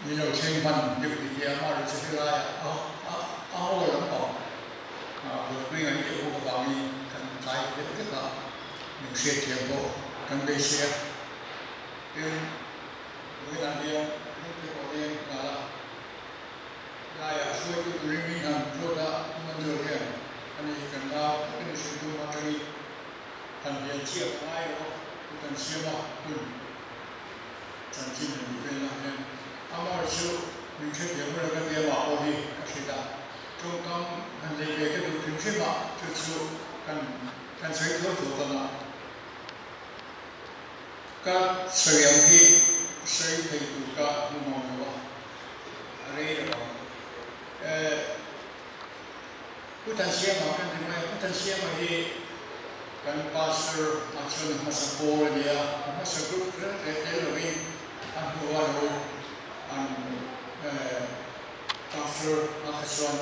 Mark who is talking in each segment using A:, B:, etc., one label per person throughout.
A: Min lo thleng hman deuh ti tia amaherawh chu helaiah a a a haw lampang buaipui ngaih deuh bawk avangin kan tlai deuh vek a, min hriatthiam pawh kan beisei a. Tin, vawiinah hian hnungte pawh leng nghal a, helaiah hruaitu turin min han ruat a, Manjul hian ani kan nau tak in hrilh tum atangin han hlian chiah ka ngai lo a, u kan siam a hun. Chanchin han tih velah hian Amar chu min hrethiam ber ka tia mah pawh hi ka hrilh a, tawngkam han neih ve ka duh hrim hrim a, chu chu kan kan sawi thuai thuai ang a, ka sawi ang hi sawi thei tur ka hmu mang lo a, a rei lo ang. Eh, Pu Thansiama kan ti mai a, Pu Thansiama hi kan pastor ah chuan a hmasa pawl a ni a, a hmasa group reng reng tel lovin a hnua lo an pastor ah kha chuan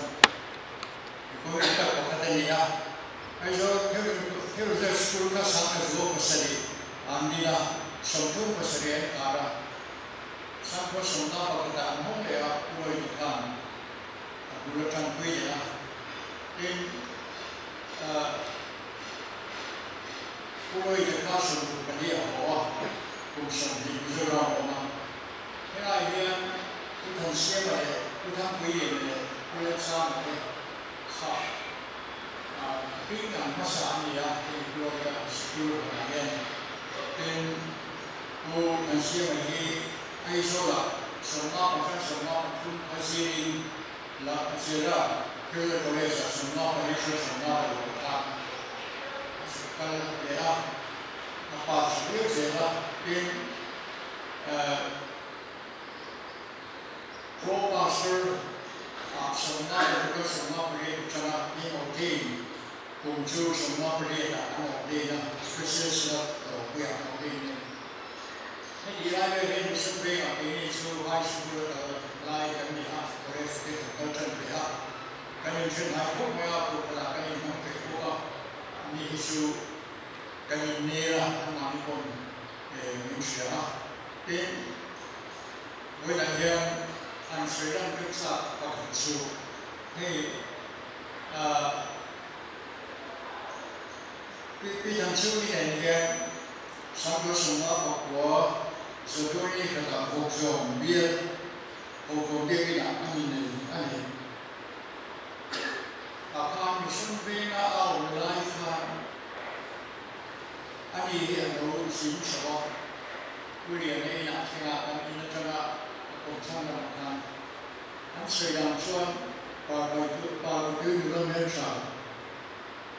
A: mipui tak pakhat a ni a. Aizawl Theological School kha Sangkhazuo pasarih an din a, 37 an khar a, Sangkhua sawmna pakhatah an hawng leh a, Pu Lawina khan a bul atang pui leh a, tin Pu Lawite kha 64 a haw a, kum 20 Mizoram a awm a. Helai hian Pu Thansiama leh Pu Thangpuiliana leh Pu Lalsanga te kha hring ang hmasa an ni a, hei Pu Lawita sikul hunah hian. Tin, Pu Thansiama hi Aizawlah 51 13 a zirin la a zir a, Hill College-ah 54 hre 56 khan a zuk kal leh a, a pa tha viau zel a, tin Pro Pastor ah 56 a 58 atanga hming ordain kum chu 58 ah an ordain a, Special Synod Dawrpuiah an ordain a ni. Heti lai vel hian Mission Vengah keini chu High School a kal lai kan ni a, college te kan kal tan ve a, kan inthen hnai khawp mai a, pawhpalh ah kan inhmang peih bawk a, ani hi chu kan innel a, anmahni pawn min hria a. Tin, vawiinah hian han sawi lan ka chak pakhat chu hei ah Pi Thanchhungi nen hian Sangkhaw sawmna pakua Zadawni khatah vawk zawng bial Vawkawm biakinah a ni nei a ni. Tah khan Mission Venga a awm lai khan a ni hi a lo zin chho a, Pu Liana inah thlengah kan in atanga a kawmchhang lamah khan an sawi dan chuan Parvati nula hmeltha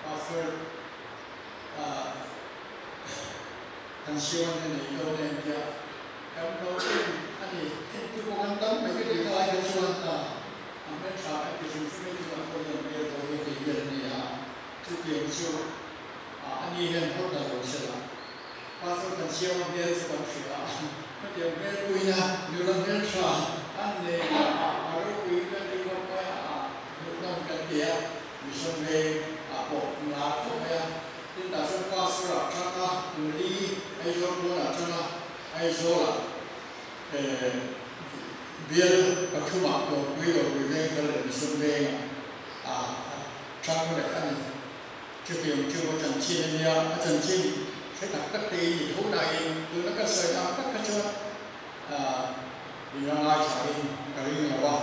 A: Pastor Kan siam a nei dawn em tia kan lo en a ni. Entu pawh kan tam mai ka tih kha lai kha chuan a hmeltha kan ti hrim hrim e tunah pawh hian hmel pawh hi kei hian a ni a, chutiang chu a ni hian hawt ta lo se la. Pastor kan siam a hmel chu kan hria a, khatiang hmel puina nula hmeltha an nei a, a ropui kan ti khawp mai a, hmuhnawm kan ti a. Mission Veng ah pawh an lar khawp mai a, tin tah chuan Pastor ah tang a, Tumli Aizawl pawn ah tang a, Aizawl ah bial pathum ah Dawrpui Dawrpui Veng thar leh Mission Veng ah a tang leh a ni. Chutiang chu a chanchin a nia, a chanchin hre tak tak te in ni tho nain tuna ka sawi ang tak kha chuan In la ngaithla in ka ring lo a,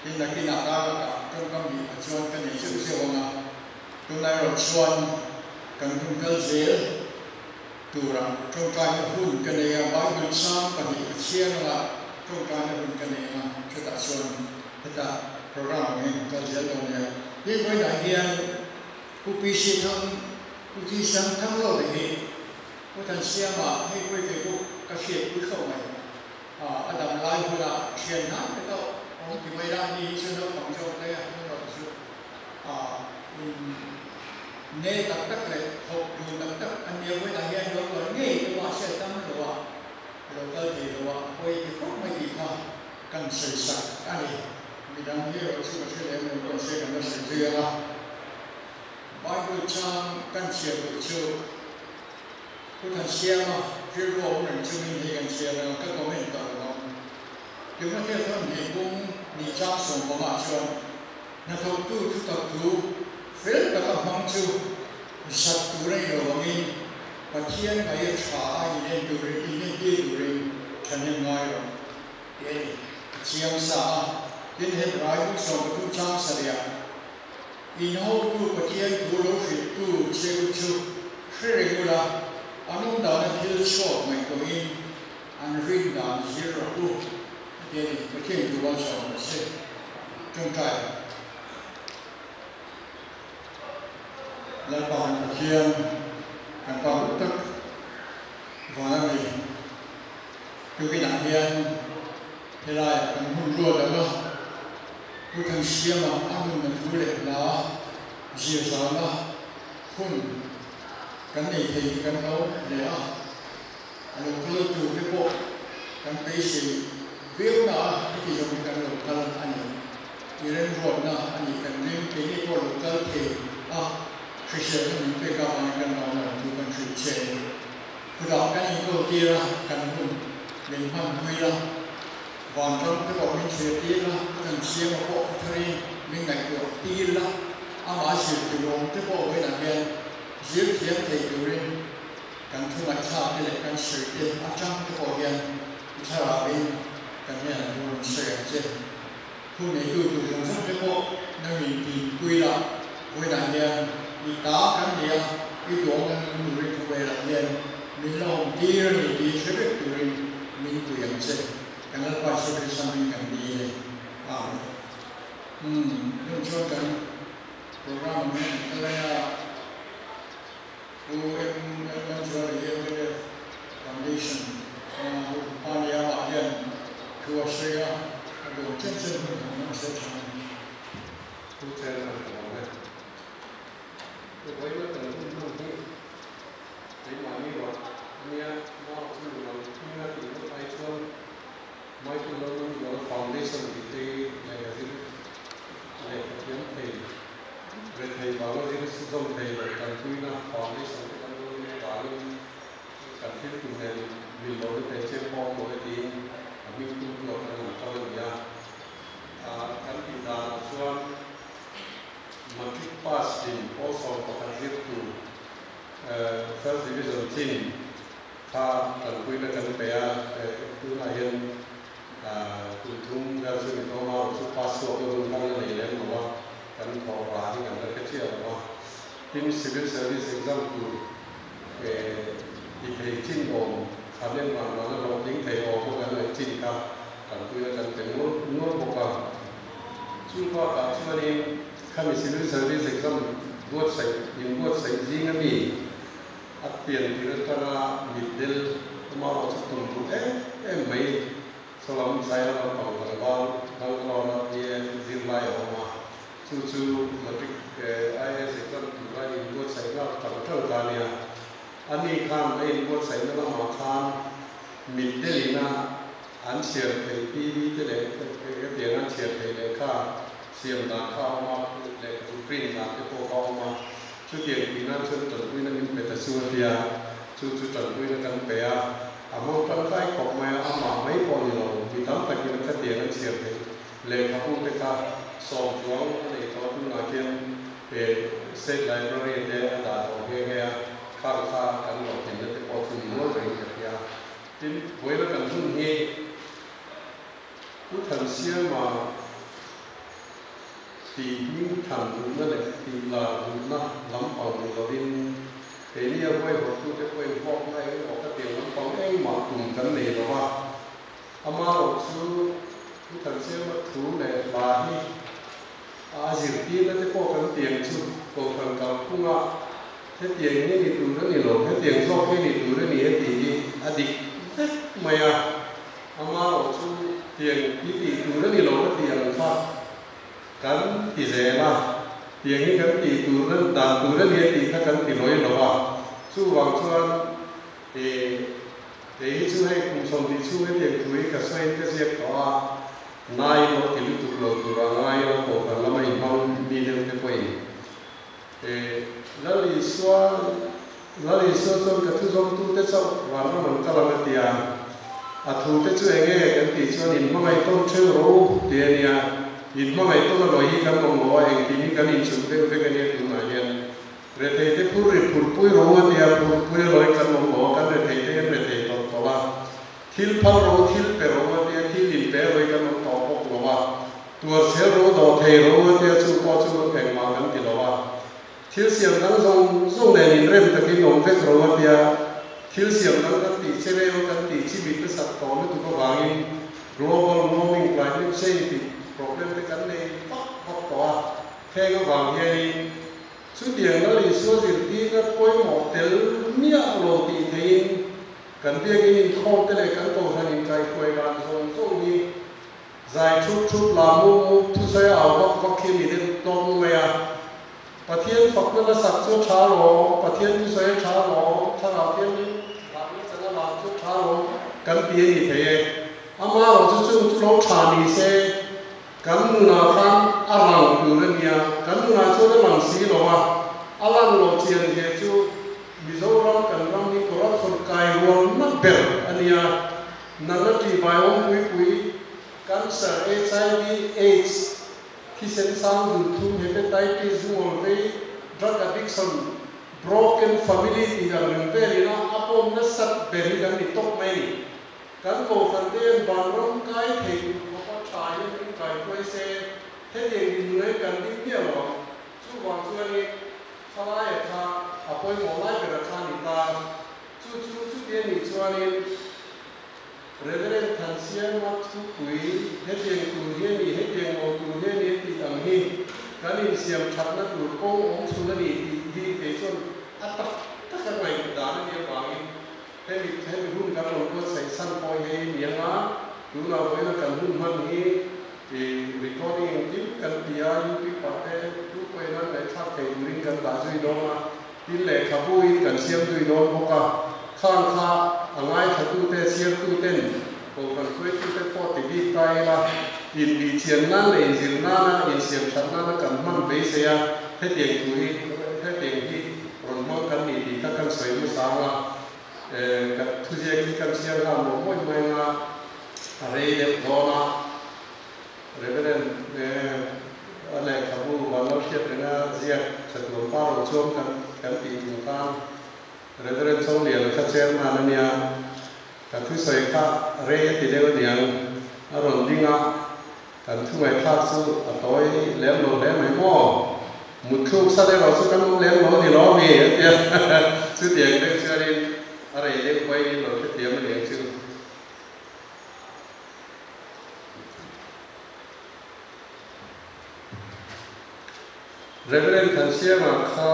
A: tin nakinah kar lakah tawngkam hnih kha chuan ka nei zeuh zeuh ang a, tunah erawh chuan kan hun kal zel turah tawngtaina hun ka nei a, Bible chang pahnih ka chhiar ang a, tawngtaina hun ka nei ang a, chutah chuan heta program ang hian kan kal zel dawn nia. Tin vawiinah hian Pu PC Thang, Pu Chi Sang Thang Lawte hi Pu Thansiama hei pawh kei pawh ka hriatpui khauh mai. A dam lai hunah thian hnai taka awm ti mai la, ani hi chu naupang zawk hle a, erawh chu in ne tak tak leh thawk dun tak tak an nia vawiinah hian lo kal ngei te mahse a dam lo a, a lo kal thei lo a, a pawi ti khawp mai tih kha kan sawi sak a ni. Midang hi erawh chu ka hre lem lo pawn se kan la sawi zui ang a. Bible chang kan chhiar duh chu Pu Thansiama rilru a awm reng chungin hei kan chhiar ang a, ka comment tawh lo ang. Timothea thawmhnih bung hnih chang 15 chuan, Hnathawktu thutak thu fel taka hmang chu zak tur a ni lo angin Pathian ngaih a tha a inen turin inentir turin thahnem ngai rawh tih a ni. A chiang sa a, tin Hebrai bung 13 chang sarih-ah, Inhotu Pathian thu lo hrilhtu che u chu hre reng ula, an awm dana thil chhuak ngaihtuahin an rin dan zir rawh u, a ti a ni. Pathian thu ban sawm rawh se. Tawngtai. Lalpa kan Pathian, kan Pa duh tak van a ni. Tukinah hian helaiah kan hun ruat ang a, Pu Thansiama a nunna thu leh hla zir zana hun kan nei thei hi kan lo hle a, a lo kal tur te pawh kan beisei viau na a, heti zawng hi kan lo kal a ni. I remruatna a nih kan ring, keini pawh lo kal thei a, hriselna min pek avangin kan lo awm thu kan hrilh che a ni. Kutah kan inkawl tir a, kan hun min hmanpui a, vanram te pawh min thlir tir a, kan siama pawh a tharin min ngaihtuah tir la, amah zir tur awm te pawh vawiinah hian zir thiam thei turin kan thu ngaihthlak te leh kan sawi te atang te pawh hian i thlarauin kan hnenah thu rawn sawi ang che. Thu neitu tur zawng zawng te pawh nang in tinpui la, vawiinah hian i ta kan ni a, i duang na nung turin khawvelah hian min la awm tir a ni tih hre vek turin min pui ang che. Kan Lalpa Jesuh Krista hming kan dil e. Amen. Umm, lung chuan kan program ang hian kan kal lai a, Pu M. Lalmanzuala hi MLF Foundation a pa nia amah hian thu a sawi a, a dawn chen chen hun ang ang se tha ang.
B: Pu Chairman ka lawm e. Pu Vawiina kan hun hman hi keimahni ruah ania mau chu midang hminga tih ngawt ai chuan Michael Lalmanzuala Foundation tih te hi lehkha zir lehkha thiam thei Rethei vanga zir zawm thei lo tanpuina foundation te kan dawn mek vangin kan thil tum nen mil lo na teh chiang pawh awm lo e tiin a hming tum tuah kan han kal a ni a. Kan tih danah chuan Matric pass in pawl 11 zir tur First Division chin kha tanpuina kan pe a, tunah hian Kum thum vel chu ni tawh a, chu pass chhuak na hun kan la nei lem lo a, kan thawh rah hi kan la hre chiah lo a. Tin, Civil Service exam tur ti thei chin awm khan engmah mahna hlawhtling thei awm a kan ngaih chin kha kan puina kan pe nual nual bawk a. Chu bakah chuanin khami Civil Service exam buatsaih inbuatsaih zing ami A pian tir atanga mitdel amarawh chu tum duh em em mai. Sawlam Saila lampang tlangval Bangalore-a BA zirlai a awm a, chu chu Matric IAS exam tura inbuatsaih nghal tang tang kha a nia. Ani khan a inbuatsaihna lamah khan mitdelina an chhiar theih TV te leh hetiang an chhiar theih lehkha siam dan kha a awm a, lehkhabu print dan te pawh kha a awm a. Chutiang tih nan chuan tanpuina min pe ta chu a tia, chu chu tanpuina kan pe a, a hmang tangkai khawp mai a, amah mai pawh ni lo, mi tam takin a khatiang an chhiar theih lehkhabu te kha sawmchuang a nei tawh a, tunah khian State Library te a dah tawh nghe nghe a, khang kha kan hlawhtlinna te pawh chu ni nual reng ka hria. Tin, vawiina kan hun hi Pu Thansiama, Tih hming than duhna leh tih lar duhna lampang ni lovin, keini a huaihawtute pawhin hlawkna eng emaw ka tiang lampang engmah tum kan nei lo va. Amarawh chu Pu Thansiama thu leh hla hi a zirtirna te pawh kan tiang chu Kohhran kalphunga hetiang hi ni tur a ni lo, hetiang zawk hi ni tur a ni a tih hi a dik vek mai a. Amarawh chu tiang hi tih tur a ni lo a tih ang kha kan ti zel a, tiang hi kan tih tur na dan tur a ni a tih kha kan ti lawi lo a, chuvang chuan eh kei hi chu hei kum 20 chhung hetiang thu hi ka sawiin ka ziak tawh a, nai lo ti lutuk lo tur a ngai a, kohhran lama inhmang mi deuh te pawhin eh Lal Isua Lal Isua chuan ka thu zawmtute chauh vanram an kal ang a ti a. A thu te chu enge kan tih chuan in hmangaih tawn theuh rawh u tih a nia. In hmangaih tawn a lawi hi kan mamawh a, engkim hi kan inchhun deuh vek a nia tunah hian. Rethei te phur ri phur pui rawh u a tia, phur pui a lawi kan mamawh a, kan rethei te hian rethei tawlh tawlh a. Thil phal rawh u, thil pe rawh u a tia, thil in pe a lawi kan awm tawh bawk lo a. Tuar chhel rawh u, dawh thei rawh u a tia, chu pawh chu engmah kan ti lo a. Thil siam dang zawng zawng nen inrem takin awm vek ro a tia, thil siam dang kan tih che reu kan tih chi mit hmasak tawh lutuk avangin global warming, climate change tih problem te kan nei vak vak tawh a, heng avang hianin chutiang Lal Isua zirtirna pawimawh tel miah lo tih theihin kan biakin inkhawm te leh kan kohhran inkaihhruai dan zawng zawng hi Zai thup thup la mup mup thusawi a au vak vak khi a ni deuh tawng mai a. Pathian fakna la sak chu a tha alawm, Pathian thusawi a tha alawm, Thlarau Thianghlim vahna chang a lak chu a tha alawm kan ti a ni thei e. Amaherawh chu chung chu lo tha ni se, kan nunah khan a lang tur a nia, kan nunah chuan a lang si lo a, a lan loh chian zia chu Mizoram kan ram hi corruption kai rualna ber a nia. Natna ṭihbai awmpui pui, cancer, HIV, aids, thisen sang zunthum, hepatitis, zungawl vei, drug addiction, broken family tih ang reng velin a a pawm nasat ber hi kan ni tawp mai a ni. Kan kohhran te hian vanram kai thei tur khawpa ṭha hian min kaihruai se, hetiang dinhmun hi kan ding miah lo ang. Chuvang chuanin thalaia kha a pawimawh lai bera kha a ni ta. Chu chu chuti a nih chuanin Reverend Thansiama thupui hetiang tur hi a ni, hetiang lo tur hi a ni a tih ang hi kan insiam thatna tur kawng awm chhun a ni tih hi kei chuan a tak tak a ngaih dan a nih avangin hemi hemi hun kan rawn buatsaih chhan pawh hi hei ni anga tunah vawiina kan hun hman hi recording engkim kan ti a, YouTube ah te tu pawhin an ngaihthlak thei turin kan dah zui dawn a. Tin, lehkhabuin kan siam zui dawn bawk a, khang kha a ngaithlatute, chhiartuten, kohhran hruaitute pawh ti bik ta ila, inbihchian nan leh inzir nana, insiam that nana kan hman beisei a, hetiang thu hi, hetiang hi rawn hmang kan ni tih kha kan sawi hmasa ang a, ka thuziak hi kan chhiar nghal mawh mawih mai ang a, a rei deuh dawn a. Reverend a lehkhabu Vanlal hriat renga ziak chatuan pa ro chuan kan kan tih chung khan Reverend Choliana kha chairman a nia, ka thusawi kha rei a ti deuh aniang, a rawn ding a, kan thu ngaihthlak chu a tawi lem lo hle mai maw? Mutthluk sa deuh ah chu kan awm lem lo a ni lo ami? a ti a, chutiang deuh chuanin a rei deuh pawhin lo hrethiam aniang chu. Reverend Thansiama kha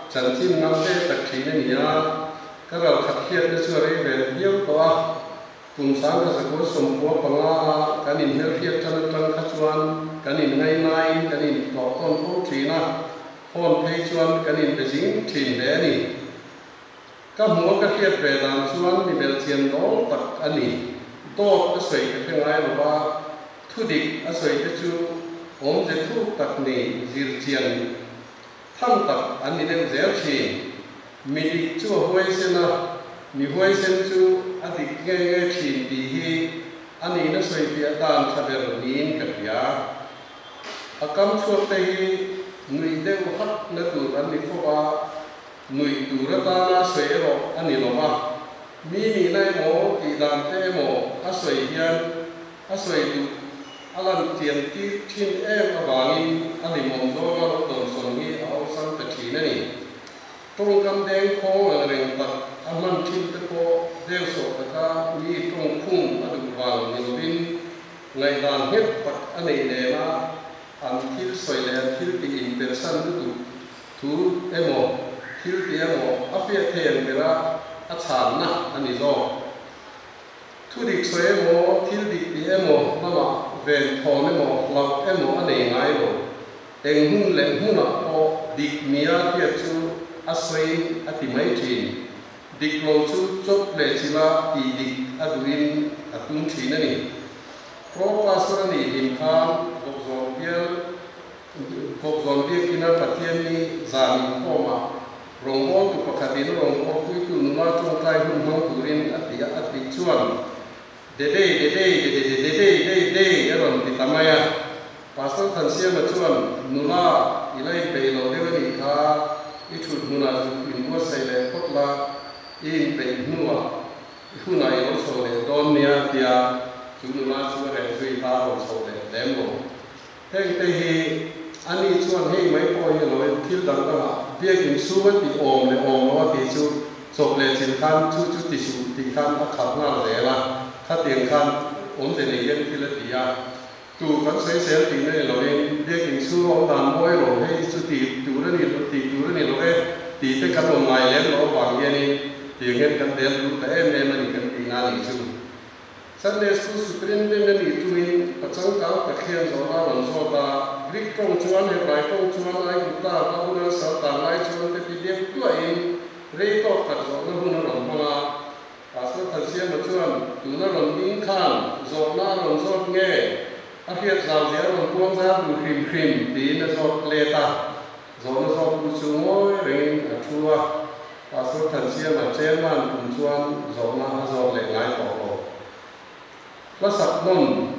B: chanchin ngam ve tak thin a ni a, ka ral khat hriatna chu a rei vel viau tawh a, kum 1995 a kan inhmelhriat tan atang kha chuan kan inngainaiin kan intlawh tawn fo thin a, phone phei chuan kan inbe zing thin hle a ni. Ka hmu a ka hriat ve dan chuan mi belchian dawl tak a ni. Dawt a sawi ka hre ngai lo va, thudik a sawi te chu awmze thuk tak ni, zirchian tham tak an ni deuh zel thin. Mi dik chu a huaisen a, mi huaisen chu a dik nge nge thin tih hi a nihna sawifiah dan tha ber niin ka hria. A kam chhuak te hi nuih deuh hak na tur an ni fo va, Nuih tur atana sawi erawh a ni lo va, mi nihna emaw tih dan te emaw a sawi hian a sawi duh a lan chian tir thin em avangin a hlimawm zawnga lo dawnsawn hi a awlsam ta thin a ni. Tawngkam deng khawng ang reng tak a hman thin te pawh deuhsawh taka mi tawng khum a duh vang ni lovin ngaihdan nghet tak a neih nena an thil sawi leh an thil tih inpersan lutuk Thu emaw, thil ti emaw a fiah thei ang bera a chhanna a ni zawk. Thu dik sawi emaw, thil dik ti emaw lamah ven thawn emaw, hlauh emaw a nei ngai lo. Eng hmun leh hmunah pawh dik nia hriat chu a sawiin a ti mai thin. Dik lo chu chawp leh chila tih dik a duhin a tum thin a ni. Pro Pastor a nih hlim khan vawkzawn bial Kawkzawn biakina Pathian ni zan inkhawmah rawngbawltu pakhatin rawngbawlpuitu nula tawngtai hun hmang turin a ti a, a tih chuan De dei de dei de de de de dei dei dei a rawn ti ta mai a. Pastor Thansiama chuan, Nula, i la inpeih lo deuh a nih kha, i thut hmunah zuk inbuatsaih leh phawt la, i inpeih hnuah i hunah i lo chho leh dawn nia a ti a, chu nula chu a reh zui ta a rawn chho leh lem lo. Hengte hi ani chuan hei mai pawh hi a lo en thil dang dangah biakin sum a tih awm leh awm lo a tih chu chawp leh chil khan chu chu ti suh tih khan a khalh nghal zel a, khatiang khan awmze nei hian thil a ti a. Tu kan sawisel tih na ni loin biakin chhung a awm dan mawi lo hei chu ti tur a ni lo tih tur a ni lo e tih te kan awm ngai lem loh avang hianin tiang hian kan del duh ta em em a ni kan tihna a nih chu. Sunday School Superintendent a nih tumin pachangkang tak hian zawhna a rawn zawt a, Greek tawng chuan Hebrai tawng chuan Aigupta Babulon sal tan lai chuan te ti deuh tuahin rei tawk tak zawhna hun a rawn hmang a. Pastor Thansiama chuan tuna rawn ding khan zawhna a rawn zawt nge a hriat zau zia a rawn puang zar duh hrim hrim tiin a zawt let a. Zawhna zawttu chu ngawi rengin a thu a, Pastor Thansiama chairman kum chuan zawhna a zawt leh ngai tawh lo. Hlasak nawn,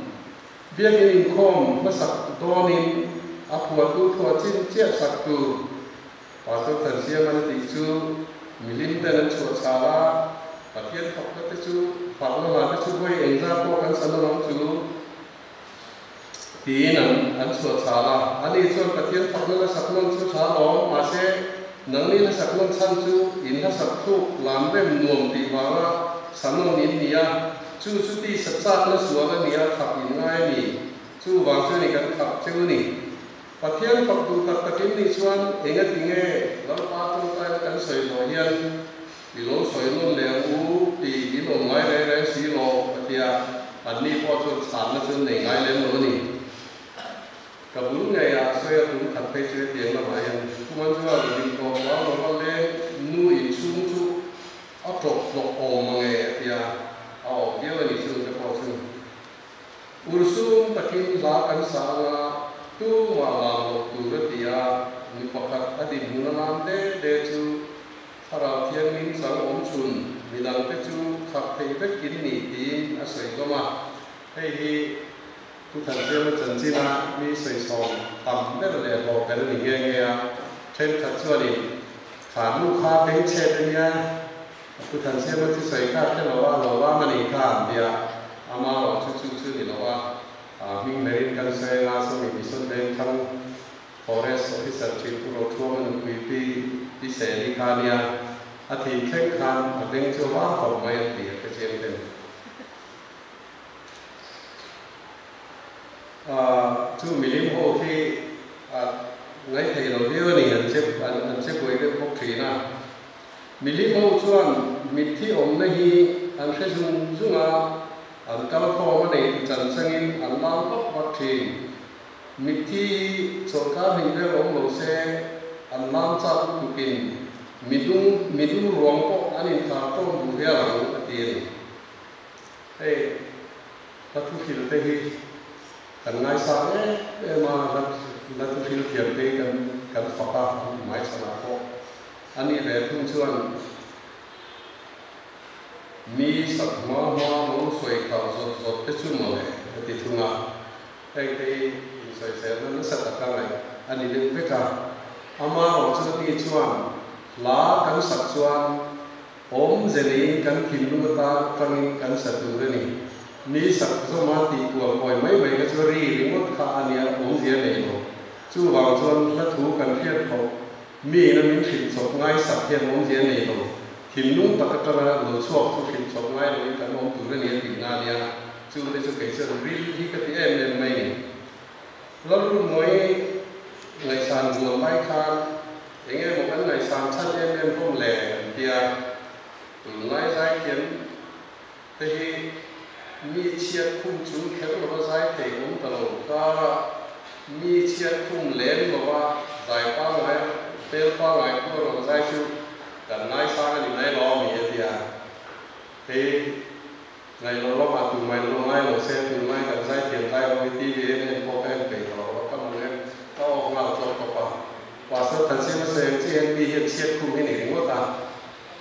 B: Biakin inkhawm hlasak dawnin a phuahtu phuah chin chiah sak tur Pastor Thansiama'n a tih chu milim ten an chhuah chhal a, Pathian fakna te chu fakna hla te chu vawi engzat pawh kan sa nawn ang chu. Tiin an an chhuah chhal a. Ani chuan Pathian fakna la sak nawn chu tha alawm, mahse nangni la sak nawn chhan chu in hla sak thluk lam rem nuam tih vanga sa nawn in ni a, chu chu tisa chakna sual a nia khap in ngai a ni, chuvang chu ni kan khap cheu a ni. Pathian fak duh tak takin nih chuan enga tinge Lalpa tawngtaina kan sawi zawh hian I lo sawi nawn leh ang u tih in awm ngai reng reng si lo a ti a, anni pawh chuan chhanna chu an nei ngai lem lo a ni. Ka bul ngeiah sawi a tum khat phei chu hetiang lamah hian Kuman chuan lim tawh vang lova leng nu inchhung chu a ṭawp hlawk awm mange a ti a, a awm viau a ni chung te pawh chu. Ursum takin hla kan sa anga tumah lam loh tur a ti a, mi pakhat a dinhmun a lam de de chu Thlarau Thianghlim chang awm chhun midangte chu khak thei vek in ni tiin a sawi hlawm a. Hei hi Pu Thansiama chanchina mi sawisawm tam ber leh hlawh ber a ni nghe nghe a. Thenkhat chuanin, Kha nu kha bengchhet a nia, Pu Thansiama chu sawi kha hre lo a, lo lam a nih kha an ti a. Ama erawh chu chu chu ni lo a, hming berin kan sawi anga sawmi Mission Vengthlang Forest Officer thin Pu Rothuama nupui Pi Pi Seli kha nia a thih thleng khan a beng chu a var khawp mai an ti a hre chiang ten. Chu milim ho khi a ngaithei lo viau a ni an che an che buai deuh bawk thin a. Milim ho chuan mitthi awmna hi an hre zung zung a, an kal khawm a nei tu chan changin an lam vak vak thin. Mitthi hi chawlhkar hnih vel awm lo se, an lam chak lutukin midung midum ruang pawh an inthar tawm duh hial ang, a ti a ni. Hei hla thuhril te hi kan ngaisang em em a, hla hla thuhril thiam te hi kan kan fak a, an hmaichhanah pawh a nih ve thung chuan mi sak hma hma lo sawi khalh zawt zawt te chu mawle, a ti thung a. Heng te hi insawiselna nasa taka ngaih a ni deuh vek a, amaherawh chu ni chuan hla kan sak chuan awmze neiin kan thinlung atan tangin kan sa tur a ni. Mi sak zawma tih kual kawi mai mai kha chu ri ringawt kha a nia awmzia nei lo. Chuvang chuan hla thu kan hriat khawp miin a min hrilh chawp ngai sak hian awmzia nei lo. Thinlung tak atanga lo chhuak chu hrilh chawp ngai loin kan awm tur a ni a tihna a nia. Chu te chu kei chuan ril hi ka ti em em mai ni. Lalrunmawi ngaihsan buan lai khan eng emaw kan ngaihsan chhan em em hlawm le an tia. Tunlai zaithiam te hi mi chhiat khum chung kher lova zai thei awm ta lo kara mi chhiat khum lem lova zai pangngai hmel pangngai pawh rawn zai chu kan ngaisang a ni mai lo a mi a tia. Hei. Ngaih loh lamah tu mai lo ngai lo se, tunlai kan zaithiam zai ho hi TV en en pawh ka en peih tawh lo a, ka hmu em, ka off nghal tlawk tawp a. Pastor Thansiama sawi ang chiah hian mi hian chhiat khum hi ni ringawt a.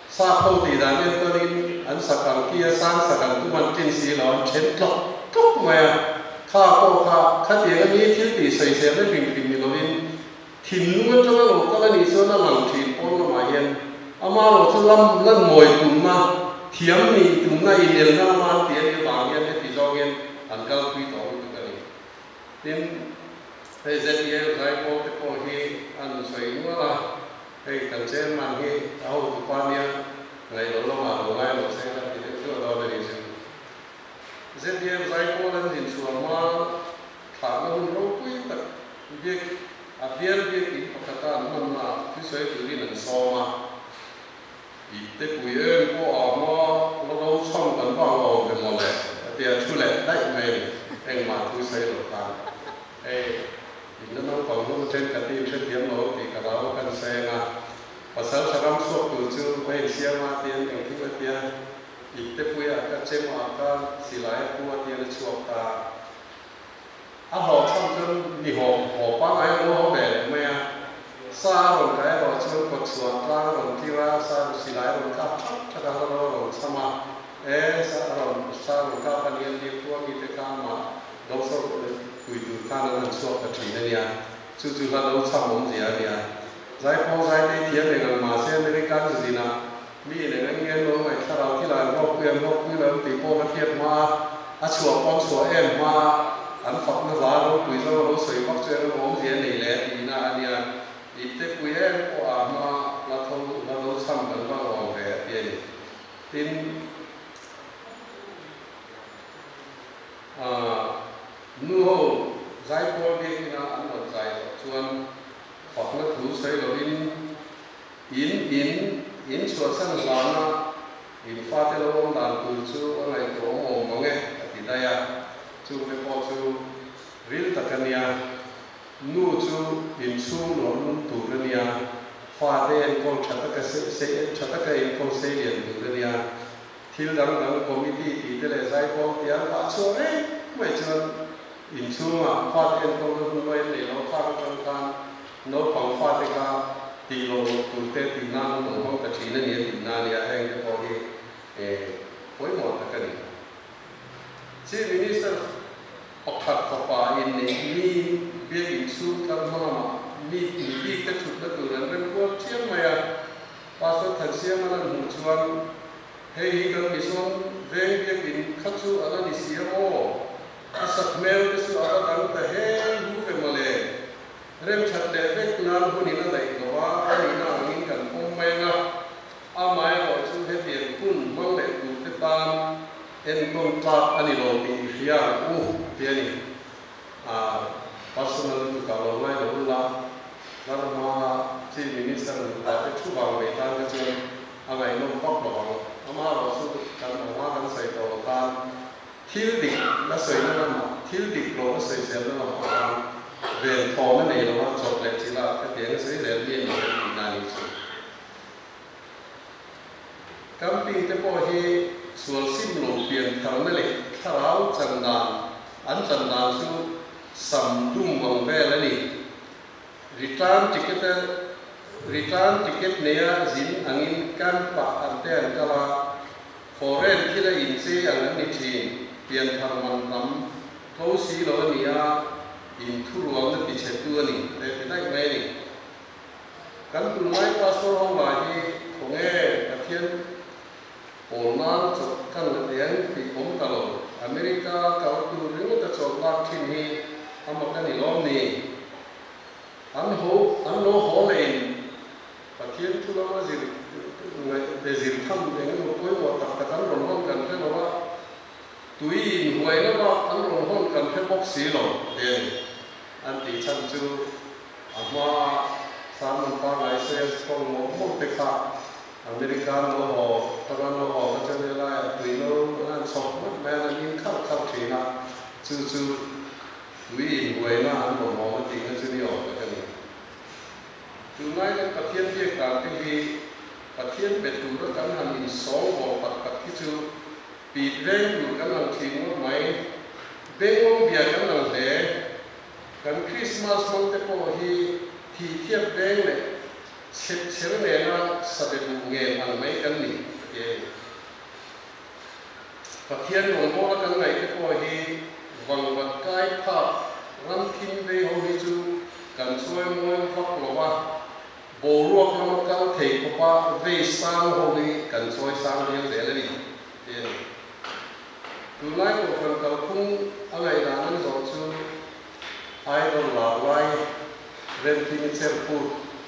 B: Sap ho tih dan entawnin an. An sak ang kia sang sak ang tum an tlin si lo, an then tlawk tlawk mai a. Kha pawh kha khatiang a ni thil tih sawisel na hrim hrim ni lovin thinlung atanga lo kal a nih chuan a lang thin pawn lamah hian amaherawh chu lam lan mawi tumna, thiam nih tumna, inelna lama an tih a nih avang hian heti zawng hian an kalpui tawh lutuk a ni. Tin, hei ZEL zaipawl te pawh hi an sawi nual a. Hei kan chairman hi a hotu pa nia ngaih loh lamah lo ngai lo se ka ti deuh duah dawn a ni chu. ZDF zaipawl an zin chhuah hma thlahna hun ropui tak biak a bial biak in pakhata an hmanna ah thusawi turin an sawm a. I te pui em pawh a hma la ro chhang kan vang awm ve mawle a tia thu leh daih mai a ni engmah thusawi lo khan. Hei, in la naupang hnung thenkhat hi in hrethiam lo tih ka rau kan seng a, pasal tha ram chhuak tur chu a insiam a tian engthil a tia, ipte puiah ka chem ah ka silai a pu a tian a chhuak ta. A hlawhchham chuan mi haw haw pangngai a lo haw ve leh mai a, sa a rawn kai erawh chuan kawtchhuah tlang a rawn tir a, sa silai a rawn kap thak thak a, hla ro a rawn chham a, e sa a rawn sa a rawn kap a nia tir pu a mite kha amah Doctor pui tur khan an han chhuak ta thin a nia, chu chu hla lo chham awmzia a nia. Zaipawl zaitei thiam eng ang mahse American zinah mi in eng eng nge an lo ngaih thlarau thil ah an hlawkpui an hlawkpui lo an tih pawh ka hriat hma a, a chhuah pawh an chhuah em hma a, an fakna hla ropui zawng a lo sawi vak chu eng emaw awmzia a nei leh a tihna a nia. Ipte pui em pawh a hma hla tho hla lo chham kan va ngawng ve a ti a ni. Tin. Nu ho zaipawl biakina an rawn zai zawh chuan fakna thu sawi lovin in in in chhuahsan hlana in fate lo awm dan tur chu a ngaihtuah awm awm mang e a ti daih a, chungte pawh chu ril tak a nia. Nu chu inchhung luah lum tur a nia, fate enkawl tha taka tha taka enkawl seilian tur a nia. Thil dang dang committee tih te leh zaipawl tih an vah chhuah reng mai chuan inchhungah fate enkawlna hun luai an nei lo khar atang khan naupang fate kha tih loh loh tur te tih nan an lo hmang ta thin a ni a tih na nia heng te pawh hi pawimawh tak a ni. Chief Minister pakhat fapa inneih mi biak inchhung tlar hma lamah mi bik te thutna tur an remkual chiam mai a. Pastor Thansiama lan hmuh chuan, Hei hi kan Mison veng biakin kha chu a la ni si a maw? A sak hmel te chu a va dang ta heng hu ve mawle. Remthat leh vek nan hunin a daih lo a, a nihna angin kan pawm mai ang a. Amaherawh chu hetiang hun hmang leh tur te tan enkawn tlak a ni lo tih i hria ang u, ti a ni. A personal lutuk ah lo ngai lo ula, tlarhma Chief Minister nupa te thu vang mai tan kha chuan a ngaihnawm vak lo ang. Amaherawh chu kan awma kan sawi tawh ang khan thil dik la sawina lamah, thil dik lo la sawiselna lamah khan venthawm a nei lo a, chawp leh chilh a khatiang a sawi zel mi a ni em tihna a nih chu. Camping te pawh hi sual sim lo pian tharna leh thlarau chan dan an chan dan chu sam dum ang vel a ni. Return ticket a return ticket neia zin angin camp ah an te an kal a, foreign thil a inchei ang an ni thin, pian thar man tam tho si lo a ni a, inthurualna tichhetu a ni te ti daih mai a ni. Kan tunlai pastor ho lah hi khawnge Pathian pawl nan chawp kan la eng tih awm ta lo. America kal tur ringawt a chawp lak thin hi a mak a ni lawm ni? An ho an lo haw leh in Pathian thu lama zir ngaih te zir tham eng emaw pawimawh tak tak an rawn hawn kan hre lo a, tui inhuaina bak an rawn hawn kan hre bawk si lo te a ni. An tih chhan chu A hmaa sermon pangngai sales kawng mawlh mawlh te kha American lo haw, Taran lo haw ka chuan helaiah tui lo an han chhawk ngawt mai a, an in khalh khalh thin a, chu chu tui inhuaina an mamawh a tihna chu ni awm tak a ni. Tunlai kan Pathian biak dan te hi Pathian pe tura kan han insawngbawl tak tak hi chu pit veng tur kan lang thin ngawt mai, bengawng bia kan lang hle. Kan Krismas hmang te pawh hi thih thiat veng leh chhep chher nena sabe duh ngen ang mai kan ni, a ti a ni. Pathian rawngbawla kan ngaih te pawh hi vangvat kai phak ram thim vei ho hi chu kan chawi mawi vak lo va, boruak lama kal thei khawpa vei sang ho hi kan chawi sang viau zel a ni, tih a ni. Tunlai kohhran kalphung a ngaihdan an zawh chu Idol lar lai Remkimi Cherput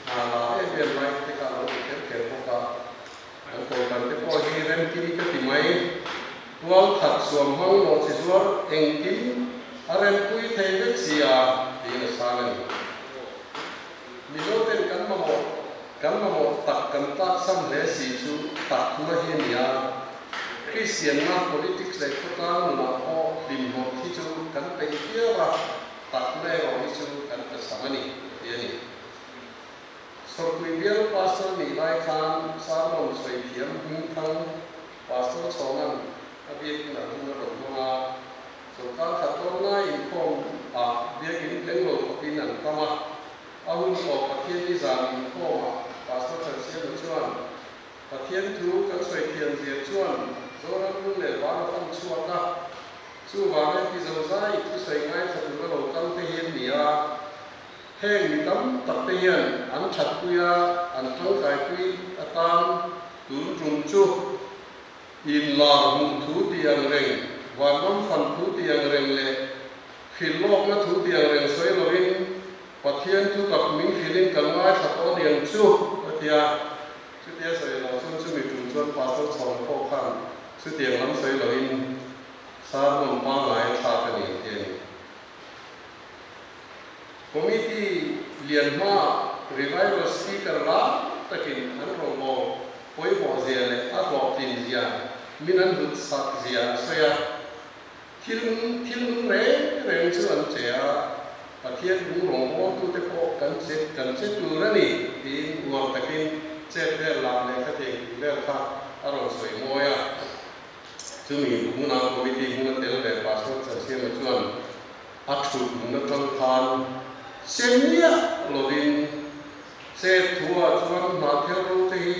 B: hna la em em lai te kha a lo ti kher kher bawk a. An kohhran te pawh hi Remkimi ka ti mai. Tual khat suam hmang lawh chi zuar engkim a rempui thei vek si a tiin a sang a ni. Mizo ten kan mamawh kan mamawh tak kan tlaksam hle si chu takna hi a ni a. Kristianna, politics leh khawtlang nunah pawh hlimhlawp hi chu kan peih viau a, takna erawh hi chu kan tlachham a ni, ti a ni. Sawrpui bial pastor nih lai khan sermon sawi thiam hmingthang Pastor Chhawna'n a biakin ah hun a rawn hmang a, sorkar khat dawn lai inkhawm ah biakin tleng lo khawpin an tam a, a hun tawp Pathian ni zan inkhawm ah Pastor Thansiama chuan Pathian thu kan sawi thiam zia chuan Zoram lung leh var a fan chhuak a, chuvang heti zozai thusawi ngaithla tura lo kal te hi an ni a. Heng mi tam tak te hian an thatpui a, an tangkaipui atan tun tum chu inlar hmuh thu tih ang reng, vanram fan thu tih ang reng leh hrilhlawkna thu tih ang reng sawi lovin Pathian thutak min hrilhin kan ngaithla tawh aniang chu a ti a. Chutia sawi lo chuan chumi tum chuan Pastor Chhawna pawh khan chutiang lam sawi loin sermon pangngai a thlak a ni ti a ni. Committee lian hmaah Revival Speaker lar takin an rawngbâwl pawimawh zia leh a hlawhtlin zia min an hlut sak zia a sawi a. Thil thil nung reng reng chu an che a, Pathian nung rawngbâwltute pawh kan che kan che tur a ni tiin uar takin chet vel lah leh khatiang tih vel kha a rawn sawi mawi a. Chumi hmuna committee hmuna tel ve Pastor Chansiama chuan a thut hmun atang khan che miah lovin chet thuah chuan hmahthel ro te hi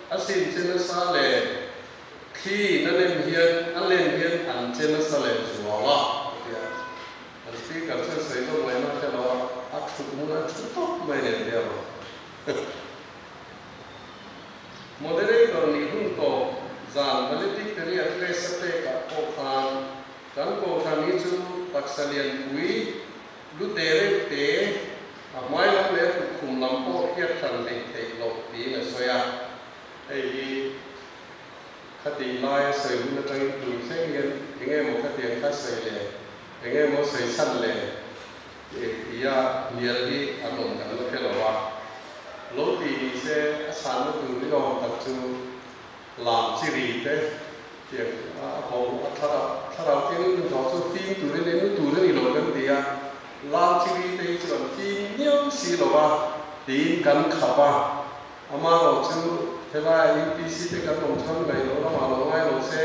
B: a sin che nasa leh thli na lem hian a lem hian an che nasa leh zual a a ti a. An speaker chuan sawi zawk mai na hre lo a, a thut hmun a thu tawp mai nen te a rawn. Moderator nih hun tawp zan valedictory address a pekah pawh khan kan kohhran hi chu taksa lianpui lu te reuh te, a hmai lam leh a tukkhum lam pawh hriat hran hleih theih loh tiin a sawi a. Hei hi khatih laia sawi hun atangin tun thleng hian eng emaw khatiang kha sawi leh eng emaw sawi chhan leh Tia hnial hi an awm kan la hre lo a, lo ti ni se a chhanna tur ni awm tak chu lam chi ri te tiang a bo a thlarau thiangin min hlawh chu fim turin eng tur a ni lo kan ti a, lam chi ri te hi chu an fim miau si lo a tiin kan khap a, amaherawh chu helaiah UPC te kan awm chuan ngaih loh lamah lo ngai lo se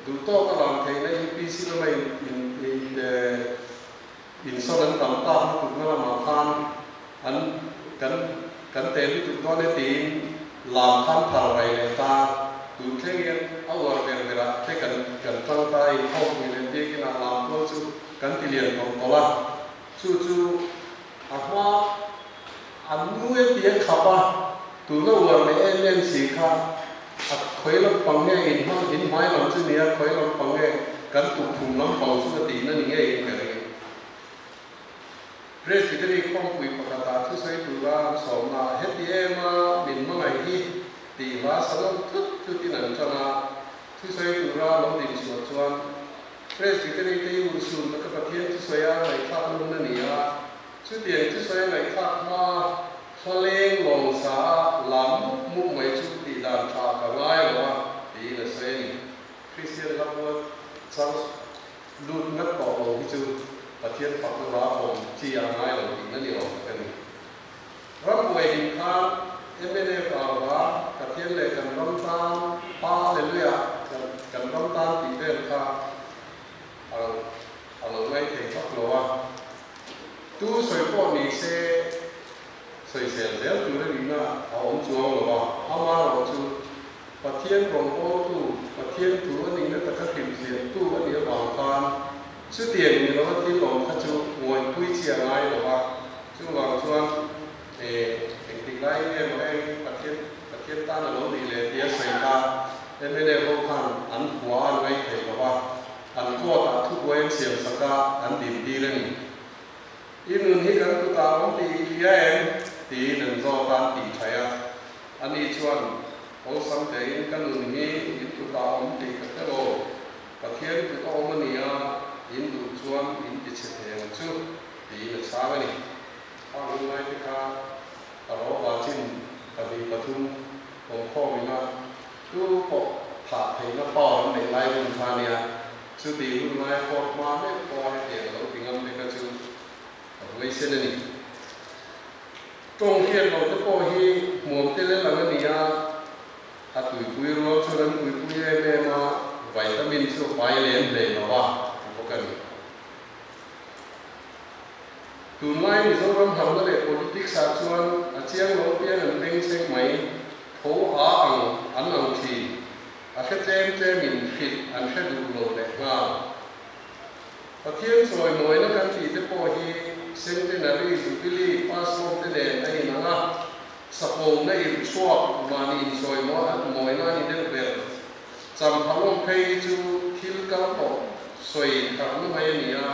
B: duh tawk a lam theihna UPC lama in in Insawn an tam tak lutukna lamah khan an kan kan tel lutuk dawn e tiin lam khan phar rai leh ta. Tun thleng hian a uar ber berah te kan kan tang ta a, inkhawmpui leh biakinah lam tual chu kan ti lian tawlh tawlh a. Chu chu a hma an nu e tia khap a, tuna uar leh em em si kha a khawi lampang nge inhmang inhmai lam chu nia khawi lampang nge kan tukkhum lampang chu ka tihna ni ngeiin ka ring. Presbytery khawmpui pakhatah thusawi tura an sawmna ah heti em a min hmangaih hi tih hla salawm thut thutin an tan a, thusawi tura lo dinchhuah chuan Presbytery te hi urhsun taka Pathian thusawi a ngaihthlakna hun a ni a, Chutiang thusawi a ngaihthlak hma hla leng lawng sa a lam mup mup mai chu tih dan tha ka ngai lo a, tiin a sawi a ni. Kristian hla buat chang lut ngat tawh lo hi chu Pathian fakna hla awm chi a ngai lo tihna ni awm tak a ni. Rambuai him khan mnf au hla Pathian leh kan ram tan Hallelujah kan ram tan tih vel kha a a lo ngai thei vak lo a, tu sawi pawh ni se sawisel zel tur a nihna a awm chuang lo a, amaherawh chu Pathian rawngbawltu, Pathian thu a nihna taka hrilhfiahtu a nih avang khan chutiang ni lova thil awm kha chu ngawihpui chi a ngai lo va. Chuvang chuan engtik laiin nge maw heng Pathian Pathian tan a lo nih leh tia sawi kha mnf ho khan an hua an ngaihtheih lo va, an court ah thubuai an siam sak a, an dintir a ni. I nun hi kan kutah awm tih i hria em? tiin an zawt a, an tih thaih a. Ani chuan, Awlsam tein ka nun hi in kutah awm tih ka hre lo. Pathian kut a awm a nia, in duh chuan in ti chhe thei ang chu, tiin a chhang a ni. Khang hun lai te kha a rawva chin pahnih pathum awmkhawm ina tu pawh thah theihna power an neih lai hun kha a nia. Chuti hun lai court hma meuh pawha hetiang a lo ti ngam te kha chu a huaisen a ni. Tawng hriat loh te pawh hi hmuam tel e lang a ni a, a tuipui rual chuan an tuipui em em a, vitamin chu a pai lem hlei lo a ti bawk a ni. Tunlai Mizoram harna leh politics ah chuan a chiang lo piang an bengchheng mai, tho a ang an ang thin. A hre tlem tlemin hrilh an hre duh lo leh nghal. Pathian chawimawina kan tih te pawh hi Centenary, Jubilee, Passover te nen a inang a, Sapawmna irhchhuak mahni inchawimawina a ni deuh ber. Champhalawm phei hi chu thil kal tawh sawi tharna mai a ni a,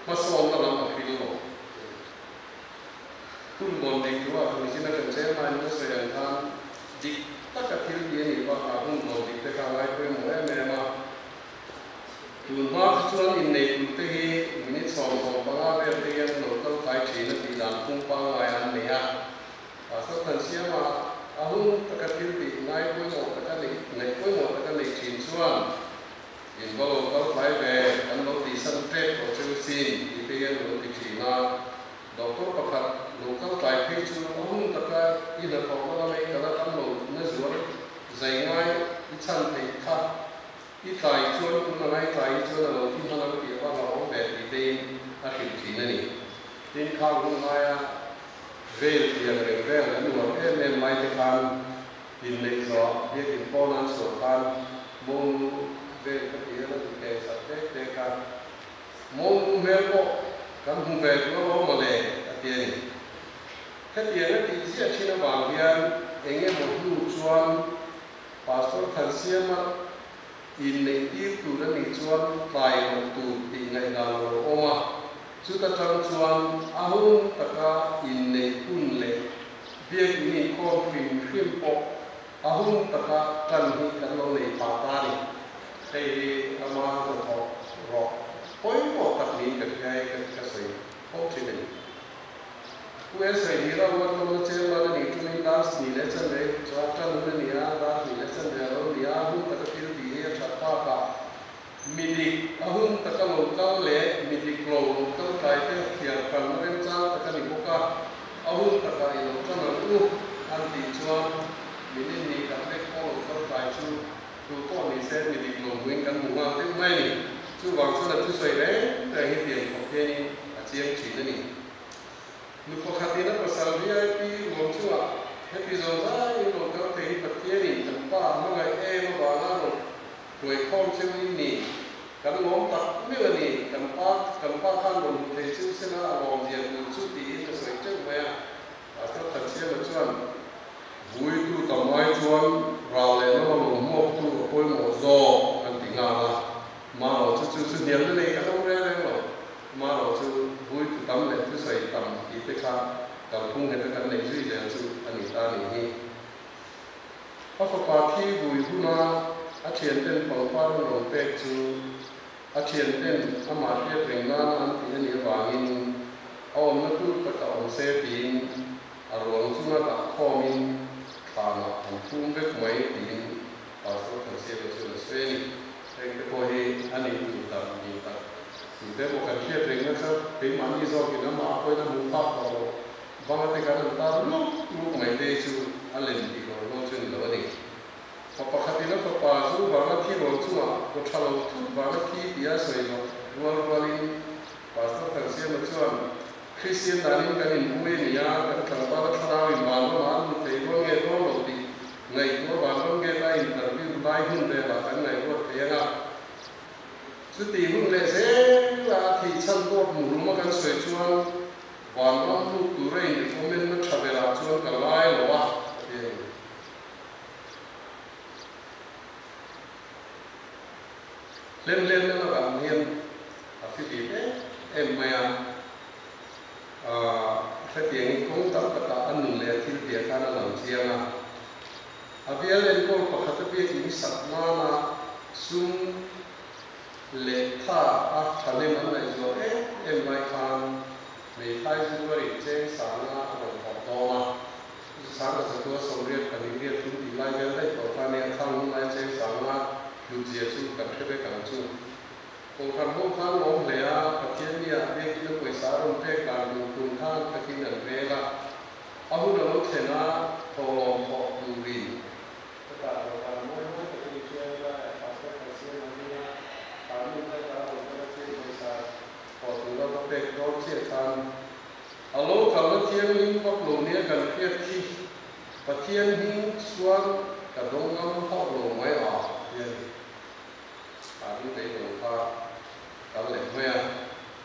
B: hmasawnna lam a hril lo. Hun bawn dik thu ah kan zin a kan cheng lai nasa ang khan dik taka thil ti a nih bakah hun bawn dik te kha a ngai pawimawh em em a. Tun hma kha chuan inneih tur te hi minute 15 vel te hian lo kal kai thin a tih dan phung pangngai an nei a. Pastor Thansiama a hun taka thil tih ngai pawimawh taka neih ngaih pawimawh taka neih thin chuan In va lo kal tlai ve, kan lo tihsan ṭep tawh cheu sin tih te hian lo ti ṭhin a. Doctor pakhat lo kal tlai phei chu a hun taka i hnathawhna lamei kala tam lo na zual zai ngai i chhan theih kha i tlai chuan tun a ngai tlai hi chuan a lo thi hman ang tih a va hlauhawm ve tih tein a hrilh ṭhin a ni. Tin, khang hun ngaia vel tiang reng vel an uar em em lai te khan Inneih zawh biakin pawn an chhuah khan mawngnu vel ka ti a la duh teh sak tek tek a, mawngnu hmel pawh kan hmu ve duh alawm mawle a ti a ni. Hetiang a tih ziah thin avang hian eng emaw hnu chuan Pastor Thansiama inneih tir tur a nih chuan tlai loh tur tih ngaihdan a lo awm a, chuta tang chuan a hun taka inneih hun leh Biakin inkhawm hrim hrim pawh a hun taka tan hi kan lo nei phah ta a ni. Hei hi ama hnathawh rawh pawimawh tak niin ka hria e ka ka sawi fo thin a ni. Pu Esai hi ram a tlawmna chairman a nih tumin dar hnih leh chanve chuan tan hun a ni a, dar hnih leh chanve a lo ni a, hun taka thil tih hi a that bakah midik a hun taka lo kal leh midik lo lo kal tlai te thiar hran remchang tak a ni bawk a, a hun takah i lo tan ang u an tih chuan minute hnih khat lek pawh lo kal tlai chu tu pawh ni se midik lo hmuin kan hmu nghal deuh mai a ni. Chuvang chuan a thusawi reng reng hi tiang khawp hianin a chiang thin a ni. Nu pakhatin a pasal VIP ruang chungah heti zawng zaiin rawn kal thei hi Pathianin kan pa hmangaih em avanga rawn hruaikhawm cheu in ni. Kan lawm tak meuh a ni, kan pa kan pa khan rawn hmu thei cheu sela a lawm zia tur chu tiin a sawi teuh mai a. Pastor Thansiama chuan Vuitu tam ai chuan ral leh lama lo hmuaktu a pawimawh zawk an ti nghal a. Marawh chu chu chu hniamna nei kan awm reng reng lo. Marawh chu vuitu tam leh thusawi tam tih te kha kalphung heta kan neih zui zel chu a ni ta nih hi. A fapa thi vui huna a thianten pangpar an rawn pek chu a thianten amah hriat reng nana an tih a nih avangin a awmna tur taka awm se tiin a ruang chunga dah khawmin thlanah an phum vek mai tiin Pastor Thansiama chuan a sawi a ni. Heng te pawh hi a nei tur tak ni tak tih te pawh kan hriat reng nasa, keimahni zawkin amah a pawhin a hmuh phak tawh lo. Banga te kan an tar luk luk mai te hi chu a lem tih lo rual chu a ni lo a ni. Pa pakhatin a fapa zu vanga thi ruang chungah kaw tha lo thut vanga thi tia sawi zawh rual rualin Pastor Thansiama chuan Kristian danin kan inpui a ni a, kan tlangval a thlarau in vanramah a lut thei dawn nge dawn lo tih ngaihtuah vanram gate a interview. hun velah kan ngaihruat thei ang a. Chuti hun leh zela a theih chhan dawt muhluma kan sawi chuan vanram lut tura inrecommend-na tha berah chuan ka ngai lo a, a ti a ni. Hlemhlemna lakah hian a fihlim em em mai a, hetiangin kawng tam takah a nun leh a thil piah khan a lang chiang a. A bial enkawl pakhat a biakin sak nana sum leh tha a thahnem an ngaihzual em em lai khan hmeithai January cheng sanga a rawn thawk dawn a. Sanga zatua 82 riat thum tih lai vel daih tawh kha nia khang hun lai cheng sanga hlutzia chu kan hre vek ang chu. Kohhran ho khan lawm hle a, Pathian nia biakin a pawisa a rawn pek dan tur tum khan takin an rel a. A hun a lo thlen a, thawhlawm thawh turin. Chutah dawhkan mawi mawi takin i hria ila, Pastor Thansiam a ding a, Kharnu kha ka rawn kal a cheng pawisa thawh tura va pek dawn chiah khan A lo kalna thianghlim vak lo nia kan hriat khi Pathian hming chuan ka dawng ngam hauh lo mai a ti a ni. Kharnu beidawng kha kal leh mai a,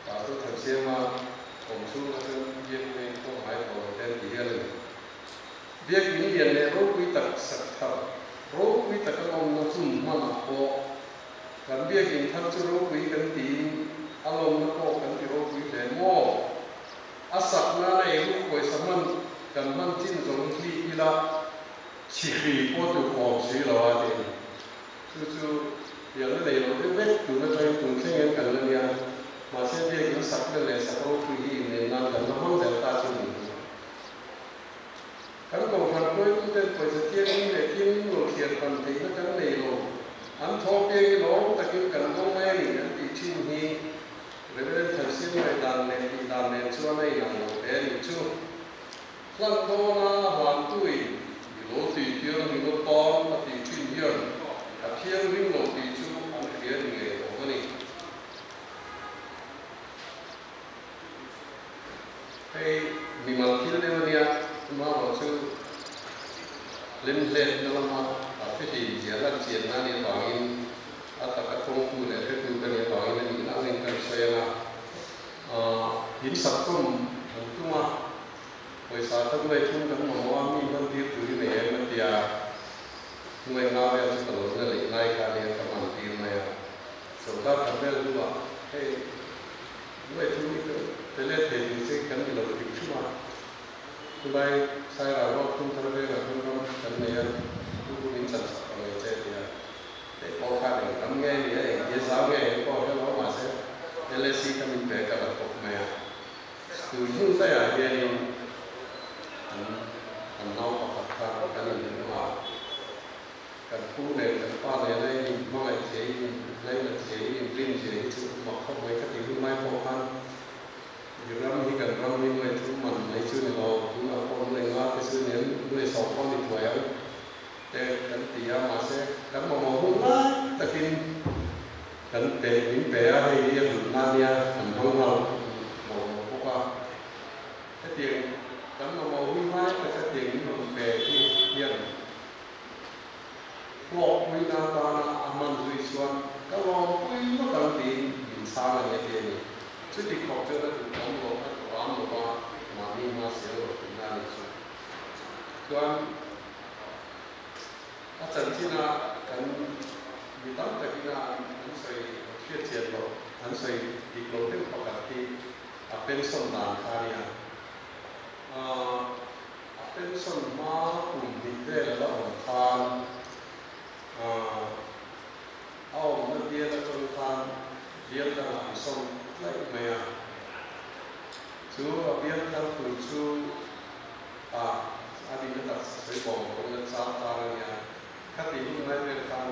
B: Pastor Thansiama awm chhung atang biakna in pawh ngai tawh lo te an ti hial a ni. Biakin lian leh ropui tak sak thar, ropui taka lawmna hun hmanah pawh kan biakin thar chu ropui kan tiin a lawmna pawh kan ti ropui hle maw? A sak nana ei ruk pawisa hman kan hman chin zawng hi ila chhihri pawh tluk awm si lo a ti a ni. Chu chu pianna nei lo deuh vek tun atangin tun thleng hian kan la nia. Mahse biakin sakna leh sak ropui hi inneih nan kan la hmang zel ta chu ni. Kan kohhran hruaituten pawisa thianghlim leh thianghlim lo thliar hran theihna kan nei lo. An thaw piang hi lawm takin kan dawng mai a ni an tih thin hi Reverend Thansiam ngaihdan leh tihdan nen chuan a inang lo hle a nih chu. Hlan dawna hlantui i lo tih tir ni lo tan a tih thin hian a thianghlim lo tih chu an hria ni ngei awm a ni. Hei mimal thil deuh a nia, amaherawh chu hlemhletna lama a fihlim zia lan chianna a nih avangin a taka tawngtu leh hretu ka nih avangin a nihna angin kan sawi ang a. In sakawm an tum a, pawisa ka nuai thum kan mamawh a, mi hman tir tur i nei em a ti a, nuai nga vel chu ka lo na leh lai kha a nia ka hman tir mai a. Sorkar khat vel hnuah hei nuai thum hi ka pe let thei tur che kan ni lo hrim hrim a, chulai Sairang ruak thum thar vengah khan ram kan nei a, chu chu min chan sak ta mai che a ti a, hei pawh khan eng tam nge ni a, engtia zau nge eng pawh hre lo mahse LSC kha min pe ka la thawk mai a, tun hun daiah hianin an an nau pakhat kha kan inhmu a. Kan pu nen kan pa nena in inhmangaih zia, in inhlainat zia, in inrin zia hi chu mak khawp mai ka ti hun lai pawh khan i ram hi kan ram hi nuai thum man mai chu ni lo, tunah pawh nuai nga te chu ni ang, nuai sawm pawh ni thuai ang te kan ti a, mahse kan mamawh hun lai takin kan pe min pe a, hei hi a hlut na nia kan hmang nghal mawh mawh bawk a. Hetiang kan mamawh hun lai taka tiang min rawn pe hi hian Hlawkpuina atana a hman zui chuan ka lawmpui ngawt ang tiin min chhang a ni a ti a ni. Chuti khawp chuan a duhawm loh, a duham lo va, mahni hma sel lo tihna a nih chu. Chuan a chanchina kan mi tam takina an sawi hriatchian loh, an sawi dik loh deuh pakhat hi a pension dan kha a nia. A pension hma kum hnih vel a la awm khan a awmna bial atang khan bial dangah an sawm tlaih mai a. Chu a bial thar tur chu a a nihna tak sawi bawng pawhin a chang tan a nia. Khati hun ngai vel khan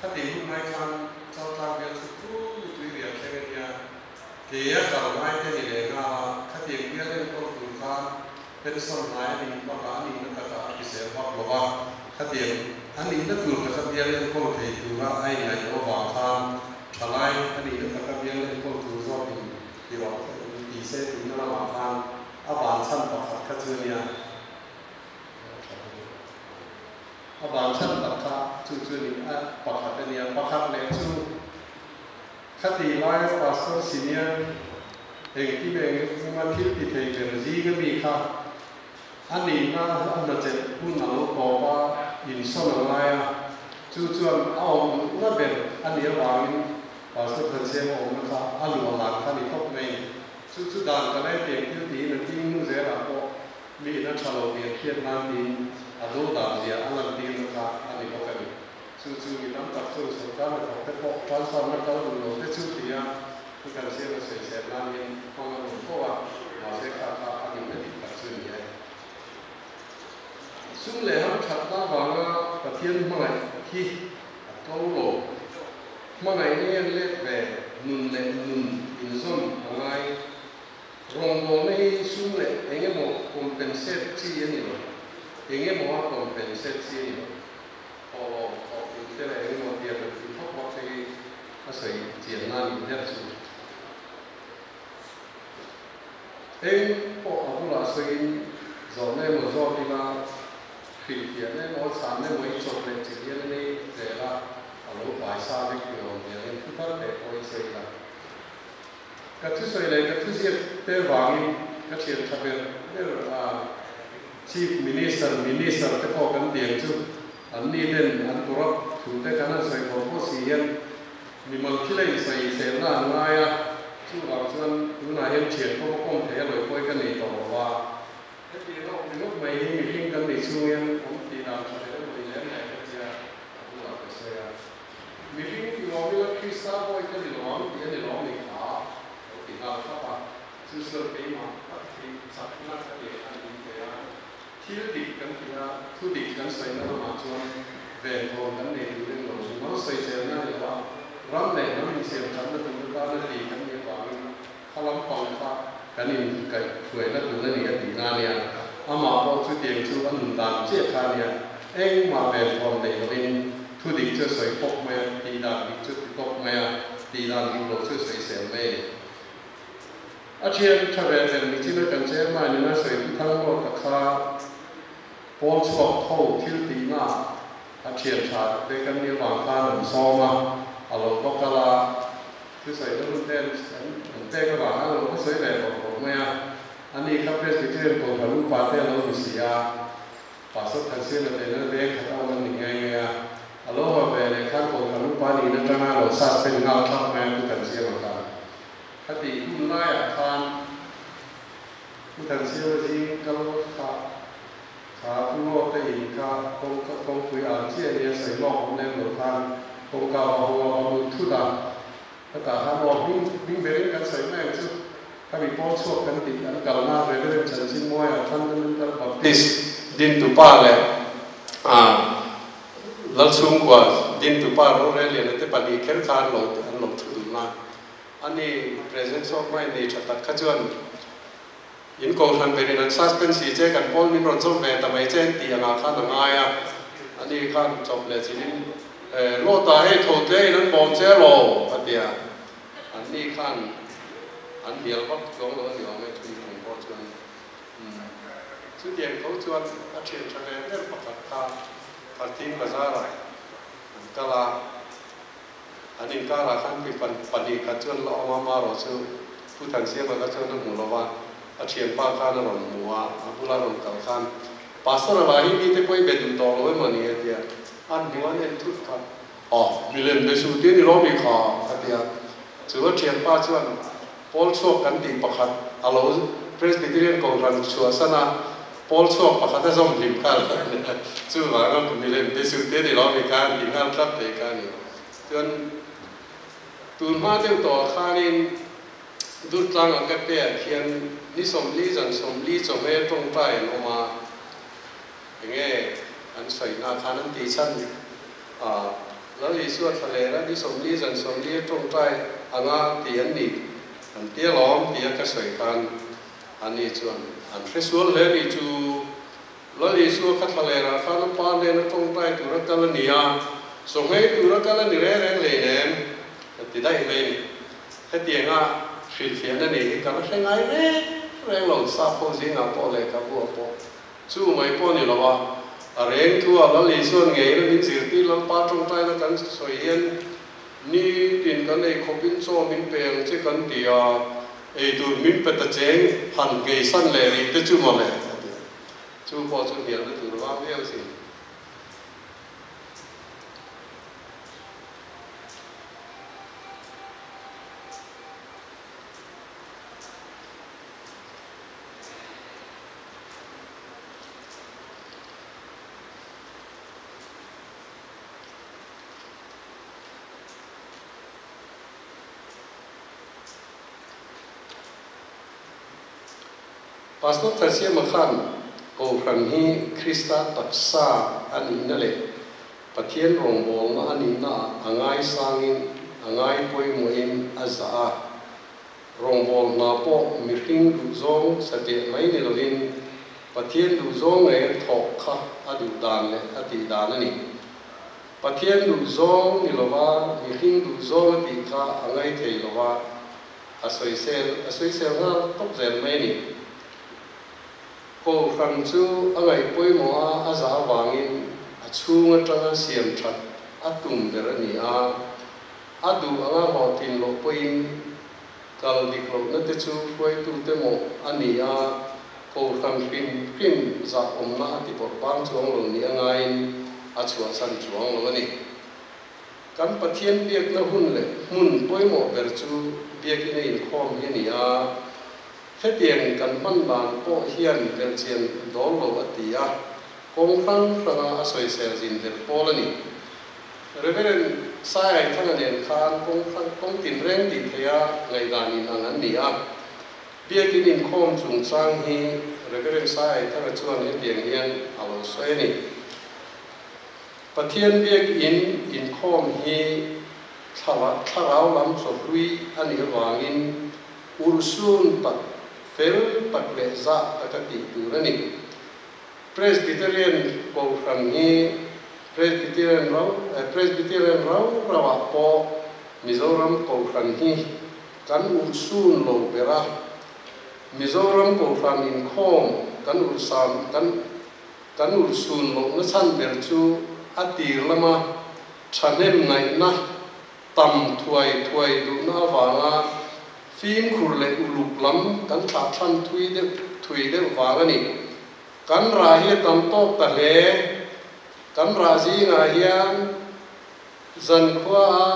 B: Khati hun mai khan Chaltlang bial chu pui tui rial thleng a nia, ke a kal ngai te ni leh nghal a, khatiang bial enkawl tur khan pension hnai a nih bakah a nihna takah a hrisel vak lo va, khatiang a nihna tur taka bial enkawl thei tura a inngaih loh avang khan Thalai a nihna taka bial enkawl tur zawkin ti rawh ti se tihna lamah khan a van chhan pakhat kha chu a nia. A van chhan tak kha chu chu a ni a pakhat a nia. Pakhat leh chu khati laia Pastor Senior engkim eng ema thil ti thei ber zinga mi kha a nihna a hnachelh hun a lo tawp a, insawn a ngai a, chu chuan a awm duhna ber a nih avangin Pastor Thansiama awmna kha a luah lan kha a ni tawp mai. Chu chu dan ka leng tiang thil tiin a ding hnu zelah pawh mi in a tha lo tih an hriat nan tiin a do dan zia a lantirna kha a ni bawk a ni. Chu chu mi tam tak chuan sorkar hnathawk te pawh transfer na kal duh lo te chu tia thu kan siam a sawisel nan hian hmang an awm fo a, mahse kha kha a nihna dik tak chu a ni e. Sum leh ham thatna avanga Pathian hmangaih hi a to lo. Hmangaih nge an let ve nun leh nun inzawn a ngai. Rawngbawlna hi sum leh eng emaw compensate chi a ni lo. Eng emaw a compensate chi a ni lo. Thawhlawm thawh tih te leh eng emaw tiang han tih vak vak te hi a sawi chian na nih ber chu. Eng pawh a bulah sawiin zawhna emaw zawk ila hrilhfiahna emaw chhanna emaw i chawp leh che hian a nei zel a, a lo pai sa vek ni awm tiangin thu thar teh pawh i sawi ila. Ka thusawi leh ka thuziak te vangin ka thian tha ber ber a Chief Minister, Minister te pawh kan tiang chu an ni ten an corrupt thu te kan han sawi pawh pawh si hian mimal thil a insawi selna an ngai a, chuvang chuan tunah hian thian pawh ka kawm thei a lawi pawi ka nei tawh lo a. Hetiang a awm ringawt mai hi mihring kan nih chhung hian awm tih dan tha leh emaw ni lem leh ka tia a bulah ka sawi a. Mihring ti lawm ila Krista bawi ka ni lo ang tih a ni lawm ni kha lo ti nghal thlap a, chu chuan keimah tak hi chakna ka ti a ni thei a, thil dik kan ti a, thu dik kan sawina lamah chuan venthawn kan nei tur eng lo, mimal sawiselna a ni lo a, ram leh hnam insiam thatna tur atana ti kan nih avangin kha lampang kha kan inkaih hruaina tur a ni a tihna a nia, amah pawh chutiang chu a nun dan chiah kha a nia, engmah venthawn nei lovin thu dik chu a sawi pawp mai a, tih dan dik chu ti tawp mai a, tih dan dik lo chu a sawi sel mai a ni. A thian tha ve ber ni china kan chairman in a sawi thu thang lawk ta kha pawl chhuak tho thil tihna a thian tha te kan nih avang khan an sawm a, a lo va kal a, Thusawi na hun te an pek avang khan a lo va sawi ve bawrh bawrh mai a, ani kha Presbyterian Kohhran upa te a lo ni si a, Pastor Thansiama te nana veng khat a awm an ni nghe nghe a, a lo haw ve leh khan Kohhran upa niin atanga a lo suspend nghal thlap mai a Pu Thansiama khan. Khatih hun laiah khan Pu Thansiama zing kal kha kha Pu Ngawte in kha kawngka kawngpui al chiah nia sawi lawk awm lem lo khan kawngka va hawng a va lut thut a, hetah khan aw hming hming berin kan sawi mai ang chu khami pawl chhuak kan tih an kalna Reverend Chanchin Muaia Fundamental Baptist dintupa leh Lalchhungkua dintupa Roreliana te pahnih kher kha an lo an lo thu dun a. Ani presence of mind nei tha tak kha chuan in kohhran berin an suspend si che kan pawl min rawn zawm ve ta mai che an tih angah khan a ngai a, ani khan chawp leh chin in Lawta hei tho tle in an bawm che lo a ti a, anni khan an hnial vak chuang lo a ni awm e chumi kum pawh chuan chutiang tho chuan a thian tha ve ber pakhat kha Parthing Bazar ah an kal a. An inkarah khan mi pahnih khat chuan la awm a, marawh chu Pu Thansiama kha chuan a hmu lo va, a thianpa khan a rawn hmu a, a bula rawn kal khan, Pastor a lah hi mite pawh i be duh tawh lo emaw ni a ti a, an hmu an en thut kha, Aw, milem be suh tih a ni lo mi kha, a ti a. Chu a thianpa chuan Pawl chhuak kan tih pakhat a lo Presbyterian Kohhran chhuahsan a, Pawl chhuak pakhat a zawm hlim kha a lo ni a, chuvanga milem be suh tih a ni lo mi kha an ti nghal tlat thei kha a ni. Chuan tun hma deuh tawhah khanin Durtlang Agape-ah khian ni 40 zan 40 chawhmeh tawngtai an awm a, enge an sawina khan an tih chhan a, Lal Isua thla leh a ni 40 zan 40 a tawngtai anga tih an ni an tia lawm tia ka sawi khan ani chuan an hresual hle ni chu Lal Isua kha thla leh rah khan a pa hnena tawngtai tura kal a ni a, sawhngei tura kal a ni reng reng hleinem. Ka ti daih mai a ni. Hetianga hrilhfiahna nei hi ka la hre ngai reng reng lo, sap ho zingah pawh lehkhabu ah pawh chu mai pawh a ni lo a, a reng thu ah Lal Isuan ngei ila min zirtir Lalpa tawngtaina kan sawi hian nitin kan ei khawpin chaw min pe ang che kan ti a, ei tur min pe ta cheng han nghei san leh rih te chu mawle a ti a, chu pawh chu hnialna tur vang viau sin. Pastor Tharsiama khan Kohhran hi Krista taksa a nihna leh Pathian rawngbawlna a nihnaah a ngaisangin a ngai pawimawhin a zah a. Rawngbâwl hna pawh mihring duhzawng satliah mai ni lovin Pathian duhzawng ngei thawh kha a duh dan leh a tih dan a ni. Pathian duhzawng ni lova mihring duhzawng a tih kha a ngai thei lova, a sawisel a sawisel nghal tawp zel mai a ni. Kohhran chu a ngaih pawimawh a a zah avangin a chhung atanga siam that a tum ber a ni a. A duh anga hlawhtlin loh pawhin kal dik lohna te chu hruaitute mawh a ni a, kohhran hrim hrim zah awmna a ti bawrh bang chuang lo ni a ngaiin a chhuahsan chuang lo a ni. Kan Pathian biakna hun leh hmun pawimawh ber chu biakina inkhawm hi a ni a, hetiang kan hman dan pawh hian belhchian dawl lo a ti a, kawng hrang hranga a sawisel zin ber pawl a ni. Reverend Saiaithanga nen khan kawng hrang kawng tinreng tih theiha ngaihdan in ang an ni a. Biakin inkhawm chungchang hi Reverend Saiaithanga chuan hetiang hian a lo sawi a ni. Pathian biakin inkhawm hi thlarau lam chawhlui a nih avangin urhsun tak, fel tak leh zah taka tih tur a ni. Presbyterian Kohhran hi Presbyterian rau Presbyterian rau rauah pawh Mizoram Kohhran hi kan urhsun lo ber a, Mizoram Kohhran inkhawm kan urhsan kan kan urhsun lohna chhan ber chu a tir lama thahnem ngaihna tam thuai thuai duhna avanga fimkhur leh uluk lam kan thlahthlam thui deuh thui deuh vang a ni. Kan rah hi a tam tawk ta hle. Kan rah zingah hian zankhua a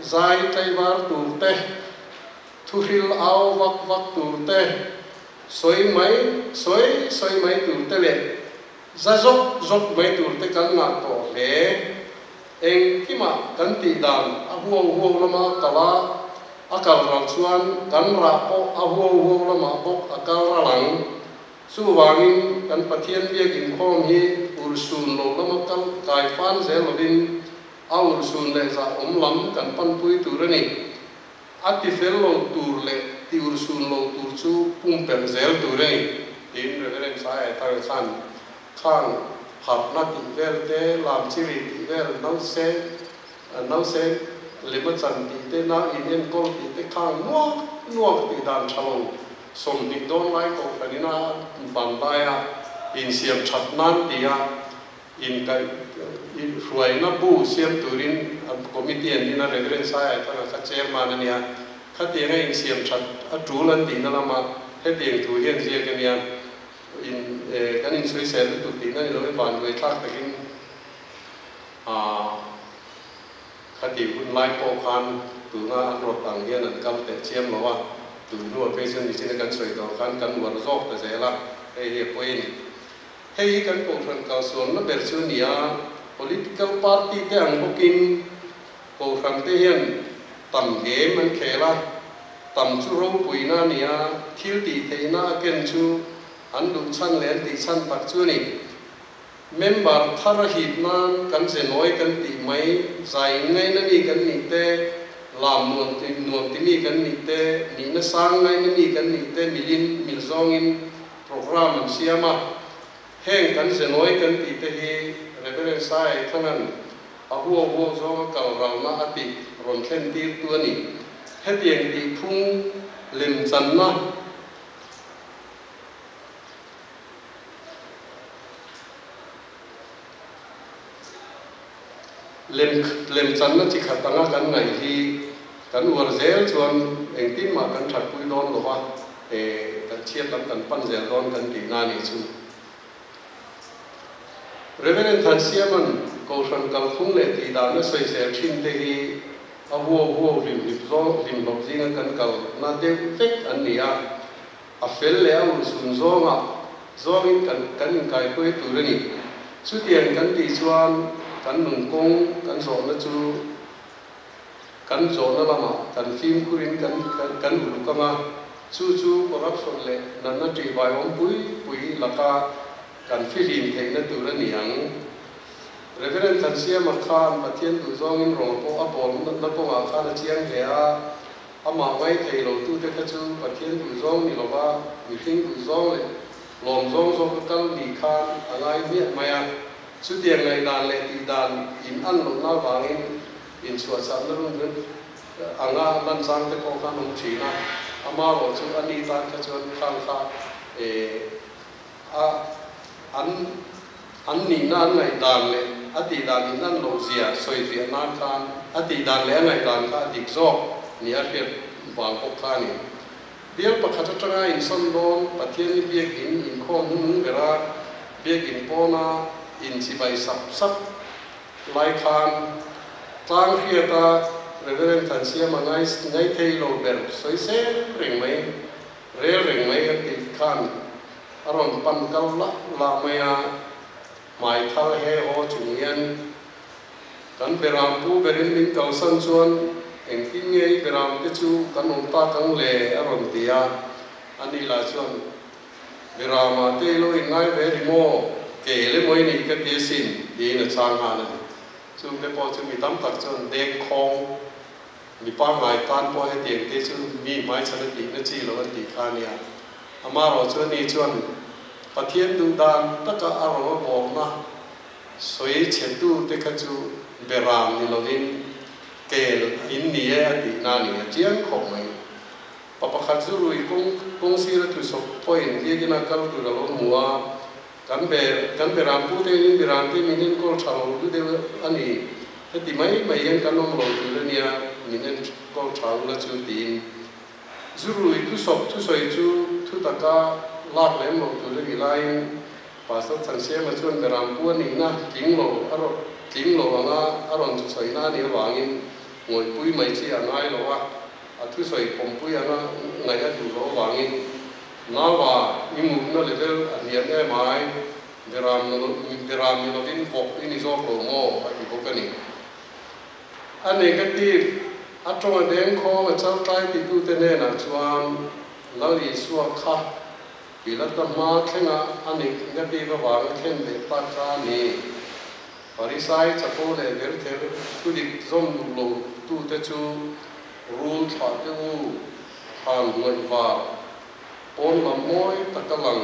B: zai tlaivar tur te, thuhril au vak vak tur te, sawi mai sawi sawi mai tur te leh za zawk zawk mai tur te kan ngah tawh hle. Engkimah kan tih dan a huau huau lama kal a, a kal ral chuan kan rah pawh a huau huau lamah bawk a kal ral ang. Chuvangin kan Pathian biak inkhawm hi urhsun lo lama kal kai fan zel lovin a urhsun leh zahawm lam kan panpui tur a ni. A ti fel lo tur leh ti urhsun lo tur chu pumpelh zel tur a ni, tiin Reverend Saia Thar khan Khang harhna tih vel te, lam chiri tih vel, nause nause lema chan tih te, nau in enkawl tih te khang nuak nuak tih dan tha lo 20 dawn lai kohhran ina ban laia insiam that nan tia inkaih hruaina bu siam turin committee an din a, Reverend Saia Thanga kha chairman a nia, khatianga insiam that a tul an tihna lama hetiang thu hian ziak a nia. In kan insawisel lutuk tihna ni loin vanduai thlak takin khati hun lai pawh khan tuna an rawt ang hian an kal teh chiam lo a, tun hnuah phei chuan michina kan sawi tawh khan kan uar zawk ta zel a, hei hi a pawi a ni. Hei hi kan kohhran kalsualna ber chu a ni a, political party te ang bawkin Kohhran te hian tam game an khel a, tam chu ropuina a ni a, thil tih theihna a ken chu an duh chhan leh an tih chhan tak chu a ni. Member thar a hip nan kan ze nawi kan tih mai, zai in ngaina mi kan nih te, lam nuam ti nuam ti mi kan nih te, nihna sang ngaina mi kan nih te milin mil zawngin program an siam a. Heng kan ze nawi kan tih te hi Reverend Sai Thangan a huau huau zawnga kal ralna a tih rawn thlen tirtu a ni. Hetiang tihphung lemchanna. Lem lemchanna chi khat anga kan ngaih hi kan uar zel chuan engtin mah kan thatpui dawn lo va, kan chhiat lam kan pan zel dawn kan tihna a nih chu. Reverend Thansiama'n Kohhran kalphung leh tihdan a sawisel thin te hi a huau huau hlim hlip zawng hlim hlawp zinga kan kalna deuh vek an ni a, a fel leh a urhsun zawngah zawngin kan kan inkaihruai tur a ni. Chutiang kan tih chuan kan nun kawng kan zawhna chu kan zawhna lamah kan fimkhurin kan kan uluk ang a, chu chu corruption leh natna ṭihvai awm pui pui laka kan fihlim theihna tur a ni ang. Reverend Thansiama khan Pathian duhzawngin rawng pawh a bawl na kawngah khan a chiang hle a, Amah ngaithei lotute kha chu Pathian duhzawng ni lova mihring duhzawng leh lawmzawng zawk a kal ni khan a ngai hmiah mai a. Chutiang ngaihdan leh tihdan in an lohna avangin inchhuahchhatna run reng anga lan chang te pawh khan awm thin a. Amarawh chu a ni tan kha chuan khang kha a an an nihna an ngaihdan leh a tihdan in an loh zia sawi fiah nan khan a tihdan leh a ngaihdan kha a dik zawk ni a hriat vang bawk kha a ni. Bial pakhat atanga insawn dawn Pathianni biakin inkhawm hnung bera biakin pawna inchibai sap sap lai khan tlang hriata Reverend Thansiama ngaithei lo ber sawi sel reng mai. Rel reng mai kan tih khan a rawn pan kal lah lah mai a, hmai thal he haw chung hian kan beram pu berin min kalsan chuan engtin nge i beram te chu kan awm tak ang le a rawn ti a, ani lah chuan Berama te i lo inngai ve ri maw, ke le mawi nih ka ti asin tiin a chhang nghal a ni. Chungte pawh chu mi tam tak chuan deng khawng Mi pangngai tan pawh hetiang te chu mi hmaichhan a tihna chi lo an tih kha a nia. Amarawh chu ani chuan Pathian duh dan taka a ro a bawlna sawi chhetu te kha chu beram ni lovin kel in ni e a tihna a ni a chiang khawp mai. Pa pakhat zu rui kawng kawng sira tlusawp pawhin biakina kal tur a lo hmu a, Kan ber, kan beram pu te in beram te min enkawl tha lo lu deuh a ni. Heti mai mai hian kan awm lo tur a nia, min enkawl tha ula chu tiin. Zurui thusawp thusawi chu thu taka lak lem lo tur a ni laiin Pastor Thansiama chuan beram pu a nihna tling lo a rawn tling lo anga a rawn thusawi na a nih avangin ngawihpui mai chi a ngai lo a, a thusawi pawmpui anga ngaih a duh loh avangin Naua, i mutna level a hniam em ai, beram beram ni lovin vawk i ni zawk lo maw? a ti bawk a ni. A negative, a tawng a deng khawng a chaltlai titute hnenah chuan Lal Isua kha Pilata hma thlenga a negative avanga thlen leh tak kha a ni. Farisai chapo leh verther thudik zawm duh lo tute chu rul thlah teh u, thlan hnuaih var, pawn lam mawi taka lang,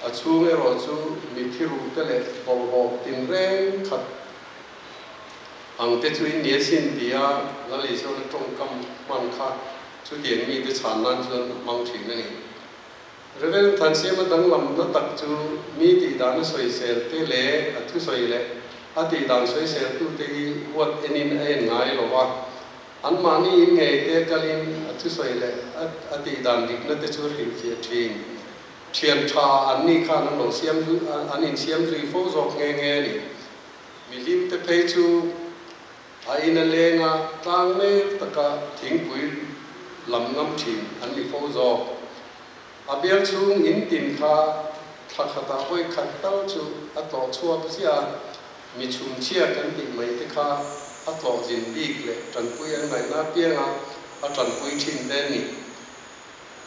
B: a chhung erawh chu mitthi ruh te leh bawlhhlawh tinreng khat ang te chu in ni asin tia Lal Isuana tawngkam hman kha chutiang mite chhan nan chuan a hmang thin a ni. Rev. Thansiama danglamna tak chu mi tihdan a sawisel te leh a thusawi leh a tihdan sawiseltute hi huat enin a en ngai lo va, anmahni in ngei te kalin a thusawi leh a tihdan dikna te chu hrilhfiah thin. Thian tha an ni khan an lo siam an insiam zui fo zawk nghe nghe a ni. Mihlim te phei chu A in a leng a, tlang mek taka thingpui lam ngam thin an ni fo zawk. A bial chhung in tin kha thla khatah vawi khat tal chu a tlawh chhuak ziah a, mi chhumchhia kan tih mai te kha a tlawh zin bik leh tanpui an ngaihna apianga a tanpui thin te a ni.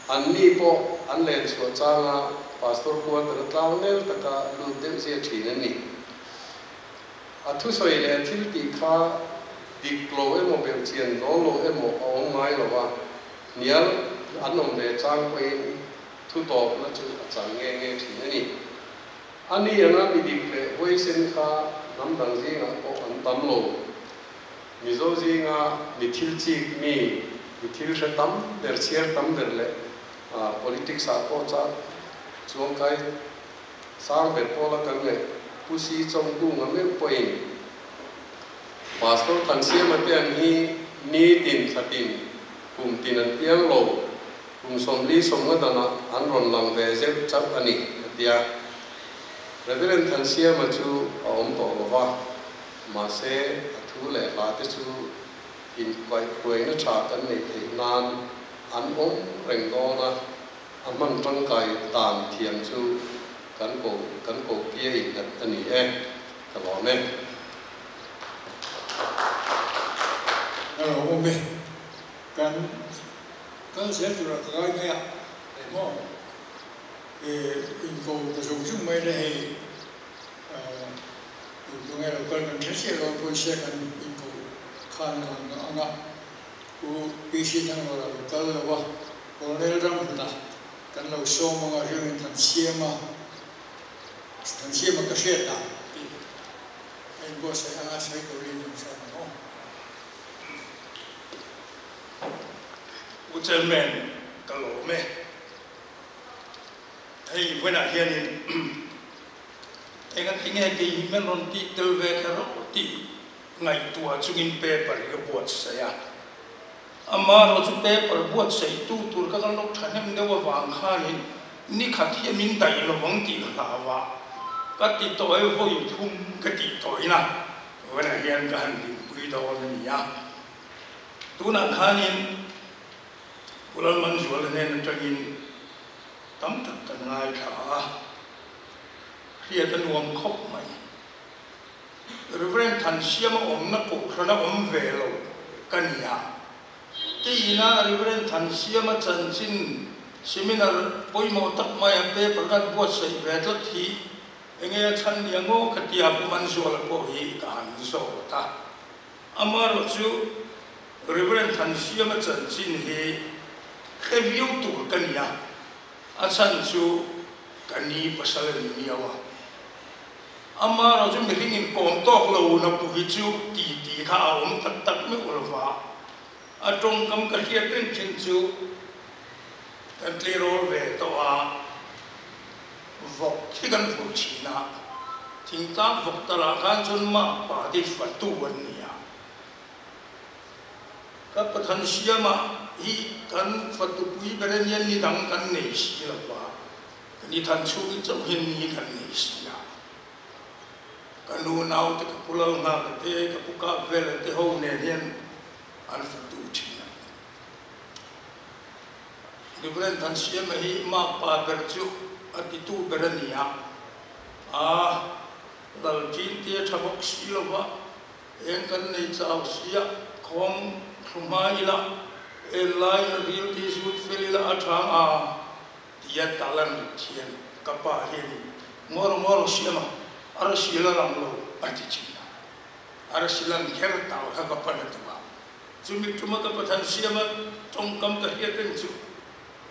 B: An ni pawh an len chhuah changa Pastor quarter a tlang nel taka lut deuh ziah thin an ni. A thusawi leh a thil tih kha dik lo emaw belhchian dawl lo emaw a awm ngai lo a, hnial an awm ve chang pawhin thu tawpna chu a chang nge nge thin a ni. A ni anga mi dik leh huaisen kha hnam dang zingah pawh an tam lo. Mizo zinga mi thil chik mi, mi thil hre tam ber, chhiar tam ber leh politics ah pawh chak chuangkai sang ber pawla kan ngaih Pu Si Chawngkunga meuh pawhin Pastor Thansiama te an hi nitin thlatin kum tin an piang lo, kum 40 50 danah an rawn lang ve zeuh chauh a ni, a ti a. Reverend Thansiama chu a awm tawh lo va, mahse a thu leh hla te chu inkaihhruaina tha kan neih theih nan an awm reng dawn a, a hman tangkai dan thiam chu kan ko kan ko pia innghat a ni e, ka lawm e.
A: A lo awm e, kan kal zel tura ka ngai mai a, maw inko ta zung zung mai le hei tu nge lo kal kan hre chiah lo pawisa kan inko khan a lang ang a, Pu PC Thangrawla lo kal lo a, Colonel Ramhluna kan lo sawm anga rilruin kan siam a, kan siam a ka hriat dan tih a inbuatsaih anga sawi turin kan sawm ang aw.
C: Pu Chairman, ka lawm e. Hei vawiinah hianin eng a ti nge kei hi men rawn tih tel ve kher aw tih ngaihtuah chungin paper hi ka buatsaih a. Amaherawh chu paper buatsaihtu tur ka kal lo thahnem deuh avang khanin ni khat hi a min daih lo vang tih ka hlau a, ka ti tawi vawi thum ka tih tawhin a, vawiinah hian ka han dinpui dawn a ni a. Tunah khanin Pu Lalmanzuala hnen atangin tam tak kan ngaithla a, hriat a nuam khawp mai. Rev. Thansiama awmna kohhran a awm ve lo ka ni a. Keina Rev. Thansiama chanchin seminar pawimawh tak maia paper kan buatsaih ve tlat hi enge a chhan nia ngaw ka tia Pu Manzuala pawh hi ka han zawt a. Amaherawh chu Rev. Thansiama chanchin hi hre viau tur ka ni a, a chhan chu ka ni pasal a ni miau a. Amaherawh chu mihring in kawm tawk lo na pui chu ti ti kha a awm tak tak meuh lo va, a tawngkam ka hriat reng thin chu kan tleirawl ve tawh a, vawk hi kan vur thin a, thingtlang vawk talah khan chuan makpa te fatu an ni a, ka Pathan siama hi kan fatupui ber a nia ni dang kan nei si lo va. Kan i than chhung hi chauh hian ni kan nei si a. Ka nu naute ka pu lal nghak a te, ka pu kap vel a te ho nen hian an fatu thin a. Reverend Thansiama hi makpa ber chu a titu ber a ni a. A lal chin te a tha bawk si lo va, eng kan nei chau si a, khawng thlu hma ila, en laiin a ril ti zut fel ila a tha ang a. Tia talan thian ka pa hianin ngawr ngawr siam a, arsi la lang lo a ti thin a. Arsi lan kher tau kha ka pan a tum a. Chumi tuma ka Pathan siama tawngkam ka hriat reng chu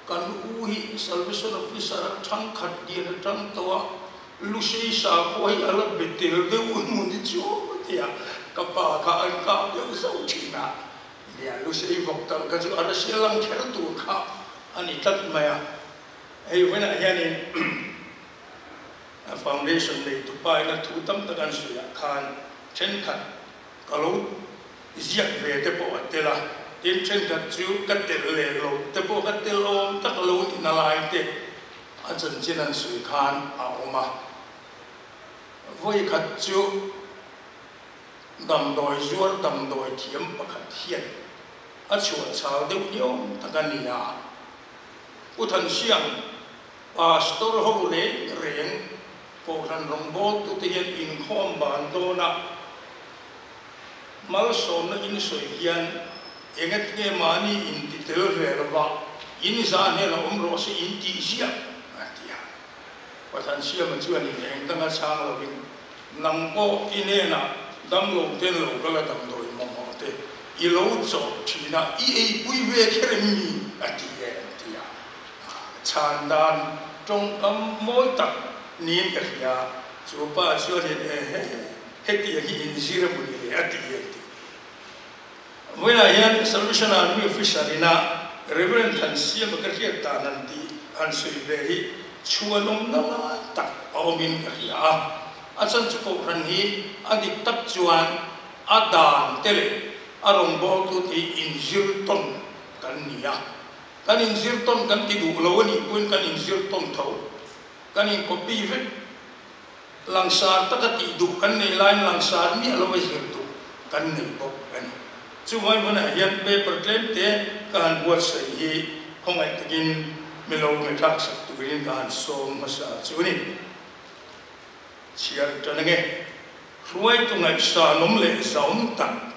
C: kan u hi Salvation Officer a thangkhat lian atang tawh a, Lusei sakhua hi a la be tel deuh hmun hi chu tia ka pa kha an kap deuh zauh thin a. Nia, Lusei vawk tal kha chu a Russia lang kher tur kha a ni tlat mai a. Hei vawiinah hianin a foundation neitu pa ina thu tam tak an sawiah khan thenkhat ka lo ziak ve te pawh a tel a, tin thenkhat chu ka tel leh lo te pawh ka tel awm tak lo ni na lai te a chanchin an sawi khan a awm a. Vawikhat chu. Damdawi zuar damdawi thiam pakhat hian a chhuah chhal deuh niawm tak a ni a. Pu Thansiang, Pastor ho reng reng Kohhran rawngbawltute hian inkhawm ban dawna malsawmna in sawi hian engatinge mahni inti tel ve lova in zah hnenah awm rawh se in tih ziah a ti a. Pu Thansiama chuan in eng danga chhang lovin Nang pawh i hnenah damlo ten lo kal a damdawi mamawh te i lo chawh thin a, i eipui ve kher em mi? a ti e an ti a. Chhan dan tawngkam mawi tak niin ka hria. Chu pa chuanin, Ehe, hetiang hi inzir a mawni le a ti e an ti. Vawiinah hian Salvation Army Officer ina Rev. Thansiama ka hriat dan han tih han sawi ve hi chhuanawmna lai tak a awmin ka hria a. A chhan chu Kohhran hi a dik tak chuan a dan te leh a rawngbawltute hi inzir tawn kan ni a. Kan inzir tawn kan ti duh lo a nih pawhin kan inzir tawn tho. Kan in copy vek. Langsar taka tih duh kan neih laiin langsar miah lo a zir duh kan nei bawk a ni. Chuvai hmunah hian paper tlem te ka han buatsaih hi khawngaih takin milo ngaihthlak sak turin ka han sawm hmasa chu a ni. Chhiar tan ange. Hruaitu ngaihsanawm leh zaum tak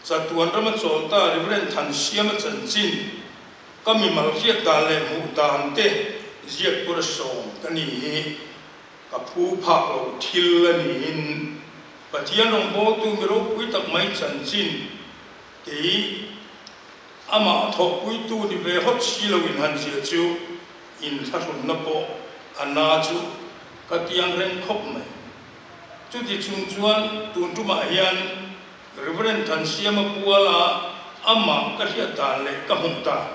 C: chatuan rama chawlta Reverend Thansiama chanchin ka mimal hriat dan leh hmuh dan te ziak tur a sawm ka ni hi. Ka phu phak lo thil a niin Pathian rawngbawltu mi ropui tak mai chanchin kei amah thawhpuitu ni ve hawt si lo in han zia chu inthlahrunna pawh a na chu ka tiang reng khawp mai. Chuti chung chuan tun tumah hian Reverend Thansiama Puala amah ka hriat dan leh ka hmuh dan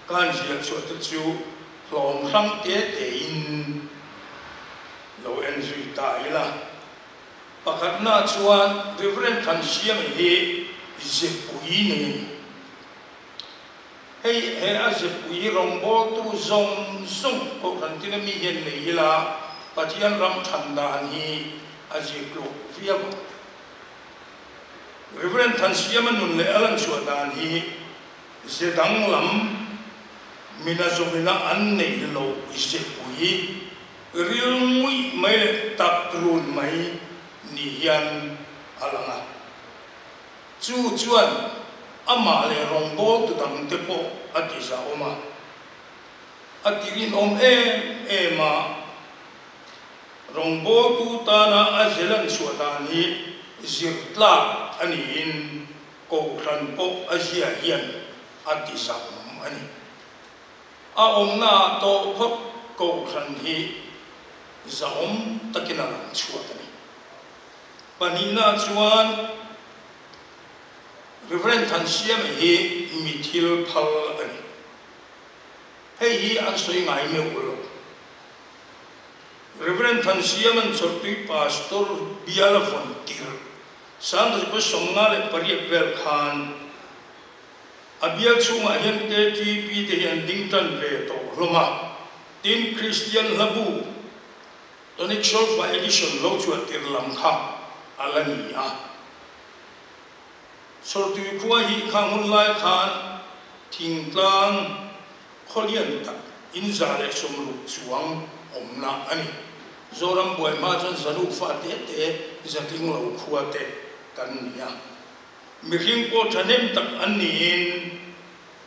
C: ka han ziah chhuah te chu hlawm hrang te tein lo en zui ta ila. Pakhatna chuan Reverend Thansiama hi zepui nei a ni. Hei he a zepui rawngbawltu zawng zawng Kohhran tina mi hian nei ila Pathian ram than dan hi a zirtluk viau ang. Reverend Thansiama nun leh a lanchhuah dan hi Ze danglam mina zawmina an neih loh zepui ril nguih mai leh tak run mai ni hian a lang a. Chu chuan amah leh rawngbawltu dangte pawh a ti zahawm a, a ti rinawm em em a. Rawngbawltu tana a ze lanchhuah dan hi zirtlak a niin Kohhran pawh a zia hian a ti zam a ni. A awmnaah tawh phawt Kohhran hi zahawm takin a lang chhuak a ni. Pahnihnaah chuan Reverend Thansiama hi mi thil phal a ni. Hei hi an sawi ngai meuh lo. Reverend Thansiama'n Chawlhtui Pastor bial a vawn tirh Sangripa 58 vel khan a bial chhungah hian KTP te hi an ding tan ve tawh hlawm a, tin Kristian hlabu Tonic Solfa Edition lo chuan tir lam kha a la ni a. Chawrtui khua hi khang hun lai khan thingtlang Khawlian tak in 160 chuang awmna a ni. Zoram buai hma chuan zanu fa te te zatling lo khua te kan ni a. Mihring pawh thahnem tak an niin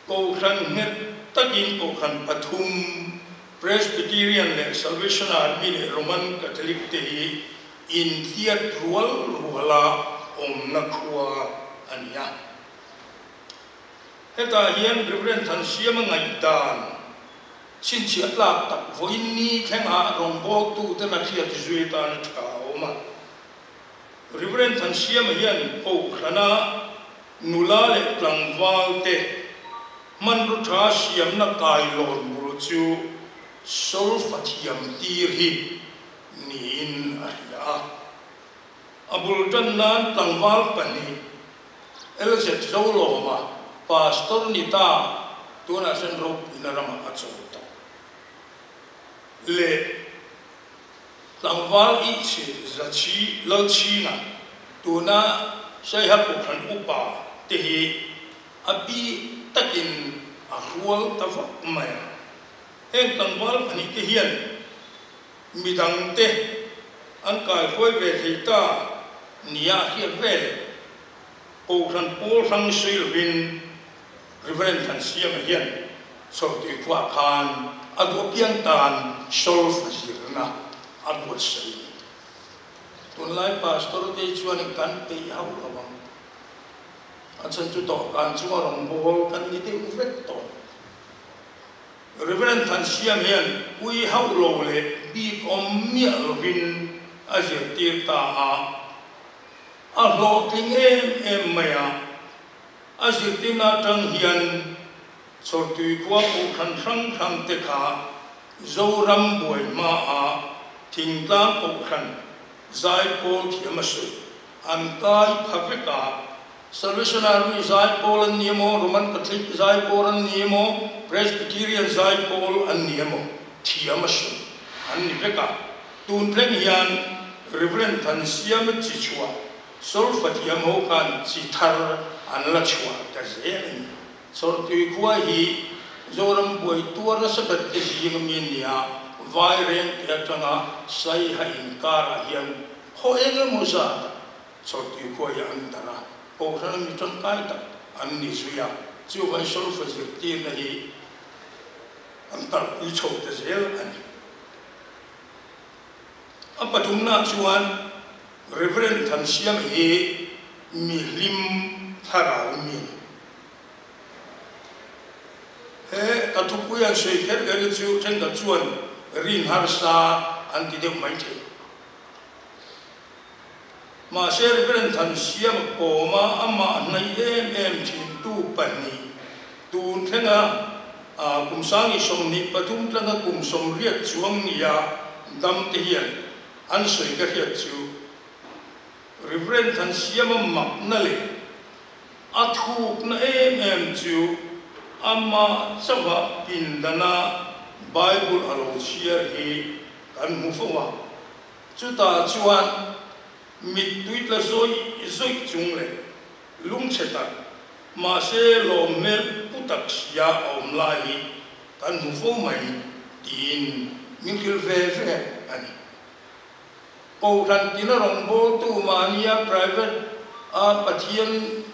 C: Kohhran nghet takin Kohhran pathum, Presbyterian leh Salvation Army leh Roman Catholic te hi inthiat rual ruala awmna khua a ni a. Hetah hian Rev. Thansiama ngaihdan chhinchhiah tlak tak vawiin ni thlengah rawngbawltute na hriat zui atan a tha a awm a. Rev. Thansiama hian Kohhrana nula leh tlangval te hmanraw tha siamna kailawn bul chu solfa thiam tir hi niin a hria a. A bul tan nan tlangval pahnih LZ Zolawma, Pastor ni ta, tunah chuan ropuina ramah a chawl tawh. Leh tlangval Ihchhi Zachhi Lalchhinga, tuna Saiha Kohhran upa te hi a bik takin a hrual ta vak mai a. Heng tlangval pahnih te hian Midangte an kaihruai ve thei ta nia a hriat vel. Kohhran pawl hrang sawi lovin Reverend Thansiama hian Chawlhtui khuaah khan a duh apiang tan solfa zirna a buatsaih a ni. Tunlai Pastor te chuan kan peih hauh lo ang. A chhan chu dawhkan chunga rawngbâwl kan ni deuh vek tawh. Reverend Thansiam hian ui hauh lo leh bik awm miah lovin a zirtir ta a, a hlawhtling em em mai a. A zirtirna atang hian Chawrtui khua kohhran hrang hrang te kha Zoram buai hmaah thingtlang kohhran zaipawl thiam a sawi an kai pha vek a. Salvation Army zaipawl an ni emaw, Roman Catholic zaipawl an ni emaw, Presbyterian zaipawl an ni emaw thiam a sawi an ni vek a. Tun thleng hian Rev. Thansiama Chichhuah Solfa thiam ho khan chi thar an la chhuah ta zel a ni. Chawrtui khua hi Zoram buai tuar nasa ber te zing a mi a ni a, Vaireng te atanga Saiha inkarah hian khaw eng emaw zat ah Chawrtui khua hi an darh a, Kohhran a mi tangkai tak an ni zui a, chuvang solfa zirtirna hi an kalpui chho ta zel a ni. A pathumna chuan Rev. Thansiama hi mi hlim thlarau mi a ni. He ka thupui an sawi kher kher hi chu thenkhat chuan rin harsa an ti deuh mai thei. Mahse Rev. Thansiama kawma amah hnaih em em thintu pahnih tun thlenga kum sangi 23 tlanga kum 80 chuang nia dam te hian an sawi ka hriat chu Rev. Thansiama makna leh a thukna em em chu amah chauha pindana Bible a lo chhiar hi kan hmu fo a. Chutah chuan mittui tla zawih zawih chung leh lungchhe tak, mahse lawm hmel pu tak sia a awm lai hi kan hmu fo mai tiin min hrilh ve ve a ni. Kohhran tina rawngbawltu mahnia private a Pathian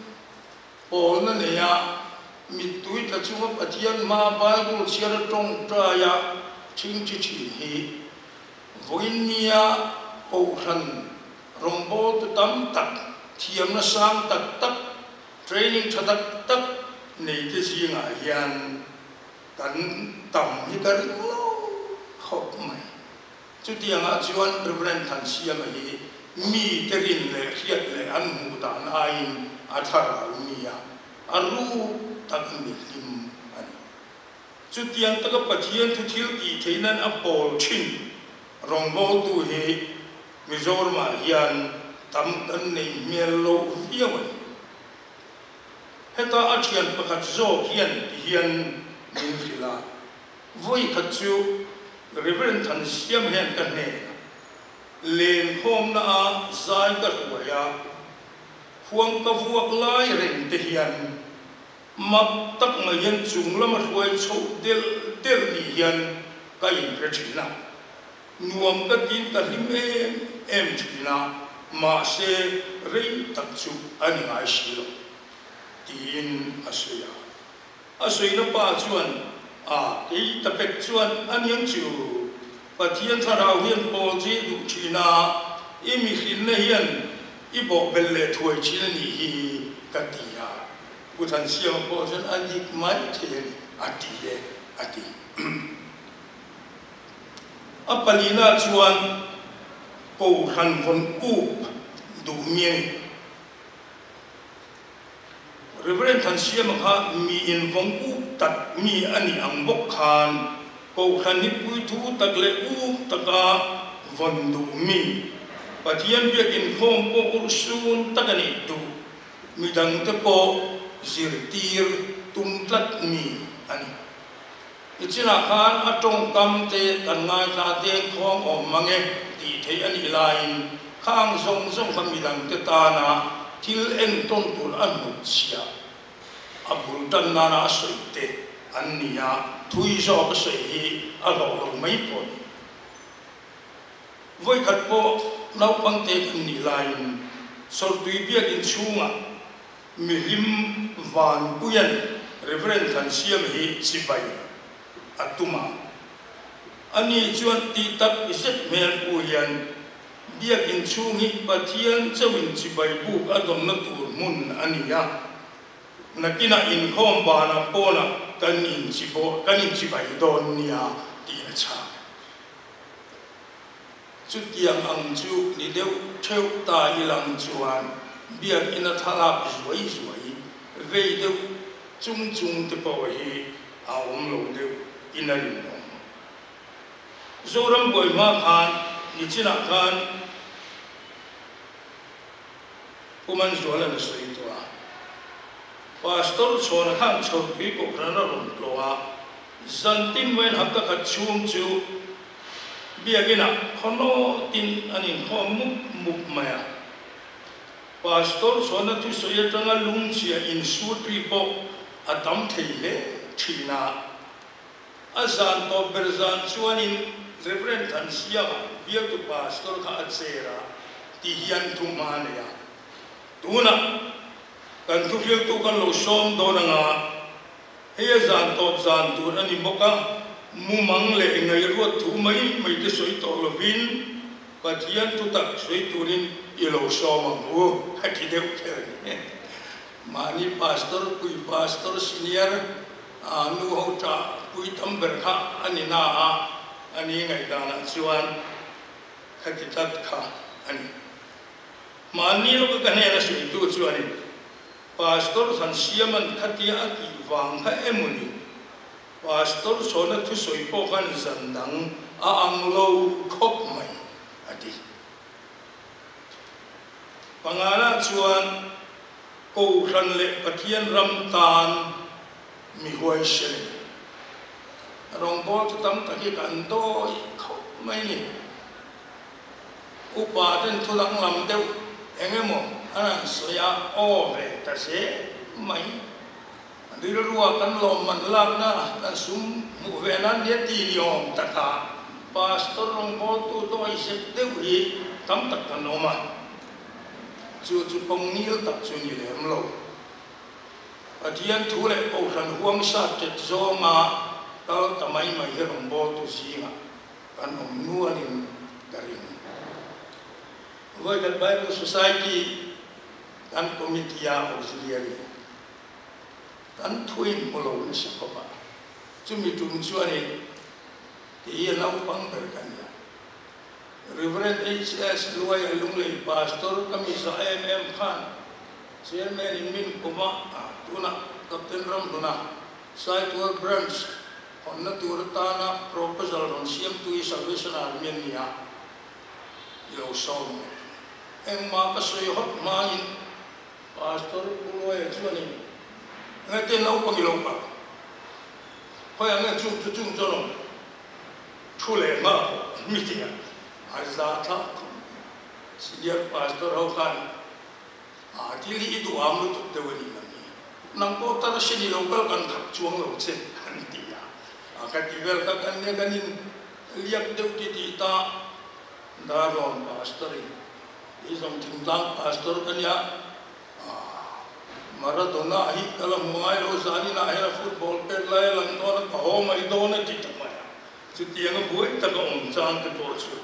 C: pawlna neia mittui tla chunga Pathian hmaa Bible chhiar a tawngtaia thingthi thin hi Vawiin nia Kohhran rawngbawltu tam tak, thiamna sang tak tak, training tha tak tak neite zingah hian kan tam hi ka ring lo khawp mai. Chutiangah chuan Rev. Thansiama hi mite rin leh hriat leh an hmuh dan aiin a thlarau nia a ruk tak mi hlim a ni. Chutiang taka Pathian thu thil tih theih nan a pawl thin rawngbawltu hi Mizoramah hian tam kan nei hmel lo viau a ni. Heta a thian pakhat zawk hian ti hian min hrilh a, vawi khat chu Reverend Thansiam hian ka hnenah lenkhawmna a zai ka hruai a, khuang ka vuak lai reng te hian Mak tak mai hian chung lama hruai chhoh delh delh ni hian ka inhre thin a, nuam ka tiin ka hlim em em thin a, mahse rei tak chu a ni ngai si lo, tiin a sawi a. A sawina pa chuan, A, kei ta pek chuan a niang chu, Pathian thlarau hian pawl chi duh thin a, i mihrinna hian i bawhbel leh thuai thin a nih hi, ka ti a. Pu Thansiama pawh chuan a dik mai thei a ni, a ti e, a ti. A palina chuan Kohhran vawn up duh mi a ni. Reverend Thansiama kha mi invawng up tak mi a nih ang bawk khan Kohhran hi puithu tak leh up taka vawn duh mi, Pathian biakinkhawm pawh urhsun tak a nih duh. Midangte pawh zirtir tum tlat mi a ni. Nichinah khan a tawngkam te kan ngaithla deng khawng awm mang e tih theih a nih laiin khang zawng zawng kha midangte tana thil entawn tur a hnutchhiah a bul tan nana a sawi te an ni a, thui zawk a sawi hi a hlawh lo mai pawh a ni. Vawikhat pawh naupangte kan nih laiin Sawrtui biakin chhungah mihlim Vanpuia'n Reverend Thansiama hi chibai a tum a. Ani chuan tih tak zet hmel pu hian biakin chhung hi Pathian chauhin chibai buk a dawnna tur hmun a ni a, nakinah inkhawm banah pawnah kan inchibai dawn nia tiin a chhang. Chutiang ang chu ni deuh theuh ta i lang chuan biakina thlalak zuai zuai vei deuh chung chung te pawh hi a awm lo deuh in a rinawm. Zoram buai hma khan nichinah khan Pu Manzuala'n a sawi tawh a, Pastor Chhawna khan Chhawrtui Kohhran a rawn tlawh a, zantin maiin hapta khat chhung chu Biakinah khawnawtin an inkhawm mup mup mai a. Pastor Chhawna thusawi atanga lungchhia insut ri pawh a tam thei hle thin a. A zan tawp ber zan chuanin Reverend Thansiama bialtu pastor kha a chair a ti hian thu hma a nei a. Tunah kan thuhriltu kan lo sawm dawn anga hei a zan tawp zan tur a ni bawk a, mumang leh ngaihruat thu mai mai te sawi tawh lovin Pathian thutak sawi turin i lo sawm ang u a ti deuh kher a ni. Mahni pastor pui pastor senior a nu ho tah pui tam ber kha a ni na a, a ni ngaihdanah chuan khati tlat kha a ni. Mahni lawka ka hnena sawitu chuanin Pastor Thansiaman khatia a tih vang kha emaw ni? Pastor Chhawna thusawi pawh khan zan dang a ang lo khawp mai a ti. Pangana chuan Kohhran leh Pathian ram tan mi huaisen a ni. Rawngbâwl chu tam tak hi kan dawi khawp mai ni. Upa ten thu danglam deuh eng emaw an han sawi a, aw ve ta zel mai. Rilrua kan lawmman lakna kan sum hmuh ve nan nia ti ni awm taka Pastor rawngbawltu dawi zet deuh hi tam tak kan awm a, chu chu kawng ngil tak chu ni lem lo. Pathian thu leh Kohhran huang sa tet zawnga kal ta mai mai hi rawngbawltu zingah kan awm nualin ka ring. Vawikhat Bible Society kan committee-a auxiliary Kan thuin hmu lo nasa khawp a, chumi tum chuanin kei a naupang ber ka ni a. Reverend HS Luaia Lunglei Pastor ka mi za em em khan Chairman in min kum a, tunah Captain Ramhluna Saitual Branch hawnna tur atana proposal rawn siamtu hi Salvation Army an ni a, i lo sawm ang. Engmah ka sawi hawt hmain Pastor Pu Luaia chuanin, Engati naupang i lo kal? Khawiah nge chung chu chung chuan awm? Thu leh hma pawh mi ti a, a za thlak khawp mai. Senior Pastor ho khan, A thil hi i duham lutuk deuh a ni nang hi. Nang pawh tar sin i lo kal kan khap chuang lo che an ti a. A ka ti vel kha kan nia kan in liak deuh ti tih ta Darlawn Pastor in I zawng thingtlang pastor ka nia, Maradona hi ka la hmu ngai lo, zaninah hian a football pek lai a lang dawn a, ka haw mai dawn a ti ta mai a. Chutianga buai taka awm chang te pawh chu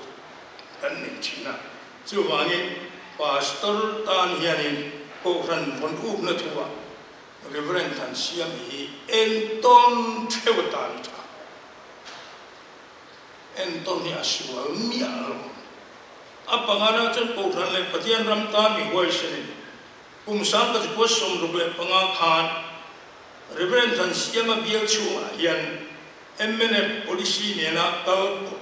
C: kan nei thin a. Chuvangin pastor tan hianin Kohhran vawn upna thuah Reverend Thansiami hi entawn theuh atan i tha. Entawn hi a sual miah lo. A pangana chuan Kohhran leh Pathian ram tan mi huaisenin kum 1965 khan Reverend Thansiama bial chhungah hian mnf policy nena kal kawp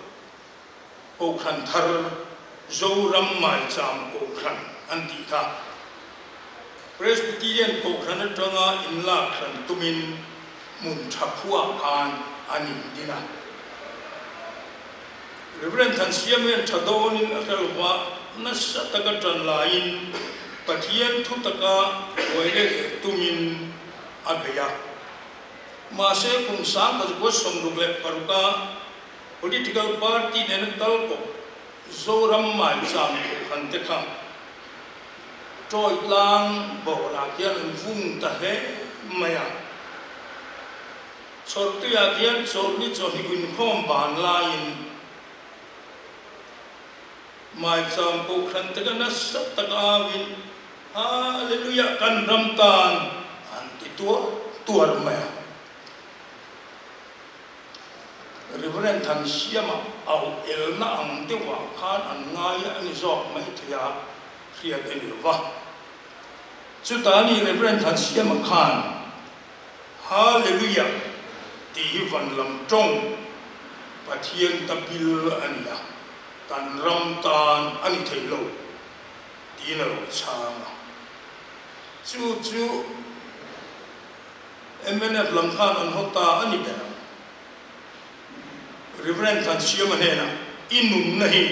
C: Kohhran thar Zoram Maicham Kohhran an tih kha Presbyterian Kohhran atanga inlak hran tumin hmun tha khuaah khan an indin a. Reverend Thansiamian tha dawnin a hre lova, nasa taka tan laiin Pathian thu taka buai let leh tumin a bei a. Mahse kum 1966 a political party nena kal kawp Zoram Maicham Kohhran te kha Tawi tlang bawrah hian an vung ta hle mai a. Chawrtuiah hian chawlhni chawhni inkhawm ban laiin Maicham Kohhran te ka nasa tak auin Hallelujah kan ram tan an ti tuar tuar mai a. Reverend Thansiama au elna ang deuhah khan an ngai a ni zawk mai thei a, hriat a ni lo va. Chutah ni Rev. Thansiama khan Hallelujah tih hi van lam tawng Pathian ta bil a ni a, kan ram tan a ni thei lo tiin a lo chhang a. Chu chu mnf lam khan an haw ta a ni ber ang. Rev. Thansiama hnenah, I nunna hi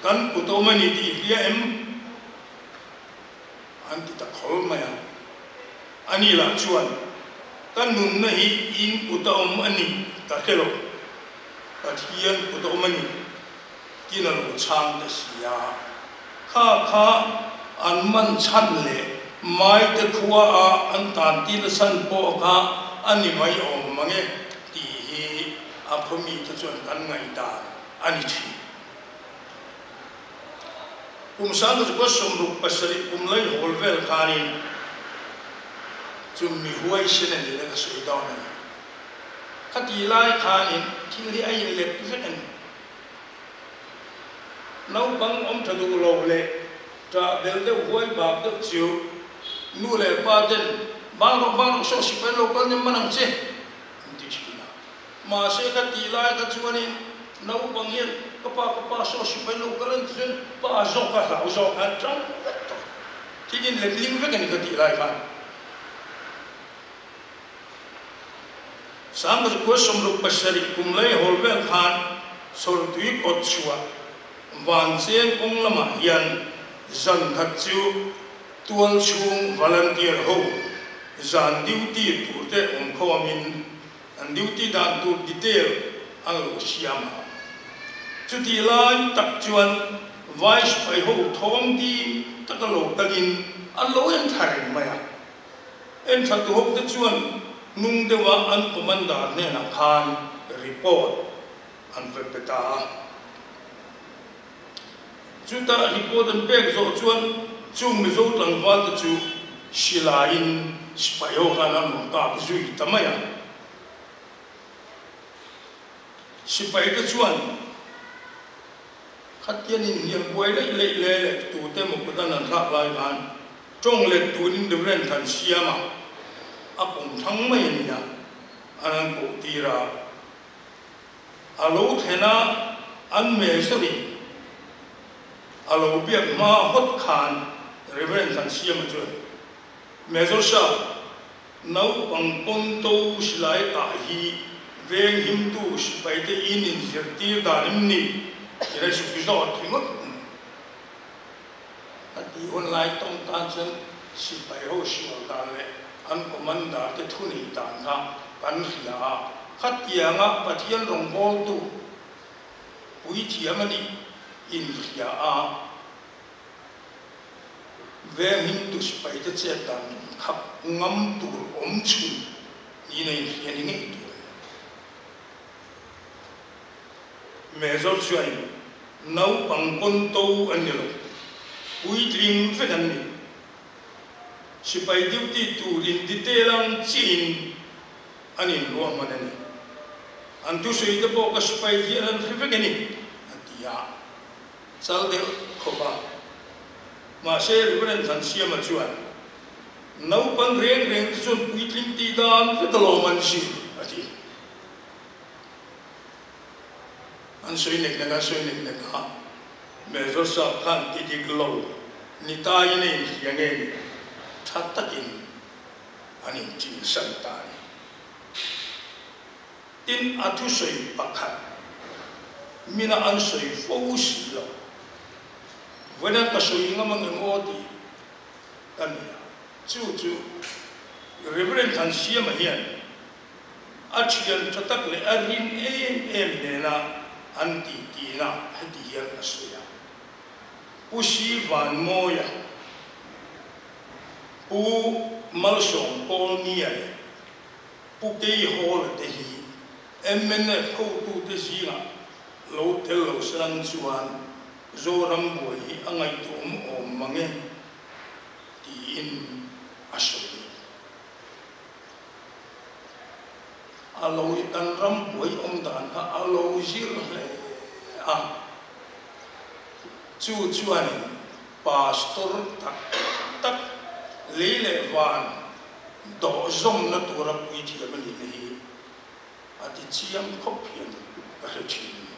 C: kan kut awm a ni tih hria em? An ti ta khawl mai a. Ani lah chuan, Ka nunna hi in kut a awm a ni ka hre lo, Pathian kut a awm a ni tiin a lo chhang ta si a. Kha kha an man chhan leh Maite khua a an tan tir chhan pawh kha a ni mai awm mang e tih hi a khaw mite chuan kan ngaihdan a ni thin. Kum 1967 kum lai hawl vel khanin chu mi huaisen a nih na ka sawi dawn a ni. Khati lai khanin thil hi a inlet vek a ni. Naupang awm tha duh lo leh ṭah bel deuh huai bak deuh chu nu leh pa ten bang rawh bang rawh saw sipai lo kal nem man ang che an ti ṭhin a. Mahse ka tih lai kha chuanin naupang hian ka pa ka pa saw sipai lo kal an ti chuan pa zawk a hlau zawk khan tang vek tawh thil in letling vek a ni ka tih lai khan. 1967 kum lei hawl vel khan Sawrtui kawt chhuah Vancheng kawng lamah hian zan khat chu tual chhung volunteer ho zan duty tur te awm khawmin An duty dan tur detail an lo siam a. Chutih lai tak chuan Vice pai ho thawm ding taka lo kalin an lo en thla reng mai a. En thla tu ho te chuan hnung deuha an commander hnenah khan report an va pe ta a. Chutah report an pek zawh chuan chung Mizo tlangval te chu silaiin sipai ho khan an rawn kap zui ta mai a. Sipai te chuan khatian inhliam buai leih leih le leh tute emaw kutan an thlak lai khan tawng let tunin Reverend Thansiama a kawm thlang mai a nia an an koh tir a. A lo thlen a, an Major-in a lo biak hma hawt khan Reverend Thansiama chuan, Major Sir, naupang pawn to silai kah hi veng himtu sipaite in inzirtir dan em ni? Tih a zuk zawt ringawt mai. A tih hun lai tawng tan chuan sipai ho sual dan leh an commander te thunei dan kha kan hria a, khatianga Pathian rawngbawltu puithiam a nih inhria a, venghimtu sipai te chet dan khap ngam tur awm chhun niin a inhria ni ngei tur a ni. Major chuan naupang pawn to an ni lo, puitling vek an ni. Sipai duty tur in detail ang chiin an inruahman a ni. An thusawi te pawh ka sipai hian an hre vek a ni, a ti a, chal deuh khawp a. Mahse Reverend Thansiama chuan, Naupang reng reng te chuan puitling tih dan vek alawm an zir, a ti. An sawi nek nek a, sawi nek nek a, Major Sahab khan ti dik lo ni taiin a inhria nge ni, tha takin an inchinsan ta a ni. Tin, a thusawi pakhat mina an sawi fo si lo, vawiin ka sawi ngam ang em aw tih ka ni a, chu chu Reverend Thansiama hian A thian tha tak leh a rin em em nena an ti tihna heti hian a sawi a, Pu Si Van Mawia, Pu Malsawm Pawlnia leh Pu Kei Hawla te hi mnf hotute zingah lo tel lo selang chuan Zoram buai hi a ngaihtuahawm awm mang e tiin a sawi. A lo kan ram buai awm dan kha a lo zir hle a, chu chuanin pastor tak tak Lei leh van dawh zawmna tura puithiam a nihna hi a ti chiang khawp hian ka hre thin a ni.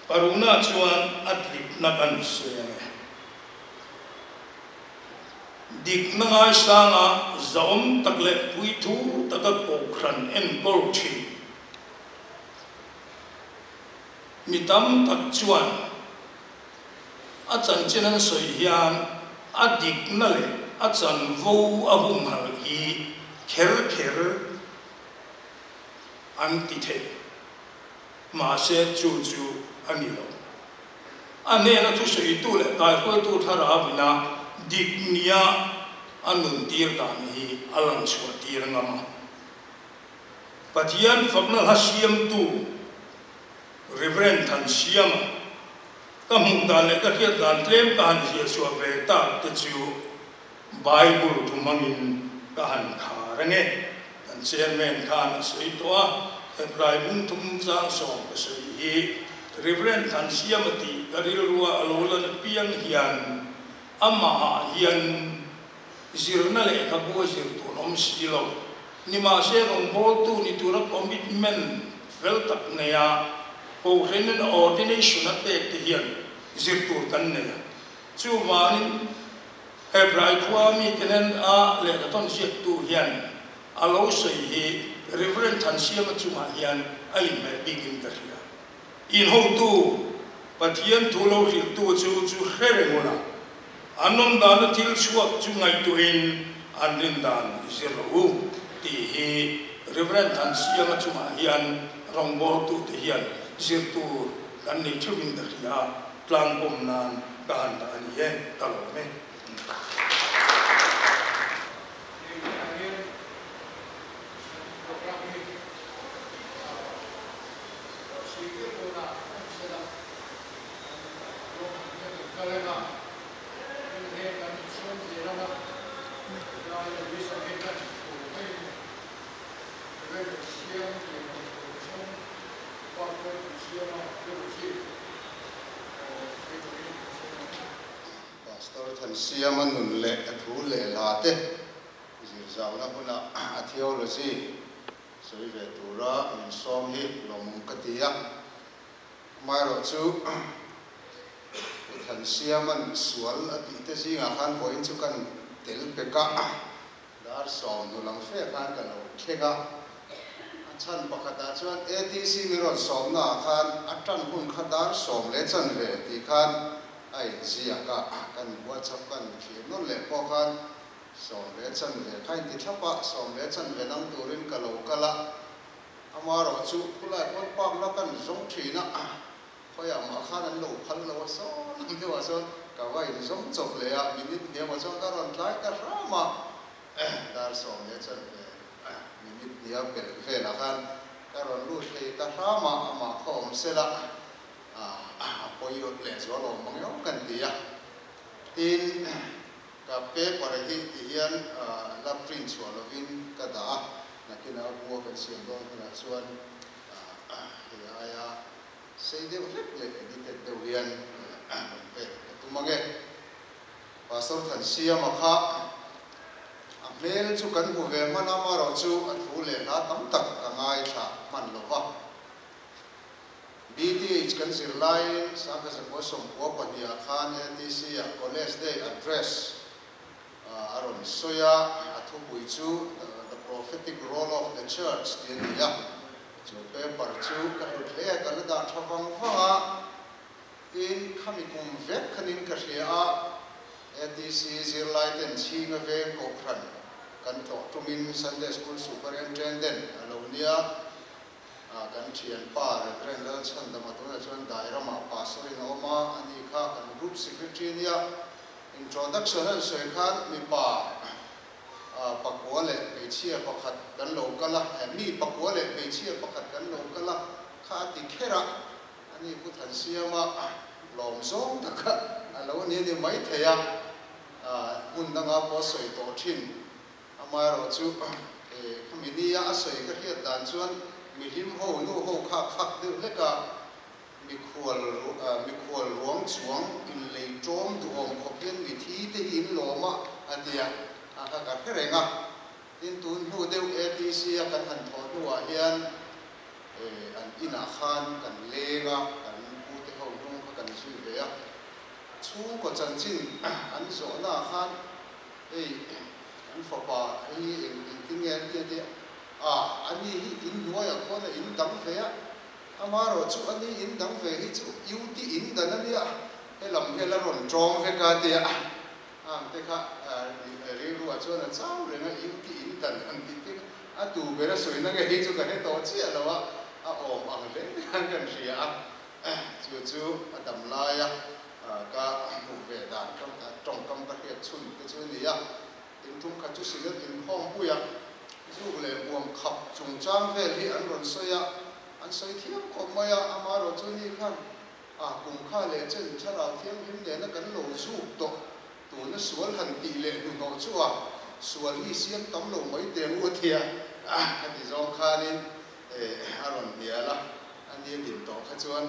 C: Paruna chuan a tlipna kan seng e. Dikna ngaisanga zahawm tak leh puithu taka kohhran enkawl thin. Mi tam tak chuan a chanchin an sawi hian a dikna leh a chanvo a humhalh hi kher kher an ti thei. Mahse chu chu a ni lo. A hnena thusawitu leh kaihruaitu thlarauina dik nia a nuntir dan hi a lang chhuahtir ngam a. Pathian fakna hla siamtu Rev. Thansiama ka hmuh dan leh ka hriat dan tlem ka han ziah chhuah ve tak te chu Bible thu hmangin ka han khar ange. Kan Chairman khan a sawi tawh a, Hebrai bungthum chang sawm ka sawi hi Rev. Thansiama tih ka rilrua a lo lan apiang hian amahah hian Zirna lehkhabu a zir tur awm si lo. Nimahse rawngbawltu ni tura commitment fel tak neia Kohhranin ordination a pek te hian zir tur kan nei a. Chuvangin Hebrai khua mite nen a lehkhathawn ziaktu hian a lo sawi hi Reverend Thansiama chungah hian a inhmeh bikin ka hria. Inhotu, Pathian thu lo hrilhtu chu chu hre reng ula, an awm dana thil chhuak chu ngaihtuahin an rin dan zir rawh u, tih hi Rev. Thansianga chungah hian rawngbawltute hian zir tur kan nei theuhin ka hria a, tlangkawm nan ka han dah a ni e, ka lawm e.
D: Pastor Thansiama nun leh a thu leh hla te zir zauna hunah a theology Sawi ve tura min sawm hi lawmawm ka ti a, amaherawhchu Pu Thansiama'n sual a tih te zingah khan vawiin chu kan tel pek a, dar sawm hnu lam fe khan ka lo thleng a, a chhan pakhatah chuan ATC min rawn sawmnaah khan a tan hun kha dar sawm leh chanve tih khan a inziak a, kan WhatsApp kan thlir nawn leh pawh khan Sawm leh chanve kha inti thlap a, sawm leh chanve dang turin ka lo kal a, amarawh chu khulai pawn park la kan zawng thin a, khawiah mah khan an lo phal lo a, sawn ang deuhah chuan ka va inzawng chawp leh a, minute hniamah chuan ka rawn tlai ta hram a, dar sawm leh chanve minute hniam belh velah khan ka rawn lut thei ta hram a, amah khaw awm sela a pawi leh zual awm ang emaw kan ti a, tin. Ka paper hi ti hian la print chhuah lovin ka dah a, nakinah a bua kan siam dawn hunah chuan hei aia sei deuh hlek leh edited deuh hian rawn pek ka tum ange. Pastor Thansiama kha a hmel chu kan hmu ve hman a, amaherawh chu a thu leh hla tam tak ka ngaithla hman lo va. BTH kan zir laiin Sangha Zakua Sawmkua pahniha khan ATC ah College Day address a rawn sawi a, a thupui chu The Prophetic Role of the Church tih a ni a. Chu paper chu ka hlut hle a, ka la dah tha vang vang a, tin khami kum vek khanin ka hria a, ATC zirlaiten chhinga veng kohhran kan tlawh tumin Sunday School Superintendent a lo nia. Kan thianpa Reverend Lalchhandama tunah chuan Dairamah Pastor in a awm a, ani kha kan Group Secretary nia introduction an sawi khan mipa pakua leh hmeichhia pakhat kan lo kal a, mi pakua leh hmeichhia pakhat kan lo kal a kha a ti kher a, ani Pu Thansiama lawm zawng taka a lo ni a ni maithei a, hmun danga pawh a sawi tawh thin. Amaherawhchu, khami nia a sawi ka hriat dan chuan mihlim ho, nu ho kha khak deuh hlek a, Mikhual mikhual ruang chuang in lei ṭawm duhawm khawp hian mithi te hi in lawm a, a ti a, a kha ka hre reng a. Tin, tun hnu deuh ATC a kan han thawh hnuah hian an inah khan kan leng a, kan pute ho hnung kha kan zui ve a. Chhungkaw chanchin an zawhnaah khan hei an fapa hi eng engtin nge an ti a tia, a ani hi in hnuaiah khawn a in dang ve a, Amaherawh chu a ni in dang ve hi chu U ti in dan a nia, he lam hi a la rawn tawng vek a tia ang te kha rilru ah chuan a chau reng a, U ti in dan han tih te kha a tu ber a sawi na nge hi chu ka hre tawh chiah lo a, a awm ang hle khan kan hria a, chu chu a dam laia ka hmuh ve dan ka tawngkam ka hriat chhun te chu a ni a. Intum khat chu Synod inkhawmpuia zuk leh buam khap chungchang vel hi an rawn sawi a, an sawi thiam khawp mai a, amaherawh chu ni khan a kum kha leh chen thlarau thianghlim nena kan lo zuk tawh tuna sual han tih leh hnuhnawh chu a sual hi siam tam lo mai teh ang u a ti a, khati zawng khanin a rawn hnial a, a ni a din tawh kha chuan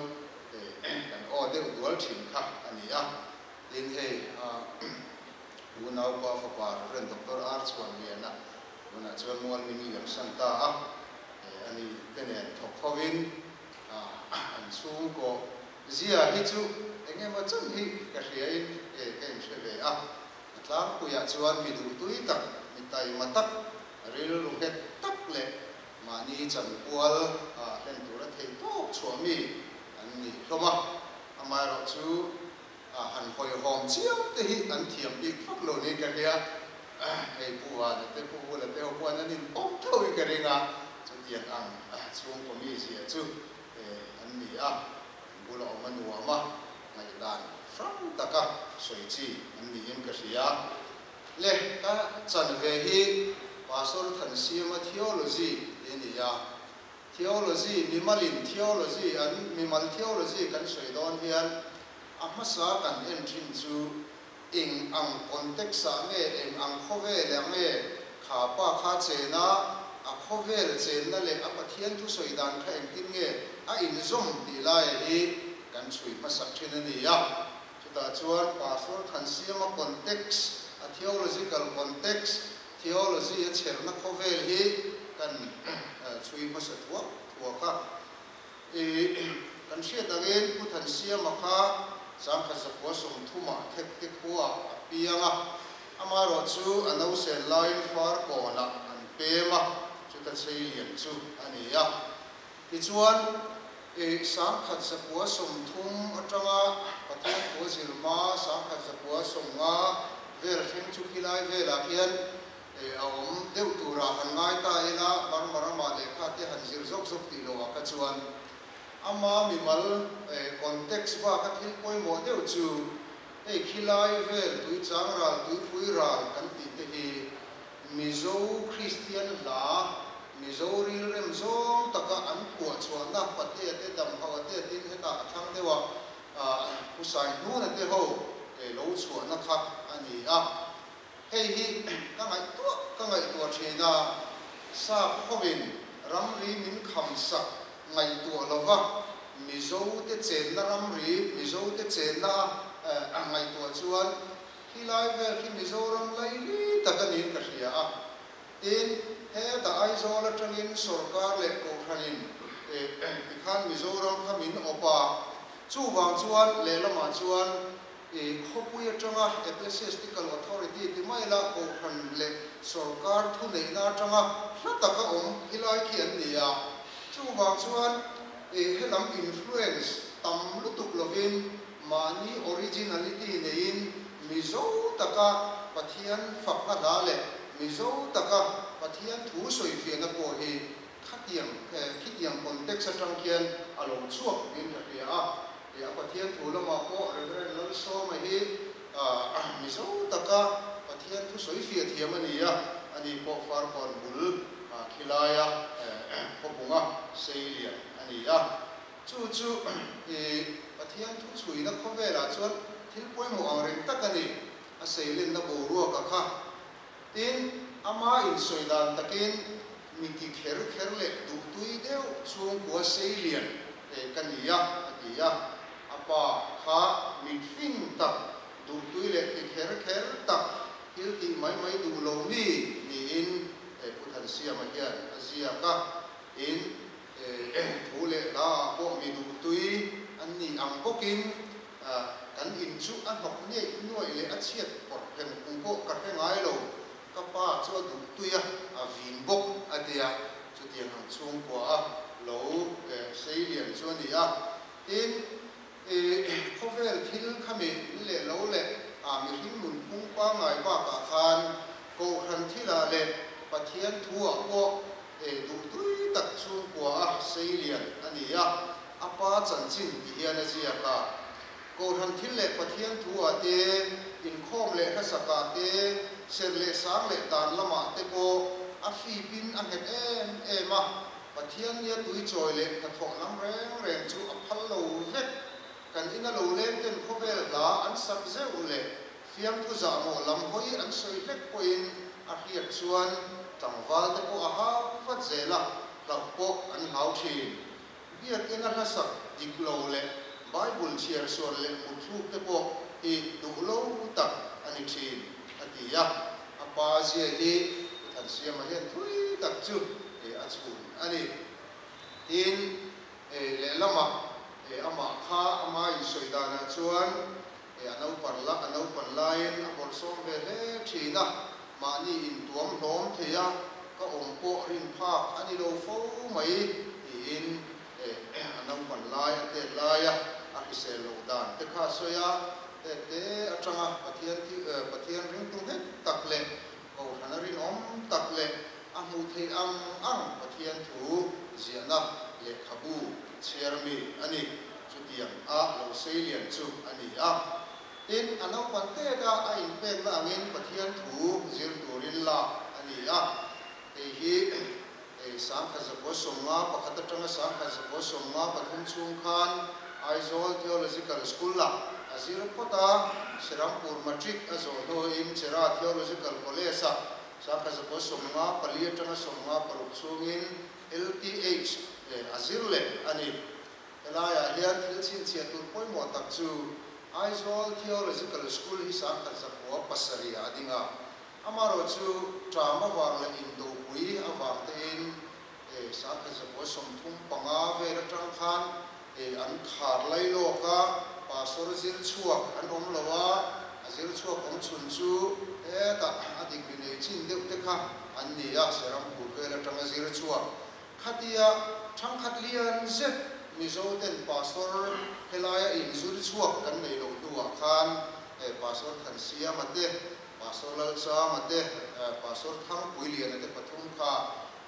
D: kan aw deuh dual thin kha a ni a, tin hei Unaupa fapa Rev. Doctor R. Chhuanliana tunah chuan mual min liam san ta a, a ni te nen thawk hovin an chhungkaw zia hi chu eng emaw chan hi ka hriain ka inhre ve a. A tlangpuiah chuan mi duhtui tak, mi taima tak, rilru nghet tak leh mahni chanpual hlen tura thei tawp chhuah mi an ni hlawm a. Amaherawhchu A han hawihhawm chiang te hi an thiam bik vak lo niin ka hria. Hei Pu Vana te, Pu Vula te ho khuan an inpawm tho hi ka ring a, chutiang ang chhungkaw mizia chu an ni a, an bula awm a nuam a, ngaihdan hrang taka sawi chi an niin ka hria. Le, ka chan ve hi Pastor Thansiama Theology tih a ni a, Theology, mimalin theology an mimal theology kan sawi dawn hian a hmasa kan en thin chu eng ang context ah nge, eng ang khawvel ah nge kha pa kha chen a, a khawvel chenna leh a Pathian thusawi dan kha engtin nge a inzawm tih laia hi kan chhui hmasak thin a ni a. Chutah chuan Pastor Thansiama context, a theological context, Theology a chherna khawvel hi kan chhui hmasa thuak thuak a. I kan hriat angin Pu Thansiama kha Sangkhat Zakua 30ah Thekte khuaah a piang a, amaherawh chu a nausen laiin far kawnah an pem a, chuta chei lian chu a ni a. Tichuan, i 1930 atanga Pathian thu a zir hma 1950 vel thleng chu khilai velah khian a awm deuh turah han ngai ta ila, Burma ramah lehkha te han zir zawk zawk tih loh ah kha chuan ama mimal context baka thil pawimawh deuh chu hei khilai vel tuichang ral tuipui ral kan tih te hi Mizo Kristian hla, Mizo rilrem zawng taka an phuah chhuahna Patea te Damhauha te tin hetah a thlang deuh a, Pu Saihnuna te ho lo chhuahna kha a ni a. Hei hi ka ngaihtuah ka ngaihtuah thin a, sap hovin ramri min kham sak ngaihtuah lova Mizo te chenna ramri, Mizo te chenna a ngaihtuah chuan Khi lai vel khi Mizoram laili tak a niin ka hria a. Tin, hetah Aizawl atangin sorkar leh kohhranin tikhan Mizoram kha min awp a. Chuvang chuan lehlamah chuan khawpui atanga Ecclesiastical Authority ti mai la kohhran leh sorkar thuneihna atanga hla taka awm khi lai khi an ni a. Chuvang chuan helam influence tam lutuk lovin Mahni originality neiin Mizo taka Pathian fakna hla leh Mizo taka Pathian thu sawifiahna pawh hi khatiang khitiang context atang khian a lo chhuak niin ka hria a. A Pathian thu lamah pawh Reverend Lalsawma hi Mizo taka Pathian thu sawifiah thiam a ni a, ani pawh Farkawn bul khilaia khawpunga seilian a ni a. Chu chu i Pathian thu chhuina khawvelah chuan thil pawimawh ang reng tak a ni, a seilenna boruaka kha. Tin, ama insawi dan takin mi ti kher kher leh duhtui deuh chhungkua seilian ka ni a, a ti a. A pa kha mit fing tak, duhtui leh ti kher kher tak, thil tih mai mai duh lo mi niin Pu Thansiama hian a ziak a. Tin, thu leh hla ah pawh mi duhtui an nih ang bawkin kan in chu a hnawk ngei nuaih leh a chhiat pawrh reng kung pawh ka hre ngai lo. Ka pa chu a duhtui a, a vin bawk a tia, chutiang ang chhungkua a lo sei lian chu a ni a. Tin, khawvel thil khami in leh lo leh a mihring nunphung pangngai bakah khan Kohhran thilah leh Pathian thuah pawh duhtui tak chhungkua a sei lian a ni a, a pa chanchin ti hian a ziak a. Kohhran thil leh Pathian thuah te, inkhawm leh hlasakah te, serh leh sang leh dan lamah te pawh a fipin a nghet em em a, Pathian nia tui chawi leh hnathawh lam reng reng chu a phal lo vek. Kan ina lo leng ten khawvel hla an sak zeuh leh fiamthu zahmawh lam hawi an sawi hlek pawhin a hriat chuan tlangval te pawh a hau vat zel a, hlauh pawh an hlau thin. Biakina hla sak dik lo leh Bible chhiar sual leh mutthluk te pawh hi duh lo tak a ni thin, a ti a. A pa zia hi Pu Thansiama hian thui tak chu a chhun a ni. Tin, lehlamah amah kha ama insawi danah chuan a naupan la a naupan laiin a bawlhsawm ve hle thin a, mahni intuam hlawm thei a, ka awm pawh rin phak a ni lo fo mai tiin a naupan lai a tet laia a hrisel loh dan te kha a sawi a, tet te atanga Pathian Pathian ringtu nghet tak leh Kohhran a rinawm tak leh a hmuh theih ang ang Pathian thu ziahna lehkhabu chhiar mi a ni. Chutiang a lo seilian chu a ni a. Tin, a naupan tet a a inpekna angin Pathian thu zir turin lak a ni a. Hei hi 1951 atanga 1953 chhung khan Aizawl Theological School-ah a zir phawt a, Serampur Matric a zawh hnuin Chera Theological College-ah 1954 atanga 56 chhungin LTH a zir leh a ni. Helaiah hian thil chhinchhiah tur pawimawh tak chu Aizawl Theological School hi 1907 ah a ding a. Amaherawh chu ṭam avang leh indopui avang tein 1935 vel aṭang khan an khar lai lawk a, pastor zir chhuak an awm lo a, a zir chhuak awm chhun chu hetah a degree nei chin deuh te kha an ni a, Serampur vel aṭanga zir chhuak Khatia thangkhat lian zet Mizo ten Pastor helaia inzur chhuak kan nei lo hnuah khan Pastor Thansiama te, Pastor Lalchanga te, Pastor Thangpuiliana te pathum kha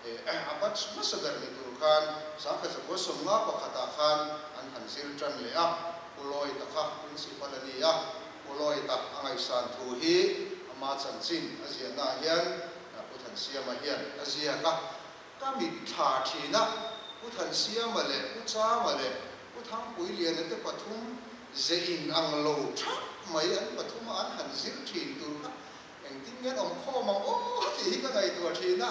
D: a batch hmasa ber ni tur khan 1951 ah khan an han zir tan leh a, Pu Lloyd-a kha Principal a ni a, Pu Lloyd-a a ngaihsan thu hi ama chanchin a ziahnaah hian Pu Thansiama hian a ziak a. Ka mitthla thin a, Pu Thansiama leh Pu Chama leh Pu Thangpuiliana te pathum ze in ang lo thap mai an pathum a an han zir thin tur kha engtin nge an awm khawm ang aw tih hi ka ngaihtuah thin a,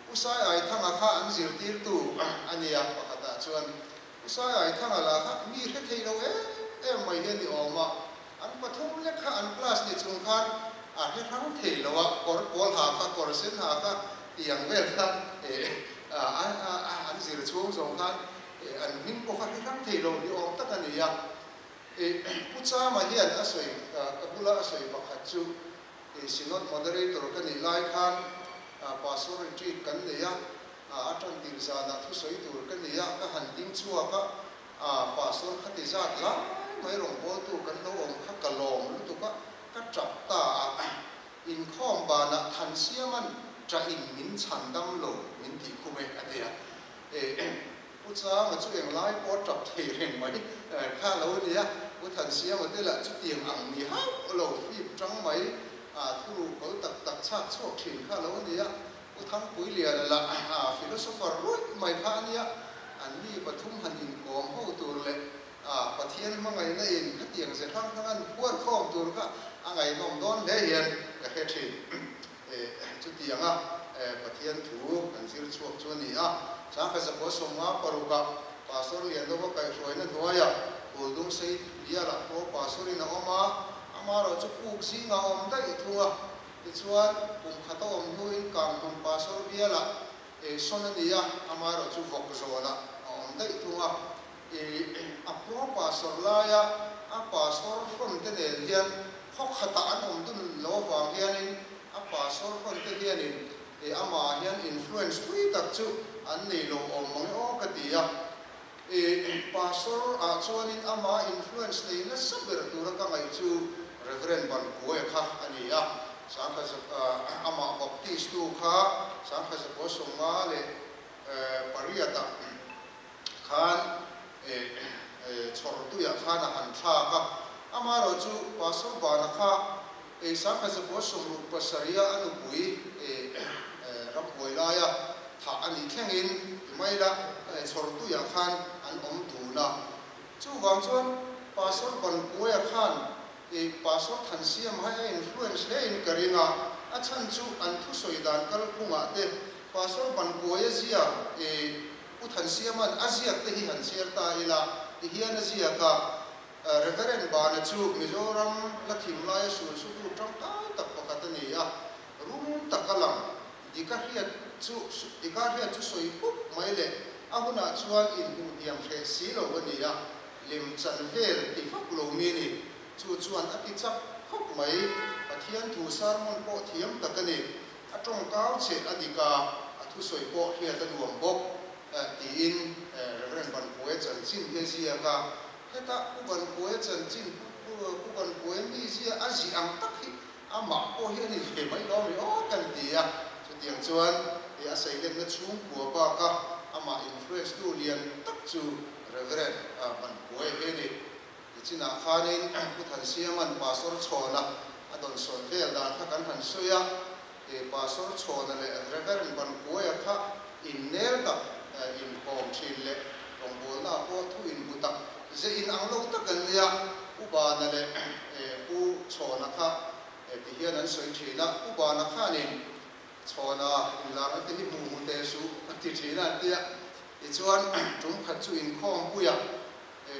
D: Pu Saiaithanga kha an zirtirtu a nia pakhatah chuan Pu Saiaithanga lah kha mi hre thei lo em em mai hi a ni awm a, an pathum lek kha an class ni chung khan a hre hrang thei lo a, kawr pawl ha kha, kawr sen ha kha tih ang vel kha an zir chhung zawng khan an hming pawh kha hre hrang thei lo ni awm tak a ni a. Pu Chama hian a sawi, ka bula a sawi pakhat chu Synod Moderator ka nih lai khan Pastor Retreat kan nei a, a tan tir zanah thusawi tur ka ni a, ka han ding chhuak a, Pastor khati zat lai mai rawngbawltu kan lo awm kha ka lawm lutuk a, ka tap ta a, inkhawm banah Thansiama'n tah in min chhan dam lo min tih khum e a ti a, Pu Changa chu englai pawh tap thei reng mai kha lo nia, Pu Thansiama te lah chutiang ang ni hauh lo fip tang mai, thu ruh kawl tak tak chhak chhuak thin kha lo nia, Pu Thangpuiliana lah philosopher ruih mai kha a nia, an mi pathum han inkawm ho tur leh Pathian hmangaihna in khatiang ze hrang hrang an phuar khawm tur kha a ngaihnawm dawn hle hian ka hre thin. Chutianga Pathian thu kan zir chhuak chu a ni a, 1956 ah Pastor Lianlova kaihhruaina hnuaiah Phuldungsei bialah pawh Pastorin a awm a, amaherawhchu puk zingah a awm daih thung a. Tichuan, kum khat a awm hnuin Kanghnum Pastor bialah sawn a ni a, amaherawhchu vawk zawnah a awm daih thung a. A pro Pastor laia a Pastor hrawn te nen hian khaw khatah an awm dun lo avang hianin a Pastor hrawn te hianin E amah hian influence thui tak chu an nei lo awm mang e aw ka ti a. E pastor ah chuanin ama influence nei nasa ber tura ka ngaih chu Reverend Bankuaia kha a ni a. Sangkha amah baptist tu kha Sangkha zakua sawmnga leh pariat ah khan e chhawrtuiah khan a han thlak a. Amaherawhchu Pastor Bana kha Ei sangkhat zakua sawmruk pasarih a a nupui rambuai laia thah a nih thlengin ti mai la chhawrtuiah khan an awm dun a. Chuvang chuan Pastor Bankuaia khan Pastor Thansiam hai a influence hle in ka ring a, a chhan chu an thusawi dan kalphungah te Pastor Bankuaia zia Pu Thansiama'n a ziak te hi han chhiar ta ila ti hian a ziak a. Reverend Bana chu Mizoram la thim laia sulsutu tangkai tak pakhat a ni a, rum taka lang dika hriat chu dika hriat chu sawi pup mai leh a hunah chuan inhmuh hniam hreh si lo a ni a, lem chan vel ti vak lo mi a ni. Chu chuan a ti chak khawp mai, Pathian thu sermon pawh thiam tak a ni, a tawngkau che a dik a, a thusawi pawh hriat a nuam bawk tiin Reverend Banpuia chanchin hi a ziak a. Heta Pu Banpuia chanchin Pu Banpuia mizia a zih ang tak hi amah pawh hi a ni ve mai lo a mi aw kan ti a. Chutiang chuan he a seilenna chhungkua baka amah influence tu lian tak chu Reverend Banpuia hi a ni. Nichinah khanin Pu Thansiama'n Pastor Chhawna a dawnsawn vel dan kha kan han sawi a, he Pastor Chhawna leh Reverend Banpuia kha innel tak, inkawm thin leh rawngbawlnaah pawh thu inhmu tak ze inang lo tak an nia. Pu Bana leh Pu Chhawna kha ti hian an sawi thin a, Pu Bana khanin Chhawna inlarna te hi hmu hmu teh suh a ti thin a an tia. Tichuan tum khat chu inkhawmpuia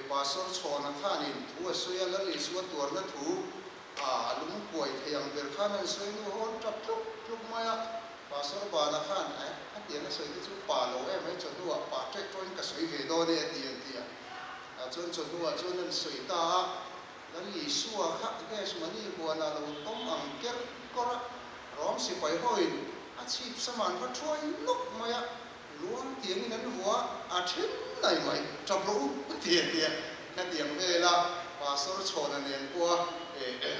D: Pastor Chhawna khanin thu a sawi a, Lal Isua tuarna thu a lungkuai thei ang ber khan an sawi nu hawn tap tluk tluk mai a. Pastor Bana khan, Eh, khatiang a sawi te chu pa lo em ai, chawhnuah pa ṭeh ṭawhin ka sawi ve dawn e a ti an ti a. Chuan chawhnuah chuan an sawi ta a, Lal Isua kha gas mani huanah lo tawm ang ker kawr a, Rom sipai hoin a chhip sama an va ṭhuai nawk mai a, Luang tiangin an vua a then nai mai, tap rawh u a ti a tia. Khatiang vela Pastor Chhawna nen pawha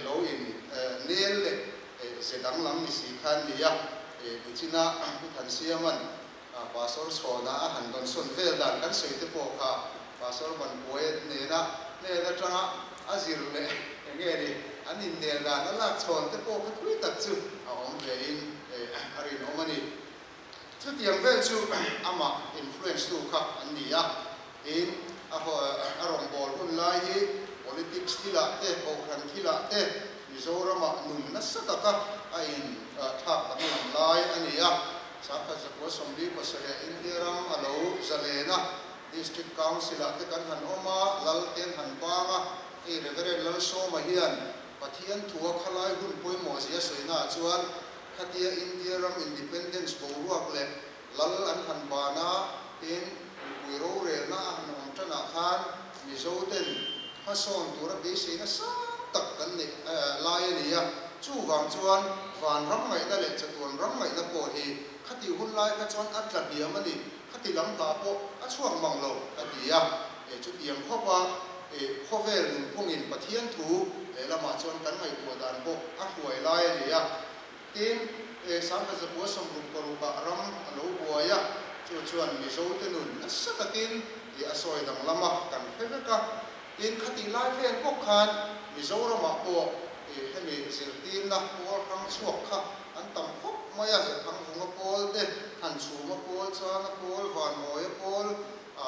D: lo in nel leh ze danglam ni si kha an ni a. Nichina Pu Thansiama'n Pastor Chhawna a han dawnsawn vel dan kan sawi te pawh kha Pastor Banpuaia nena hnen atanga a zir leh eng nge ni an innel dan a lak chhawn te pawh kha thui tak chu a awm ve in a rinawm a ni. Chutiang vel chu amah influence tu kha an ni a, tin a a rawngbâwl hun lai hi politics thilah te, kohhran thilah te Mizoramah nun nasa taka a in thlak danglam lai a ni a. Sangkhat zakua 47 India ram a lo zalen a, District Council ah te kan han awm a, Lal te an han bang a, hei Reverend Lalsawma hian Pathian thua khalai hun pawimawh zia sawina ah chuan Khatia India ram independence boruak leh lal an han ban a, tin mipui rorelna a han awm tanah khan Mizo ten hmasawn tura beiseina sang tak kan neih lai a ni a. Chuvang chuan van ram ngaihna leh chatuan ram ngaihna pawh hi khati hun lai kha chuan a tla hniam a ni, khati lam hla pawh a chhuak mang lo a ti a. Chutiang khawpa khawvel nunphungin Pathian thu lehlamah chuan kan ngaihtuah dan pawh a hruai lai a ni a. Tin, Sangkhat zakua 66 ah ram a lo buai a, chu chuan Mizote nun nasa takin a sawi danglam a, kan hre vek a. Tin, khatih lai vel bawk khan Mizoramah pawh hemi zirtirna pawl hrang chhuak kha an tam khawp mai a, Zathangvunga pawl te, Thanchhuma pawl, Chana pawl, Vanmawia pawl,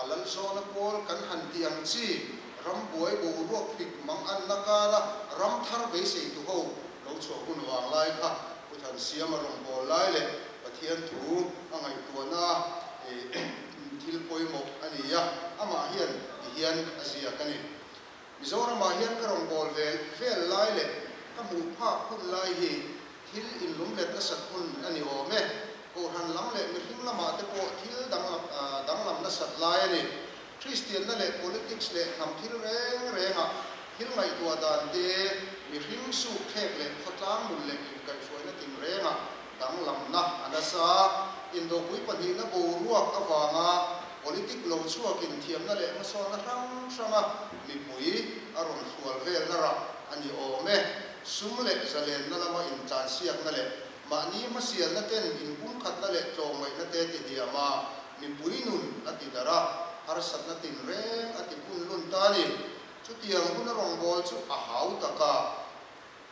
D: Lalzawna pawl kan han tih ang chi, rambuai boruak pik mang anna kara ram thar beiseitu ho lo chhuah hun vang lai kha Pu Thansiama rawngbâwl lai leh Pathian thu a ngaihtuahna a thil pawimawh a ni a, amah hian ti hian a ziak a ni. Mizoramah hian ka rawn bawl ve vel lai leh ka hmuh phak hun lai hi thil inlumlet nasat hun a ni awm e. Kohhran lam leh mihring lamah te pawh thil danglam nasat lai a ni. Kristianna leh politics leh hnam thil reng rengah thil ngaihtuah dan te, mihring suk thlek leh khawtlang nun leh inkaihhruaina tinrengah danglamna a nasa. Indopui pahnihna boruak avanga politic lo chhuakin thiamna leh hmasawnna hrang hranga mipui a rawn hrual velna rah a ni awm e. Sum leh zalenna lama intlansiakna leh mahni hmasialna ten inpumkhatna leh tlawmngaihna te ti hniam a, mipui nun a ti darh a, harsatna tinreng a ti punlun ta a ni. Chutiang huna rawngbâwl chu a hau tak a.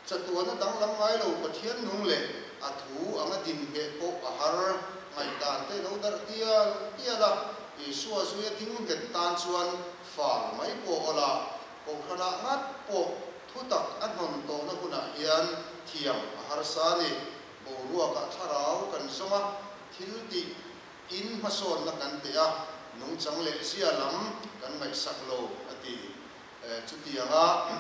D: Chatuana danglam ngai lo Pathian nung leh a thu anga din ngheh pawh a har. Ngaihdan te lo darh tial tial a, Isua zuia ding nghet tan chuan fal mai pawh awl a, Kohhranah ngat pawh thutak a hnawn tawhna hunah hian thiam a harsa a ni. Boruakah thlarau kan zawng a, thil tih in hmasawnna kan teh a, nungchang leh zia lam kan ngaihsak lo a ti. Chutianga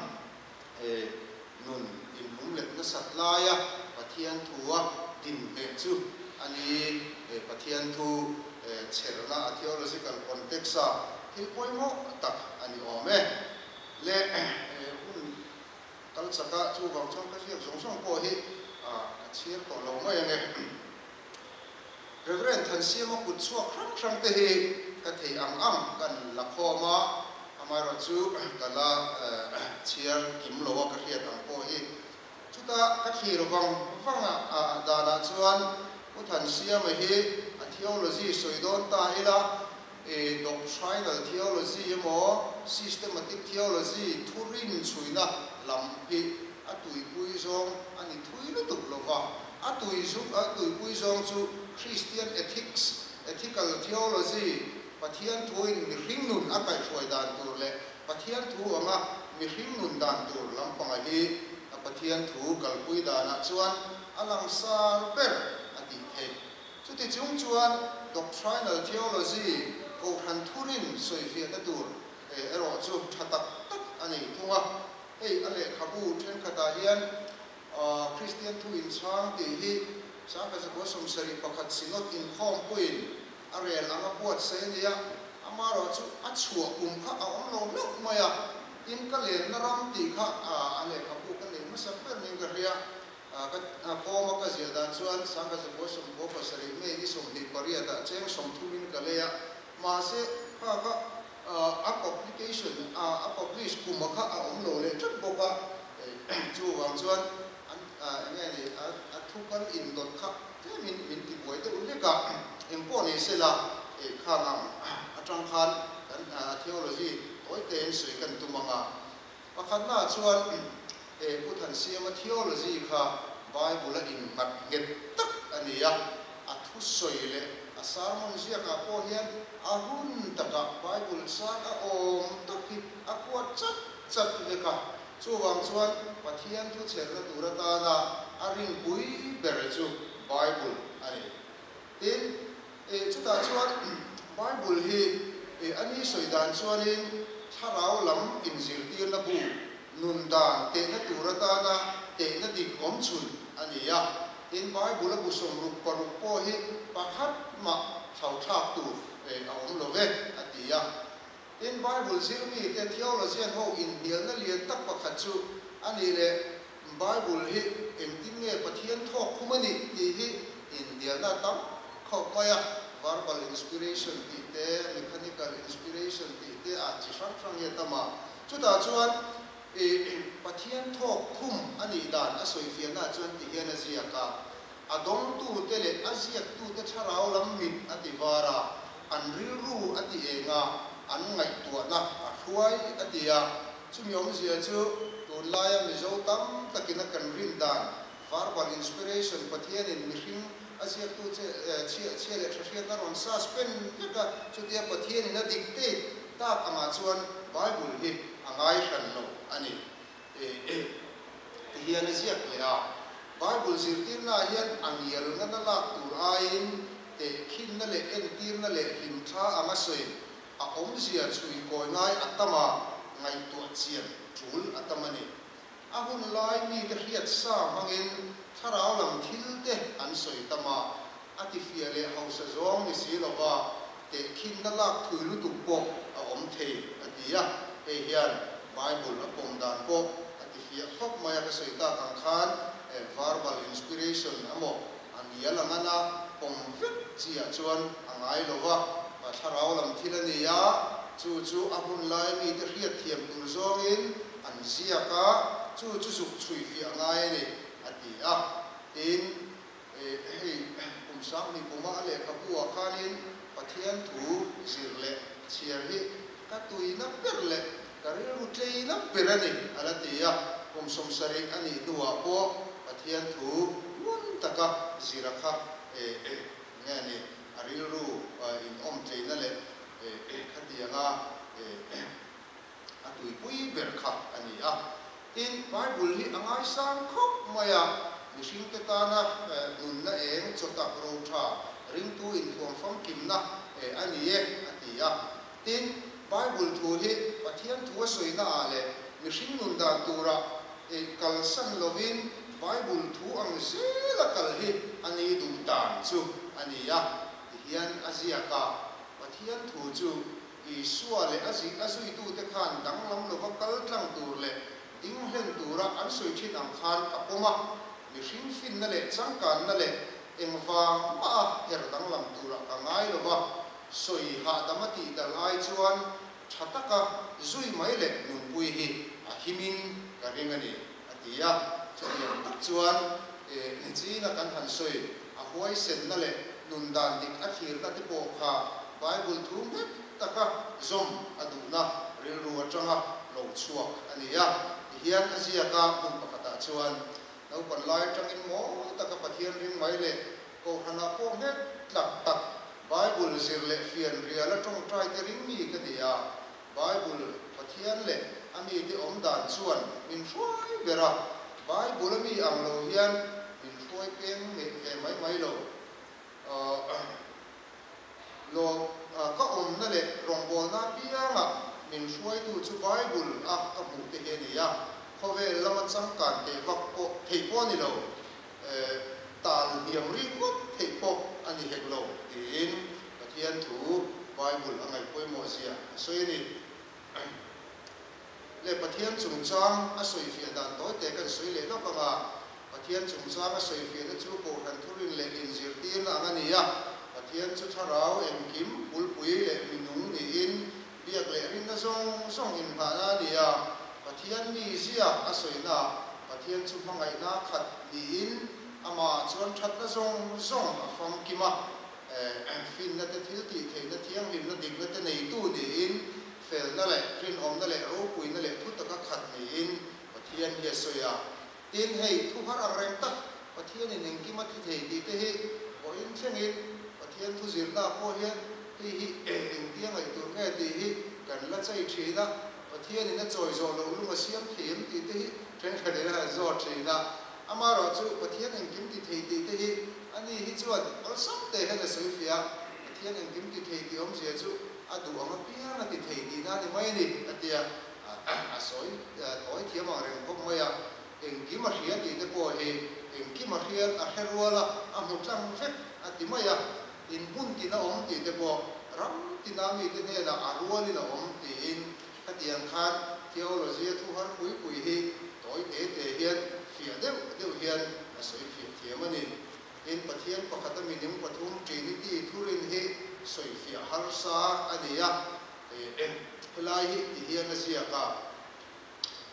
D: nun inlumlet nasat laia Pathian thua din ngheh chu a ni. Pathian thu chherna a theological context-a thil pawimawh tak a ni awm e. Leh hun kal chaka chuvang chuan ka ziak zawng zawng pawh hi ka chhiar tawh lo mai ang e. Reverend Thansiama kut chhuak hrang hrang te hi ka thei ang ang kan la khawm a, amaherawhchu ka la chhiar kim lo a ka hriat ang pawh hi. Chuta ka thlir vang vang a danah chuan Pu Thansiama hi a theology sawi dawn ta ila, doctrinal theology emaw systematic theology thurin chhuina lam hi a tuipui zawng a ni thui lutuk lo va. A tui zu a tuipui zawng chu Christian ethics, ethical theology, Pathian thuin mihring nun a kaihhruai dan tur leh Pathian thu anga mihring nun dan tur lampanga hi a Pathian thu kalpui danah chuan a langsar ber a tih theih. Chuti chung chuan doctrinal theology, Kohhran thurin sawifiahna tur erawh chu tha tak tak a nei thung a. Hei a lehkhabu thenkhatah hian Kristian thu inchhang tih hi 1971 Synod inkhawmpuiin a rel anga buatsaih a ni a, amaherawhchu a chhuah kum kha a awm lo hlauh mai a, tin ka lenna ram tih kha a lehkhabu ka nei hmasa ber niin ka hria. Ka pawma ka ziah dan chuan 1997 May ni 28 ah cheng 30 in ka lei a, mahse kha kha a publication a publish kuma kha a awm lo leh tlat bawk a, chuvang chuan an eng nge ni a thu kal indawt kha tlemin min ti buai deuh hlek a, engpawh ni sela khang ang atang khan kan theology tawi tein sawi kan tum ang a. Pakhatnaah chuan he Pu Thansiama theology kha Bible-a innghat nghet tak a ni a, a thusawi leh a sermon ziakah pawh hian a hun takah Bible chang a awm tak hi a kuat chat chat vek a. Chuvang chuan Pathian thuchherna tur atana a rinpui ber chu Bible a ni. Tin, chutah chuan Bible hi a ni sawi dan chuanin thlarau lam inzirtirna bu, nun dan tehna tur atana tehna dik awm chhun a ni a. Tin, Bible a bu 66 pawh hi pakhat mah thlauthlak tur a awm lo ve, a ti a. Tin, Bible zirmite, theologian ho inhnialna lian tak pakhat chu a nih leh Bible hi engtin nge Pathian thawk khum a nih tih hi inhnialna tam khawp mai a, verbal inspiration tih te, mechanical inspiration tih te ah chi hrang hrang hi a tam a. Chutah chuan Pathian thawk khum a nih dan a sawifiahnaah chuan ti hian a ziak a, A dawngtute leh a ziaktute thlarau lam mit a ti var a, an rilru a ti eng a, an ngaihtuahna a hruai a ti a. Chumi awmzia chu tunlaia Mizo tam takin a kan rin dan, verbal inspiration, Pathianin mihring a ziaktu che chhia chhia leh tha hriatna rawn suspend vek a, chutia Pathianin a dictate tak angah chuan Bible hi a ngai hran lo a ni. Ti hian a ziak leh a, Bible zirtirnaah hian a ngial ngana lak tur aiin Tehkhinna leh entirna leh hlimthla anga sawi a awmzia chhui kawi ngai a tam a, ngaihtuah chian tul a tam a ni. A hun lai mite hriat sa hmangin thlarau lam thil te an sawi tam a, a tifiah leh hausa zawng ni si lova tehkhinna lak thui lutuk pawh a awm thei a ti a, hei hian Bible a pawm dan pawh a tifiah khawp mai a, ka sawi tak ang khan verbal inspiration emaw a ngial ang ana pawm vek chi ah chuan a ngai lo va, thlarau lam thil a ni a, chu chu a hun lai mite hriat thiam tur zawngin an ziak a, chu chu zuk chhui fiah ngai a ni, a ti a. Tin, hei kum sanghnih kuma a lehkhabu ah khanin Pathian thu zir leh chhiar hi ka tuina ber leh ka rilru tleina ber a ni, a la ti a. Kum 70 a nih hnuah pawh Pathian thu ngun taka zira kha nge a ni, a rilru inawm tleina leh khatianga a tuipui ber kha a ni a. Tin, Bible hi a ngaisang khawp mai a, mihringte tana nunna eng chaw tak ro tha ringtu inthuam famkimna a ni e, a ti a. Tin, Bible thu hi Pathian thu a sawina ah leh mihring nun dan tura kalsan lovin Bible thu ang zela kal hi a ni duh dan chu a ni a, tihian a ziak a, Pathian thu chu Isua leh a a zuitute khan danglam lova kal tlang tur leh ding hlen tura an sawi thin ang khan ka pawm a, mihring finna leh changkanna leh engvang mah a her danglam turah ka ngai lova, sawi hahdam a tih dal ai chuan tha taka zui mai leh nunpui hi a himin ka ring a ni, a ti a. Chutiang tak chuan China kan han sawi a huaisenna leh nun dan dik a thlirna te pawh kha Bible thu nghet taka zawm a duhna rilru atanga lo chhuak a ni a. Tihian a ziak a, hmun pakhatah chuan Naupan lai atangin mawi taka Pathian ring mai leh Kohhranah pawh nghet tlak tak Bible zir leh fian rial a tawngtai te ring mi ka ni a, Bible Pathian leh a mite awm dan chuan min hruai ber a, Bible a mi ang lo hian min hruai peng ve mai mai lo. Lo, ka awmna leh rawngbawlna apiangah min hruaitu chu Bible a ka hmuh te hi a ni a, khawvel lama changkan teh vak pawh theih pawh a ni lo. Tal hniam ringawt theih pawh a ni hek lo, tiin Pathian thu Bible a ngaih pawimawh zia a sawi a ni. Leh Pathian chungchang a sawifiah dan tawi te kan sawi leh lawk ang a, Pathian chungchang a sawifiahna chu Kohhran thurin leh inzirtirna ang a ni a, Pathian chu thlarau engkim pulpui leh minung niin biak leh rinna zawng zawng inngahna a ni a, Pathian mizia a sawina Pathian chu hmangaihna khat niin amah chuan thatna zawng zawng a famkim a, finna te thil tih theihna thianghlimna dikna te neitu niin felna leh rinawmna leh ropuina leh thu taka khat niin Pathian hi a sawi a. Tin, hei thu har ang reng tak Pathianin engkim a thi thei tih te hi vawiin thlengin Pathian thu zirna ah pawh hian hei hi engtia ngaih tur nge tih hi kan la chei thin a, Pathianin a chawi zawh loh lung a siam thei em tih te hi thenkhatin a han zawt thin a. Amaherawhchu Pathian engkim ti thei tih te hi ani hi chuan awlsam te hian a sawi fiah a, Pathian engkim ti thei tih awmzia chu a duh ang apiang a ti thei tihna a ni mai a ni a ti a, a sawi tawi thiam ang reng khawp mai a. Engkim a hria tih te pawh hi engkim a hriat a hre rual a, a hmu tlang vek a ti mai a. In hmun tina awm tih te pawh ram tina mite hnenah a rualin a awm tiin khatiang khan theology a thu har pui pui hi tawi te te hian fiah deuh deuh hian a sawi fiah thiam a ni. Tin, Pathian pakhata minung pathum Trinity thurin hi sawi fiah harsa a ni a, helai hi ti hian a ziak a.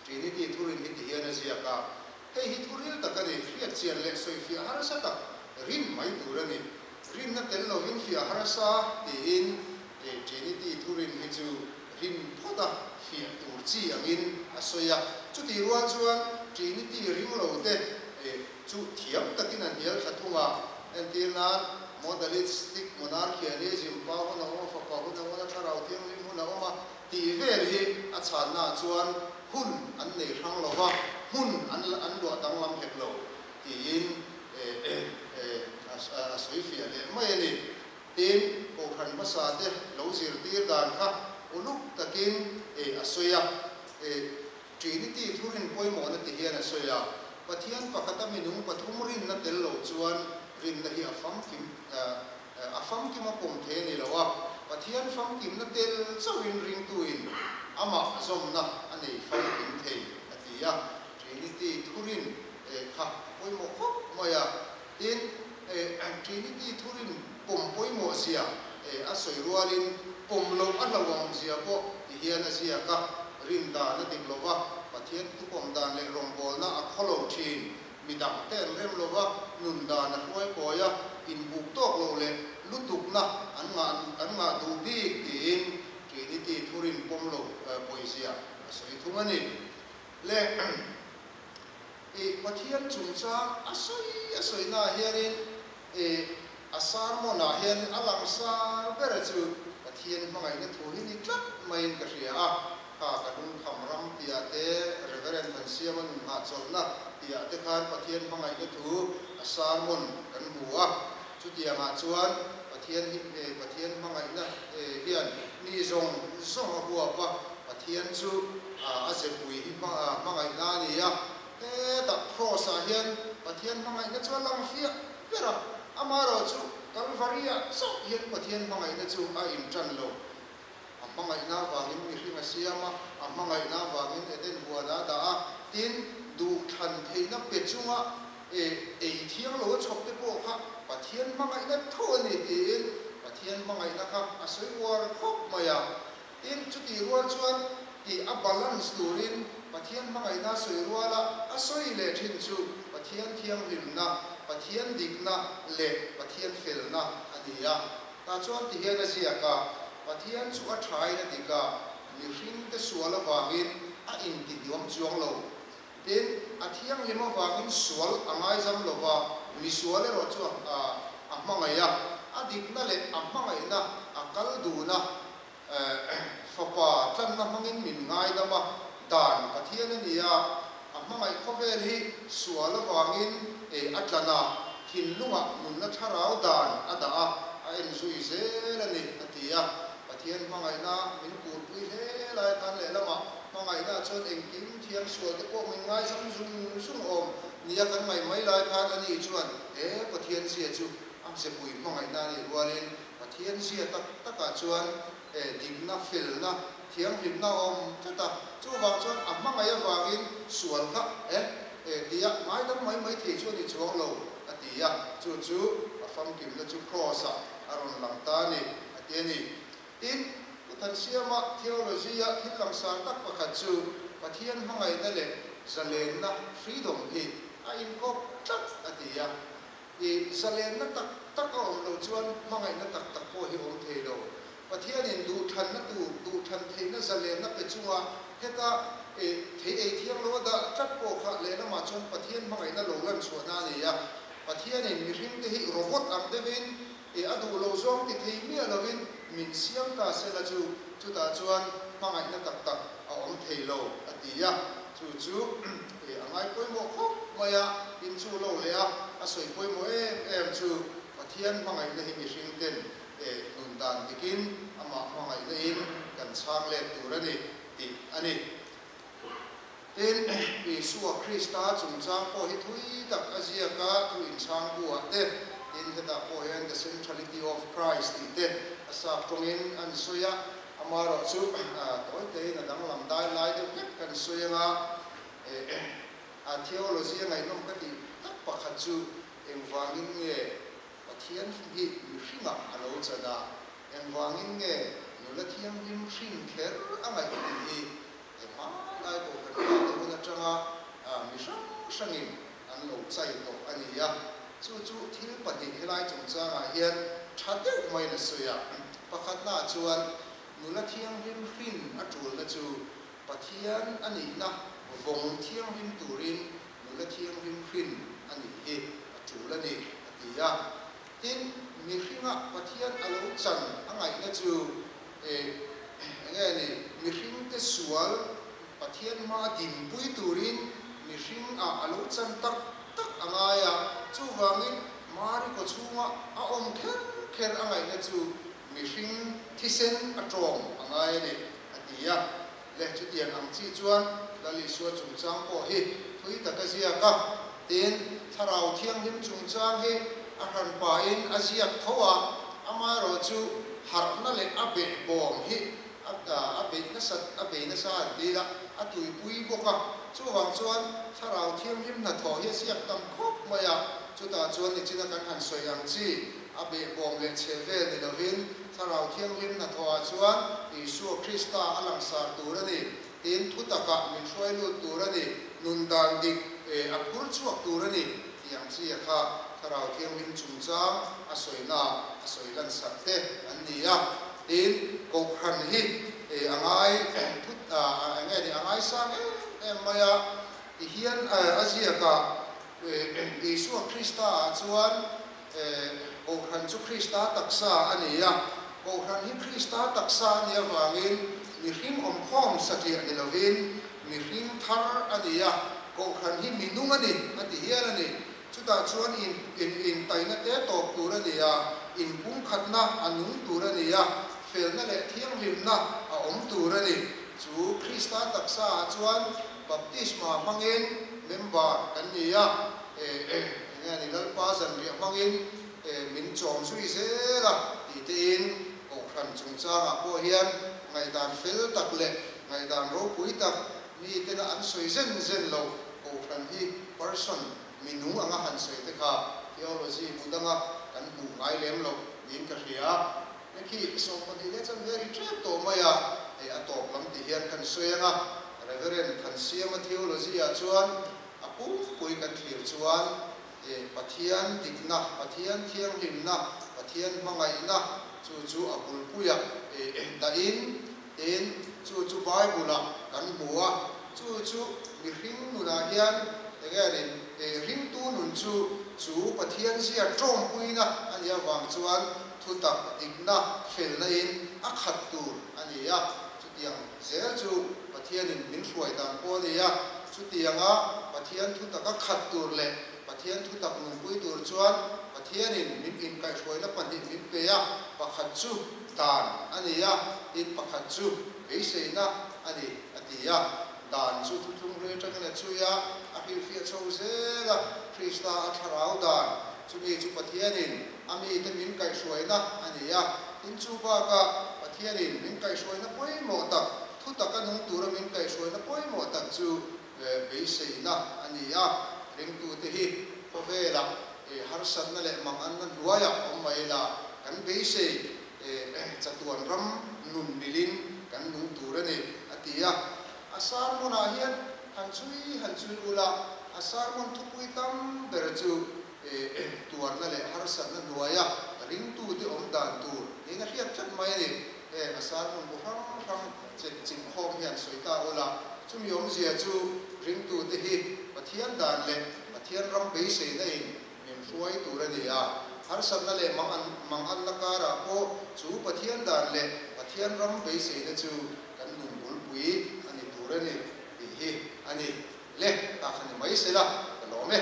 D: Trinity thurin hi ti hian a ziak a, Hei hi thu ril tak a ni, hriat chian leh sawifiah harsa tak rin mai tur a ni. Rinna tel lovin fiah harsa tiin Trinity thurin hi chu rin phawt a fiah tur chi angin a sawi a. Chutih rual chuan Trinity ring lo te chu thiam takin a hnial thla thung a, entir nan Modalistic Monarchianism pa hun a awm a, fapa hun a awm a, thlarau thianghlim hun a awm a, Tih vel hi a chhannaah chuan hun an nei hrang lo va, hmun an an luah danglam hek lo tiin a sawi fiah leh mai a ni. Tin, Kohhran hmasa te lo zirtir dan kha uluk takin a sawi a. Trinity thurin pawimawhna ti hian a sawi a, Pathian pakhata minung pathum rinna tel lo chuan rinna hi a famkim a famkim a pawm thei a ni lo a, Pathian famkimna tel chauhin ringtuin amah zawmna a nei famkim thei a ti a. Trinity thurin kha a pawimawh khawp mai a. Tin, Trinity thurin pawm pawimawh zia a sawi rualin pawm loh a hlauhawm zia pawh ti hian a ziak a, rin dan a dik lo va, Pathian thupawm dan leh rawngbawlna a khaw lo thin, mi dangte an rem lo va, nun dan a hruai kawi a, inbuk tawk loh leh lutukna an ngah an ngah duh bik tiin Trinity thurin pawm lo pawizia a sawi thung a ni. Le. I Pathian chungchang a sawi a sawi naah hianin i a sermon ah hianin a langsar ber chu Pathian hmangaihna thu hi ni tlat maiin ka hria a, kha ka lungkham ram tihah te Reverend Thansiama nun hahchawlhna tihah te khan Pathian hmangaihna thu a sermon kan hmu a, chutiangah chuan Pathian hi Pathian hmangaihna hian mi zawng zawng a huap a, Pathian chu a zepui hi hmangaihna a ni a, hetah Kraws ah hian Pathian hmangaihna chu a lang fiah ber a, amaherawh chu Kalvari-ah chauh hian Pathian hmangaihna chu a intan lo. A hmangaihna avangin mihring a siam a, a hmangaihna avangin Eden huan a dah a, tin, duhthlan theihna pe chunga ei thiang lo a chhawp te pawh kha Pathian hmangaihna tho a ni tiin Pathian hmangaihna kha a sawi uar khawp mai a. Tin, chutih rual chuan tih a balance turin Pathian hmangaihna sawi ruala a sawi leh thin chu Pathian thianghlimna, Pathian dikna leh Pathian felna a ni a. Tah chuan ti hian a ziak a, Pathian chu a thain a dik a, mihringte sual avangin a intihnuam chuang lo. Tin, a thianghlim avangin sual a ngaizam lo va, misual erawh chu a hmangaih a, a dikna leh a hmangaihna a kal dun a, Fapa tlanna hmangin min ngaidam a, dan Pathian a ni a, a hmangaih khawvel hi sual avangin a tlan a, thinlungah nunna thlarau dan a dah a, a en zui zel a ni, a ti a. Pathian hmangaihna min kurpui hle lai khan lehlamah hmangaihna chuan engkim thiam sual te pawh min ngaizam zung zung awm nia kan ngaih mai lai khan ani chuan he Pathian zia chu a zepui hmangaihna a nih rualin Pathian zia tak takah chuan dikna, felna, thianghlimna a awm tlat a, chuvang chuan a hmangaih avangin sual kha tia ngaidam mai mai thei chu a ni chuang lo a ti a, chu chu a famkimna chu Kraws-ah a rawn lang ta a ni a ti a ni. Tin, Pu Thansiama theology-a thil langsar tak pakhat chu Pathian hmangaihna leh zalenna, freedom, hi a inkawp tlat a ti a. I zalenna tak tak a awm loh chuan hmangaihna tak tak pawh hi awm thei lo. Pathianin duhthlanna tur, duhthlan theihna zalenna pe chunga heta i thei ei thiang lo a dah tlat pawh kha lehlamah chuan Pathian hmangaihna lo lan chhuahna a ni a. Pathianin mihringte hi robot ang deuhin i a duh lo zawng ti thei miah lovin min siam ta sela chu chutah chuan hmangaihna tak tak a awm thei lo a ti a. Chu chu i a ngai pawimawh khawp mai a, in chu lo leh a, a sawi pawimawh em em chu Pathian hmangaihna hi mihring ten e nun dan dikin amah hmangaihna in kan chhang let tur a ni tih a ni. Tin, Isua Krista chungchang pawh hi thui tak a ziak a, thu inchhang bu ah te, tin hetah pawh hian The Centrality of Christ tih te a sap tawngin an sawi a, amaherawh chu tawi tein a danglam dai lai deuh hlek kan sawi anga a theology a ngaihnawm ka tih tak pakhat chu engvangin nge Pathian hi mihringah a lo chan a, engvangin nge nula thianghlim hrin kher a ngaih tih hi he hmanlai kohhran pa te hun atanga mi hrang hrangin an lo chai tawh a ni a. Chu chu thil pahnih helai chungchangah hian tha deuh maiin a sawi a. Pakhatnaah chuan nula thianghlim hrin a tulna chu Pathian a nihna vawng thianghlim turin nula thianghlim hrin a nih hi a tul a ni, a ti a. Tin, mihringa Pathian a lo chan a ngaihna chu eng nge ni, mihringte sual Pathian hma dinpui turin mihring ah a lo chan tak tak a ngai a, chuvangin Mari kawchhunga a awm kher kher a ngaihna chu mihring thisen a tawm a ngai a ni, a ti a. Le chutiang ang chi chuan Lal Isua chungchang pawh hi thui tak a ziak a. Tin, Thlarau Thianghlim chungchang hi a hran pahin a ziak tho a, amaherawhchu harhna leh a behbawm hi a beih nasat, a bei nasa an ti ila, a tuipui bawk a. Chuvang chuan Thlarau Thianghlim hnathawh hi a ziak tam khawp mai a, chutah chuan nichina kan han sawi ang chi, a behbawm leh chhe vel ni lovin Thlarau Thianghlim hnathawhah chuan Isua Krista a langsar tur a ni, tin thutakah min hruai lut tur a ni, nun dan dik a phur chhuak tur a ni tih ang chi a kha Thlarau Thianghlim chungchang a sawina a sawi lansak te an ni a. Tin, Kohhran hi a ngai thut eng nge ni a ngaisang em em mai a, tihian a ziakah Isua Krista ah chuan Kohhran chu Krista taksa a ni a, Kohhran hi Krista taksa a nih avangin mihring awmkhawm satliah ni lovin mihring thar a ni a, Kohhran hi minung a ni a ti hial a ni. Chutah chuan in in intaina te tawp tur a ni a, inpumkhatna a nung tur a ni a, felna leh thianghlimna a awm tur a ni. Chu Krista taksa ah chuan baptisma hmangin member kan ni a, eng nge ni Lalpa zanriah hmangin min chawm zui zel a tih tein Kohhran chungchangah pawh hian ngaihdan fel tak leh ngaihdan ropui tak mitena an sawi zen zen lo Kohhran hi person, minung anga han sawi te kha theology bu danga kan hmuh ngai lem loh niin ka hria. Hei khi 12 leh chuan very tep tawh mai a, hei a tawp lam ti hian kan sawi ang a, Reverend Thansiama theology ah chuan a pumpui kan thlir chuan Pathian dikna, Pathian thianghlimna, Pathian hmangaihna chu chu a bulpuia dahin tin chu chu Bible ah kan hmu a, chu chu mihring nunah hian enge ni ringtu nun chu chu Pathian zia tawmpuina a nih avang chuan thutak dikna felna in a khat tur a ni a, chutiang zel chu Pathianin min hruai dan pawh a ni a, chutianga Pathian thutak a khat tur leh Pathian thutak nunpui tur chuan Pathianin min inkaihhruaina pahnih min pe a, pakhat chu dan a ni a, tin pakhat chu beiseina a ni, a ti a. Dan chu thuthlung hlui atangin a chhui a, a hrilhfiah chho zel a, Krista a thlarau dan, chumi chu Pathianin a mite min kaihhruaina a ni a, tin chu bakah Pathianin min kaihhruaina pawimawh tak, thutaka nung tura min kaihhruaina pawimawh tak chu beiseina a ni a, ringtute hi khawvelah harsatna leh manganna hnuaiah awm mai ila, kan beisei chatuan ram nun milin kan nung tur a ni, a ti a. A sermon-ah hian han chhui han chhui ula, a sermon thupui tam ber chu tuarna leh harsatna hnuaia ringtute awm dan tur niin a hriat tlat mai a ni. Heng a sermon bu hrang hrang chenchilh khawm hian sawi ta ula, chumi awmzia chu ringtute hi Pathian dan leh Pathian ram beiseina in min hruai tur a ni a, harsatna leh manganna karah pawh chu Pathian dan leh Pathian ram beiseina chu kan nun bulpui a ni tur a ni tih hi a ni. Le, ta kha ni mai sela, ka lawm e.